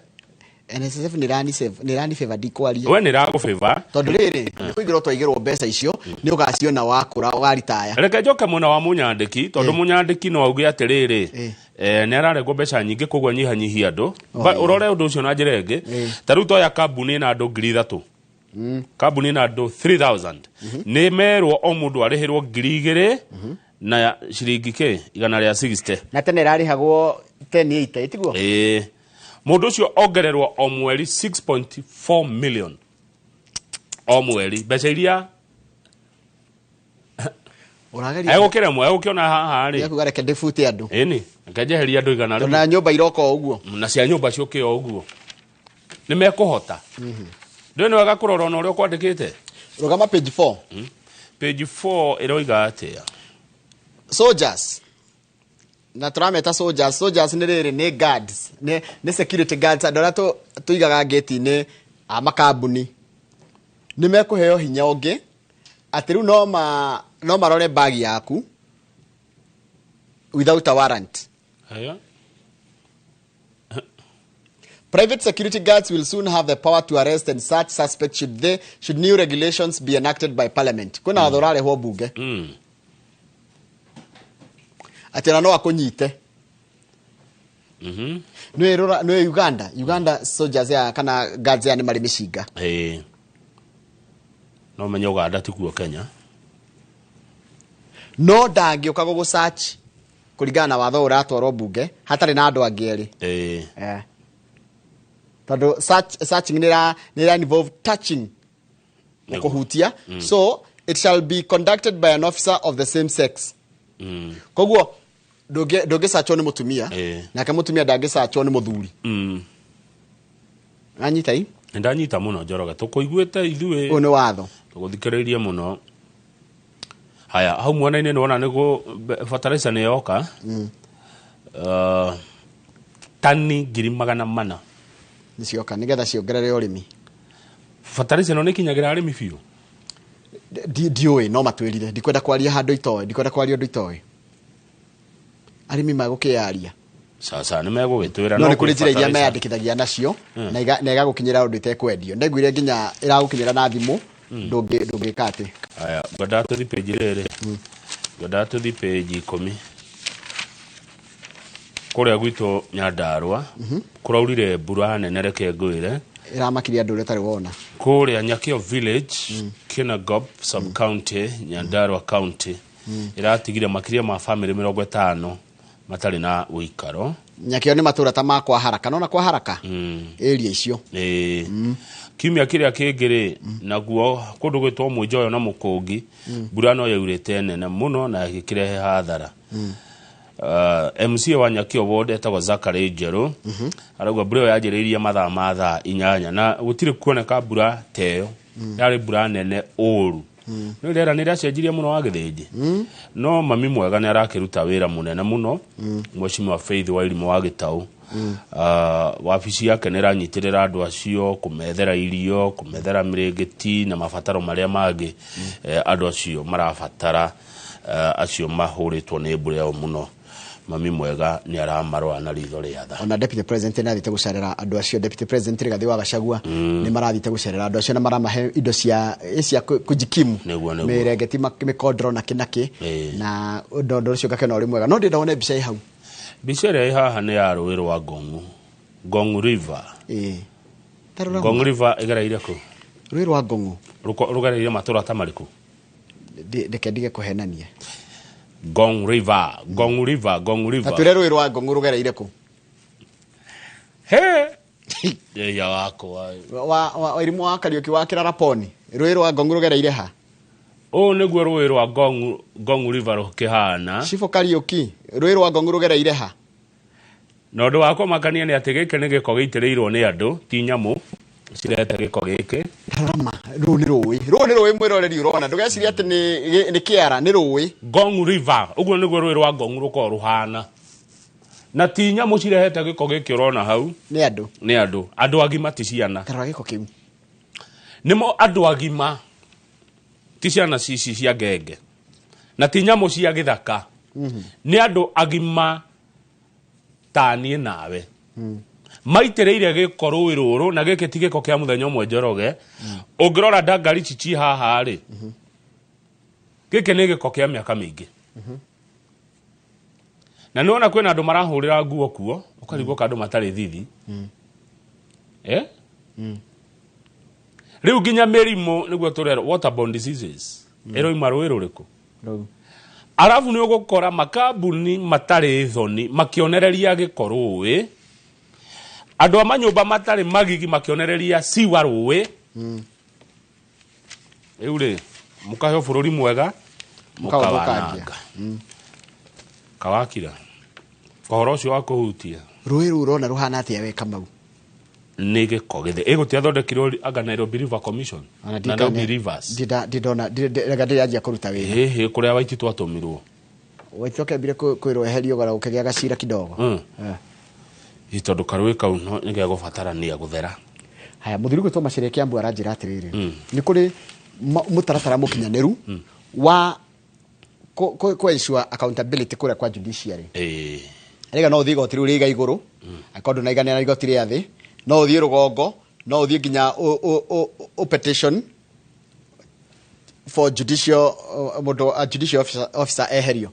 [SPEAKER 2] NSSF nĩ rani favor ndikwaria.
[SPEAKER 1] We nĩ ragũ favor.
[SPEAKER 2] Tondũ rĩrĩ nĩ kũigĩrwo twaigĩrwo mbeca icio nĩ ũgaciona wakũra ũgaritaya.
[SPEAKER 1] Reke njoke mwena wa mũnyandĩki tondũ mũnyandĩki no auge atĩrĩrĩ nĩ ararengwo mbeca nyingĩ koguo nyihanyihia andũ. Ũrore ũndũ ũcio na njĩra ĩngĩ. Ta rĩu toya kambuni ĩna andũ 3,000. Kambuni ĩna andũ 3,000. Nĩ merwo o mũndũ arĩhĩrwo 2,000 na ciringi kĩ 160.
[SPEAKER 2] Na tene ĩrarĩhagwo 1080 ĩtiguo?
[SPEAKER 1] Ĩĩ. Mũndũ ũcio ongererwo o mweri 6.4 million o mweri mbeca iria
[SPEAKER 2] ũrageria
[SPEAKER 1] egũkĩremwo egũkĩona haha rĩ
[SPEAKER 2] nĩekuga reke ndĩbute andũ.
[SPEAKER 1] Ĩni reke njeherie andũ 100
[SPEAKER 2] na nyũmba iroka o ũguo
[SPEAKER 1] na cia nyũmba ciũke o ũguo nĩ mekũhota. Ndũĩ nĩ wega kũrora ona ũrĩa ũkwandĩkĩte.
[SPEAKER 2] Rũgama page 4.
[SPEAKER 1] Page 4 ĩroiga atĩa?
[SPEAKER 2] Soldiers na tũrameta soldiers. Soldiers nĩ rĩrĩ, nĩ guards, nĩ security guards, andũ arĩa tũigaga ngĩti-inĩ a makambuni, nĩ mekũheo hinya ũngĩ atĩ rĩu no marore bagi yaku without a warrant.
[SPEAKER 1] Haya.
[SPEAKER 2] Private security guards will soon have the power to arrest and search suspects should new regulations be enacted by parliament. Kwĩna watho ũrarehwo bunge atĩ ona no akũnyite. Nĩ Uganda soldiers ya kana guards ya nĩ marĩ mĩcinga.
[SPEAKER 1] Ĩĩ, no menye Uganda tikuo Kenya.
[SPEAKER 2] No ndangĩũka gũgũ search kũringana na watho ũratwarwo bunge hatarĩ na andũ angĩ erĩ. Eh. Tondũ searching nĩ involve touching, kũhutia. So it shall be conducted by an officer of the same sex. Koguo ndũngĩcachwo nĩ mũtumia, nake mũtumia ndangĩcachwo nĩ mũthuri. Anyita i?
[SPEAKER 1] Ndanyita mũno, Njoroge, tũkũiguĩte ithuĩ.
[SPEAKER 2] Ũyũ nĩ watho.
[SPEAKER 1] Tũgũthikĩrĩirie mũno. Haya, hau mwena-inĩ nĩwona nĩguo fertilizer nĩ yoka. Tani 400,000
[SPEAKER 2] nĩcioka nĩgetha ciongerere ũrĩmi.
[SPEAKER 1] Fertilizer ĩno nĩ ĩkinyagĩra arĩmi biũ?
[SPEAKER 2] Ndiũĩ, no matwĩrire. Ndikwenda kwaria handũ itoĩ, ndikwenda kwaria ũndũ itoĩ. Arĩmi magũkĩyaria.
[SPEAKER 1] Sasa nĩ megũgĩtwĩra.
[SPEAKER 2] No nĩ kũrĩ njĩra iria
[SPEAKER 1] fertilizer.
[SPEAKER 2] meyandĩkithagia nacio na igagũkinyĩra ũndũ itekwendio. Ndaiguire nginya ĩragũkinyĩra na thimũ, ndũngĩka atĩ.
[SPEAKER 1] Haya, ngwendaga tũthi page rĩrĩ, ngwendaga tũthi page 10. Kũrĩa gwitũ Nyandarũa kũraurire mbura nene, reke ngwĩre.
[SPEAKER 2] Ĩramakirie andũ ũrĩa ũtarĩ wona.
[SPEAKER 1] Kũrĩa Nyakĩo village, Kinangop sub county, Nyandarua county, ĩratigire makĩria ma famĩlĩ 50 matarĩ na ũikaro.
[SPEAKER 2] Nyakĩo nĩ matũra ta ma kwa Haraka, nona kwa Haraka area icio.
[SPEAKER 1] Ĩĩ. Kiumia kĩrĩa kĩngĩ rĩ, naguo kũndũ gwĩtwo Mwĩnjoyo na Mũkũngi, mbura no yaurĩte nene mũno na ĩgĩkĩrehe hathara. MCA wa Nyakĩo ward etagwo Zachary Njerũ arauga mbura ĩyo yanjĩrĩirie mathaa ma thaa 8 na gũtirĩ kuoneka mbura ta ĩyo. Yarĩ mbura nene ũru. Nĩ rĩera nĩ rĩacenjirie mũno wa Gĩthĩnji. No mami mwega nĩ arakĩruta wĩra mũnene mũno, Mheshimiwa Faith Wairimũ wa Gĩtaũ. Wabici yake nĩ ĩranyitĩrĩra andũ acio, kũmethera irio, kũmethera mĩrĩngĩti na mabataro marĩa mangĩ andũ acio marabatara, acio mahũrĩtwo nĩ mbura ĩyo mũno. Mami mwega nĩ aramarora na ritho rĩa tha.
[SPEAKER 2] Ona deputy president nĩ athiĩte gũcerera andũ acio. Deputy president Rigathĩ wa Gachagua nĩ marathiĩte gũcerera andũ acio na maramahe indo cia kujikimu.
[SPEAKER 1] Nĩguo, nĩguo.
[SPEAKER 2] Mĩrengeti, mĩkondoro na kĩ na kĩ. Na ũndũ ũcio ngakena ũrĩ mwega, no ndĩrenda wone mbica ĩ hau.
[SPEAKER 1] Mbica ĩrĩa ĩ haha nĩ ya rũĩ rwa Ngong'u, Ngong'u River.
[SPEAKER 2] Ĩĩ. Ta rora.
[SPEAKER 1] Ngong'u River ĩgereire kũ?
[SPEAKER 2] Rũĩ rwa Ngong'u
[SPEAKER 1] Rũgereire matũra ta marĩkũ?
[SPEAKER 2] Reke ndige kũhenania.
[SPEAKER 1] Ngong River, Ngong River, Ngong River.
[SPEAKER 2] Ta twĩre rũĩ rwa Ngong'u rũgereire kũ?
[SPEAKER 1] He ya wakwa.
[SPEAKER 2] Wa Wairimũ wa Kariũki wa Kĩraraponi, rũĩ rwa Ngong'u rũgereire ha?
[SPEAKER 1] Ũũ nĩguo rũĩ rwa Ngong'u, Ngong'u River rũkĩhana.
[SPEAKER 2] Cibũ Kariũki, rũĩ rwa Ngong'u rũgereire ha?
[SPEAKER 1] Na ũndũ wa kũmakania nĩ atĩ gĩkĩ nĩ gĩko gĩitĩrĩirwo nĩ andũ, ti nyamũ cirehete gĩko gĩkĩ.
[SPEAKER 2] Tarama, rũu nĩ rũĩ. Rũu nĩ rũĩ mwĩroreri ũrona. Ndũgecirie atĩ nĩ kĩara, nĩ rũĩ.
[SPEAKER 1] Ngong'u River, ũguo nĩguo rũĩ rwa Ngong'u rũkoragwo rũhana. Na ti nyamũ cirehete gĩko gĩkĩ ũrona hau.
[SPEAKER 2] Nĩ andũ.
[SPEAKER 1] Nĩ andũ. Andũ agima, ti ciana.
[SPEAKER 2] Tarora gĩko kĩu.
[SPEAKER 1] Nĩmo andũ agima, ti ciana cici cia ngenge. Na ti nyamũ cia gĩthaka. Nĩ andũ agima ta niĩ nawe. Maitĩrĩire gĩko rũĩ rũrũ, na gĩkĩ ti gĩko kĩa mũthenya ũmwe, Njoroge. Ũngĩrora ndangari ici ci haha rĩ, gĩkĩ nĩ gĩko kĩa mĩaka mĩingĩ. Na nĩwona kwĩna andũ marahũrĩra nguo kuo, ũkarigwo ka andũ matarĩ thithi. Rĩu nginya mĩrimũ nĩguo tũrerwo waterborne diseases ĩroima rũĩ rũrĩkũ?
[SPEAKER 2] Rũu.
[SPEAKER 1] Arabu nĩ ũgũkora makambuni matarĩ thoni makĩonereria gĩko rũĩ, andũ a manyũmba matarĩ magigi makĩonereria siwa rũĩ. Rĩu rĩ, mũkaheo bũrũri mwega,
[SPEAKER 2] Mũkaũthũkangia.
[SPEAKER 1] mũkawananga. Kawakira ũhoro ũcio wa kũhutia.
[SPEAKER 2] Rũĩ rũu ũrona rũhana atĩa we Kamau?
[SPEAKER 1] Nĩ gĩko gĩthĩ ĩgũtiathondekirwo anga Nairobi River Commission, Nairobi Rivers.
[SPEAKER 2] Ndindona rega ndĩranjia kũruta wĩra.
[SPEAKER 1] Hĩhĩ kũrĩa Waititu atũmirwo.
[SPEAKER 2] Waititu akĩambire kwĩrwo eherio gara gũkĩgĩa gacira kidogo.
[SPEAKER 1] Ĩ tondũ karũĩ kau nĩ gegũbatarania gũthera.
[SPEAKER 2] Haya, mũthuri gwĩtwo Macharia Kĩambu aranjĩra atĩrĩrĩ, nĩ kũrĩ mũtaratara mũkinyanĩru wa kũ ensure accountability kũrĩa kwa judiciary. Rĩga no ũthiĩ igoti rĩu rĩiga igũrũ, angĩkorwo ndũnaiganĩra na igoti rĩa thĩ, no ũthiĩ rũgongo, no ũthiĩ nginya ũ petition for judicial mũndũ judicial officer eherio.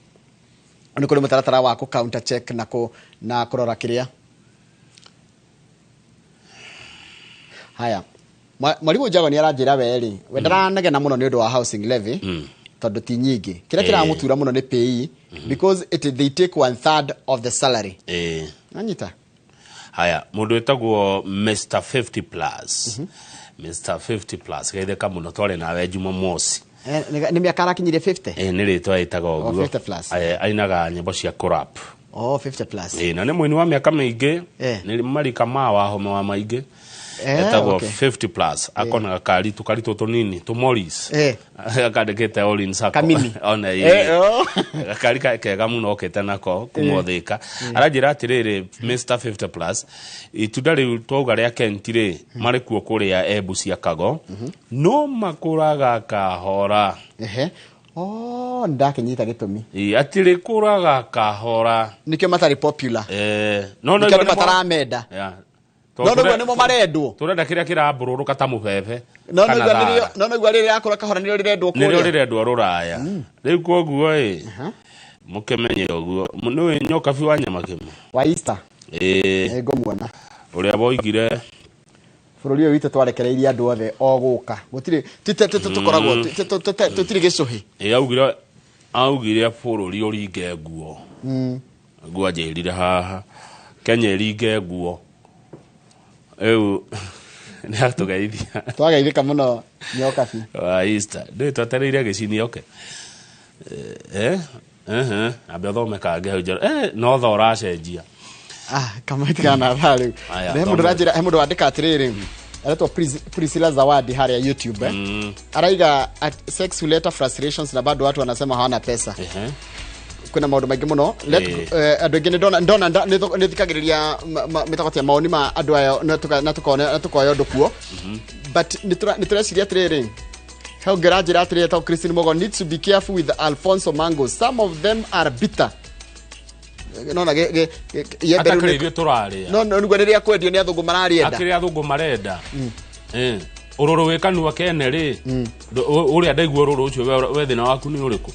[SPEAKER 2] Nĩ kũrĩ mũtaratara wa kũ counter check na kũrora kĩrĩa. Haya, Mwarimũ Njago nĩ aranjĩra we rĩ, we ndaranegena mũno nĩ ũndũ wa housing levy, tondũ ti nyingĩ. Kĩrĩa kĩramũtura mũno nĩ PAYE, because they take 1/3 of the salary. Nanyita.
[SPEAKER 1] Haya, mũndũ wĩtagwo Mr 50 plus. Mr 50 plus geithĩka mũno twarĩ nawe Jumamosi.
[SPEAKER 2] Nĩ mĩaka arakinyirie 50?
[SPEAKER 1] Nĩ rĩtwa ĩtagwo ũguo.
[SPEAKER 2] 50 plus.
[SPEAKER 1] Ainaga nyĩmbo cia kũrap.
[SPEAKER 2] Oh, 50 plus.
[SPEAKER 1] Na nĩ mũini wa mĩaka mĩingĩ, nĩ marika ma wahome wa maingĩ. Etagwo 50 plus, akonaga karitu karitu tũnini tũ Morris. Akandĩkĩte all in circle.
[SPEAKER 2] Kamini.
[SPEAKER 1] Ona gakari kega mũno okĩte nako kuma Thika. Aranjĩra atĩrĩrĩ, Mr 50 plus, itunda rĩu twauga rĩa Kent rĩ, marĩ kuo kũrĩa Embu cia Kago, no makũraga kahora.
[SPEAKER 2] Oh, ndakĩnyita gĩtũmi.
[SPEAKER 1] Atirĩ kũraga kahora.
[SPEAKER 2] Nĩkĩo matarĩ popular.
[SPEAKER 1] No
[SPEAKER 2] nĩkĩo andũ mataramenda. No nĩguo nĩmo marendwo.
[SPEAKER 1] Tũrenda kĩrĩa kĩrambũrũrũka ta mũbebe.
[SPEAKER 2] No nĩguo rĩrĩa yakũra kahora nĩrĩo rĩrendwo kũrĩa.
[SPEAKER 1] Nĩrĩo rĩrendwo rũraya. Rĩu kwoguo ĩ, mũkĩmenye ũguo. Nĩũĩ Nyokabi wa Nyamakĩma?
[SPEAKER 2] Wa Easter. Nĩngũmuona.
[SPEAKER 1] Ũrĩa woigire
[SPEAKER 2] bũrũri ũyũ witũ twarekereirie andũ othe o gũka. Gũtirĩ tũkoragwo tũtirĩ gĩcũhĩ.
[SPEAKER 1] Augire bũrũri ũringe nguo. Nguo anjĩrire haha. Kenya ĩringe nguo. Rĩu nĩ atũgeithia.
[SPEAKER 2] Twageithĩka mũno Nyokabi.
[SPEAKER 1] Wa Easter. Ndĩ twetereire gĩcini oke. Ambe ũthome kangĩ hau njoro. No thaa ũracenjia.
[SPEAKER 2] Kama itigana na thaa rĩu. He mũndũ ũranjĩra, he mũndũ wandĩka atĩrĩrĩ, aretwo Priscilla Zawadi harĩa YouTube. Araiga sex huleta frustrations na bado watu wanasema hawana pesa. Kwĩna maũndũ maingĩ mũno. Andũ aingĩ nĩ ndona nĩ thikagĩrĩria mĩtago ya maoni ma andũ aya na tũkoya ũndũ kuo. But nĩ tũreciria atĩrĩrĩ, hau ngĩranjĩra atĩrĩrĩ, etagwo Christine Mogo, needs to be careful with Alfonso mangoes. Some of them are bitter. Nona
[SPEAKER 1] atakĩrĩ ithuĩ tũrarĩa.
[SPEAKER 2] No nĩguo rĩrĩa kwendio nĩ athũngũ mararĩenda.
[SPEAKER 1] Akĩrĩ athũngũ marenda. Ũrũrũ wĩ kanua kene rĩ, ũrĩa ndaigua ũrũrũ ũcio we thĩna waku nĩ ũrĩkũ?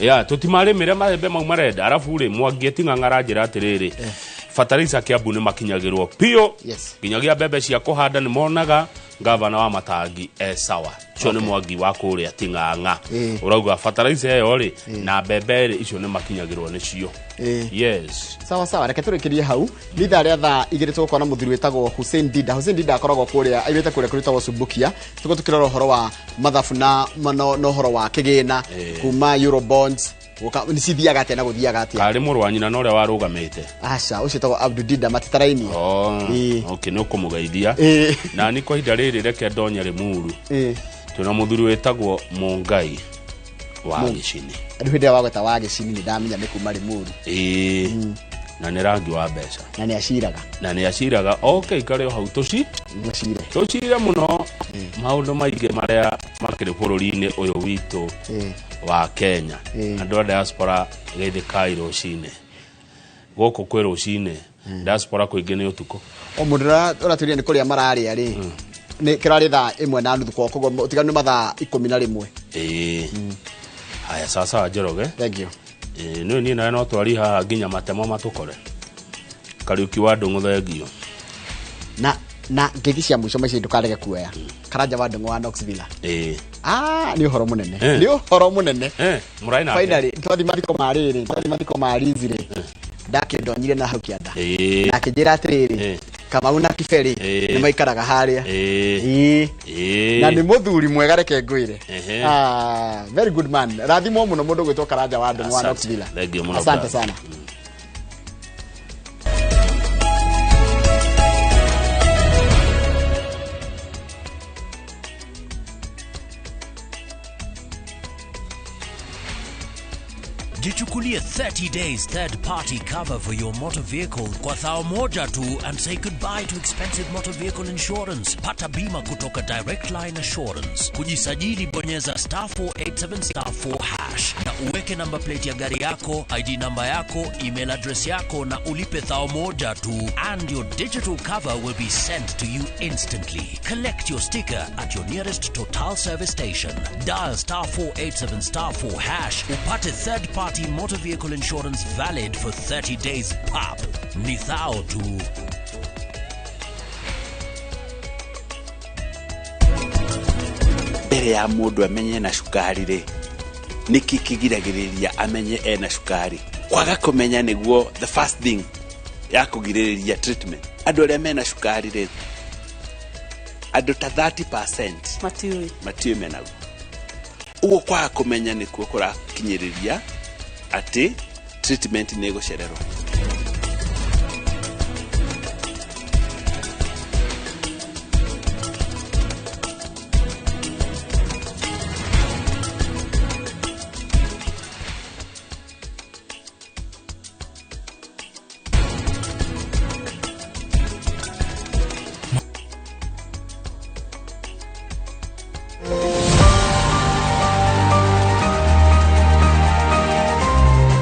[SPEAKER 1] Ya, tũtimarĩmĩre maembe mau marenda. Arabu rĩ, Mwangi Ting'ang'a aranjĩra atĩrĩrĩ, fertilizer Kiambu nĩ makinyagĩrwo piũ. Nginyagia mbembe cia kũhanda nĩ monaga. Gavana wa Matangi sawa. Ũcio nĩ Mwangi wa kũrĩa Ting'ang'a. Ũrauga fertilizer ĩyo rĩ, na mbembe rĩ, icio nĩ makinyagĩrwo nĩcio. Yes.
[SPEAKER 2] Sawa sawa, reke tũrĩkĩrie hau. Nĩ ithaa rĩa thaa 2 tũgũkorwo na mũthuri wĩtagwo Hussein Dida. Hussein Dida akoragwo kũrĩa, aimĩte kũrĩa kũrĩtagwo Subukia. Tũgũkorwo tũkĩrora ũhoro wa mathabu na ũhoro wa kĩgĩna kuma Eurobonds. Nĩ cithiaga atĩa na gũthiaga atĩa?
[SPEAKER 1] Karĩ mũrũ wa nyina na ũrĩa warũgamĩte.
[SPEAKER 2] Aca, ũcio wĩtagwo Abdu Dida matitarainie.
[SPEAKER 1] Okay, nĩ ũkũmũgeithia. Na nĩ kwa ihinda rĩrĩ reke ndonye Rĩmuru. Twĩna mũthuri wĩtagwo Mũngai wa Gĩcini.
[SPEAKER 2] Rĩu hĩndĩ ĩrĩa wagweta wa Gĩcini nĩ ndamenya nĩ kuma Rĩmuru.
[SPEAKER 1] Na nĩ rangi wa mbeca.
[SPEAKER 2] Na nĩ aciraga.
[SPEAKER 1] Na nĩ aciraga. Okay, ikare o hau tũcire. Tũcire mũno maũndũ maingĩ marĩa makĩrĩ bũrũri-inĩ ũyũ witũ wa Kenya. Andũ a diaspora geithĩkai rũcinĩ. Gũkũ kwĩ rũcinĩ, diaspora kũingĩ nĩ ũtukũ.
[SPEAKER 2] O mũndũ ũratũria nĩ kũrĩa mararĩa rĩ, nĩ kĩrarĩ thaa 1:30 koguo ũtiganu nĩ mathaa 11.
[SPEAKER 1] Haya, sasa Njoroge.
[SPEAKER 2] Thank you.
[SPEAKER 1] Nĩ niĩ nawe no twari haha nginya matemo matũkore. Kariũki wa Ndũng'ũ thengio.
[SPEAKER 2] Na ngeithi cia mũico maica ndũkarege kuoya. Karanja wa Ndũng'ũ wa Knoxville. Nĩ ũhoro mũnene. Nĩ ũhoro mũnene.
[SPEAKER 1] Mũrai nake.
[SPEAKER 2] Finally, twathi mathiko ma rĩrĩ, twathi mathiko ma Liz rĩ. Ndakĩndonyire na hau kĩanda. Na akĩnjĩra atĩrĩrĩ, Kamau na Kiberi nĩ maikaraga harĩa. Na nĩ mũthuri mwega reke ngwĩre. Very good man. Rathimwo mũno mũndũ gwĩtwo Karanja wa Ndũng'ũ wa Knoxville. Asante sana.
[SPEAKER 12] Jichukulie 30 days third party cover for your motor vehicle kwa thao moja tu and say goodbye to expensive motor vehicle insurance. Pata bima kutoka Direct Line Assurance. Kujisajili bonyeza star 487 star 4 hash na uweke number plate ya gari yako, ID namba yako, email address yako na ulipe thao moja tu and your digital cover will be sent to you instantly. Collect your sticker at your nearest Total service station. Dial star 487 star 4 hash upate third party motor vehicle insurance valid for 30 days pap. Ni thao tu.
[SPEAKER 25] Mbere ya mũndũ amenye na cukari rĩ, nĩkĩ kĩgiragĩrĩria amenye ena cukari? Kwaga kũmenya nĩguo the first thing ya kũgirĩrĩria treatment. Andũ arĩa mena cukari rĩ, andũ ta 30%
[SPEAKER 13] matiũĩ
[SPEAKER 25] matiũĩ menaguo. Ũguo kwaga kũmenya nĩkuo kũrakinyĩrĩria atĩ treatment nĩ ĩgũcererwo.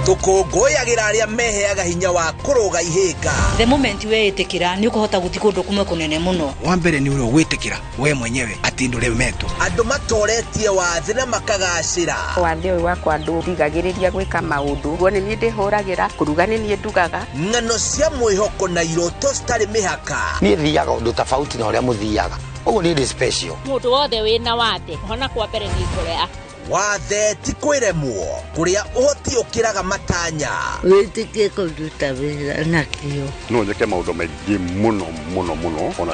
[SPEAKER 17] Tũkũngũyagĩra arĩa meheaga hinya wa kũrũga ihĩnga.
[SPEAKER 15] The moment weĩtĩkĩra nĩ ũkũhota gũthiĩ kũndũ kũmwe kũnene mũno.
[SPEAKER 19] Wa mbere nĩ ũrĩa gwĩtĩkĩra we mwenyewe atĩ ndũremetwo.
[SPEAKER 17] Andũ matoretie wathe na makagacĩra.
[SPEAKER 16] Wathe ũyũ wakwa ndũndigagĩrĩria gwĩka maũndũ. Guo nĩ niĩ ndĩhũragĩra, kũruga nĩ niĩ ndugaga.
[SPEAKER 17] Ng'ano cia mwĩhoko na iroto citarĩ mĩhaka.
[SPEAKER 18] Niĩ thiaga ũndũ tofauti na ũrĩa mũthiaga. Ũguo niĩ ndĩ special.
[SPEAKER 20] Mũndũ wothe wĩna wathe, hona kwa mbere nĩ ngoro yaku.
[SPEAKER 17] Wathe ti kwĩremwo, kũrĩa ũhoti ũkĩraga matanya.
[SPEAKER 23] Wĩtĩkie kũruta wĩra na kĩo.
[SPEAKER 24] No njĩke maũndũ maingĩ mũno mũno mũno ona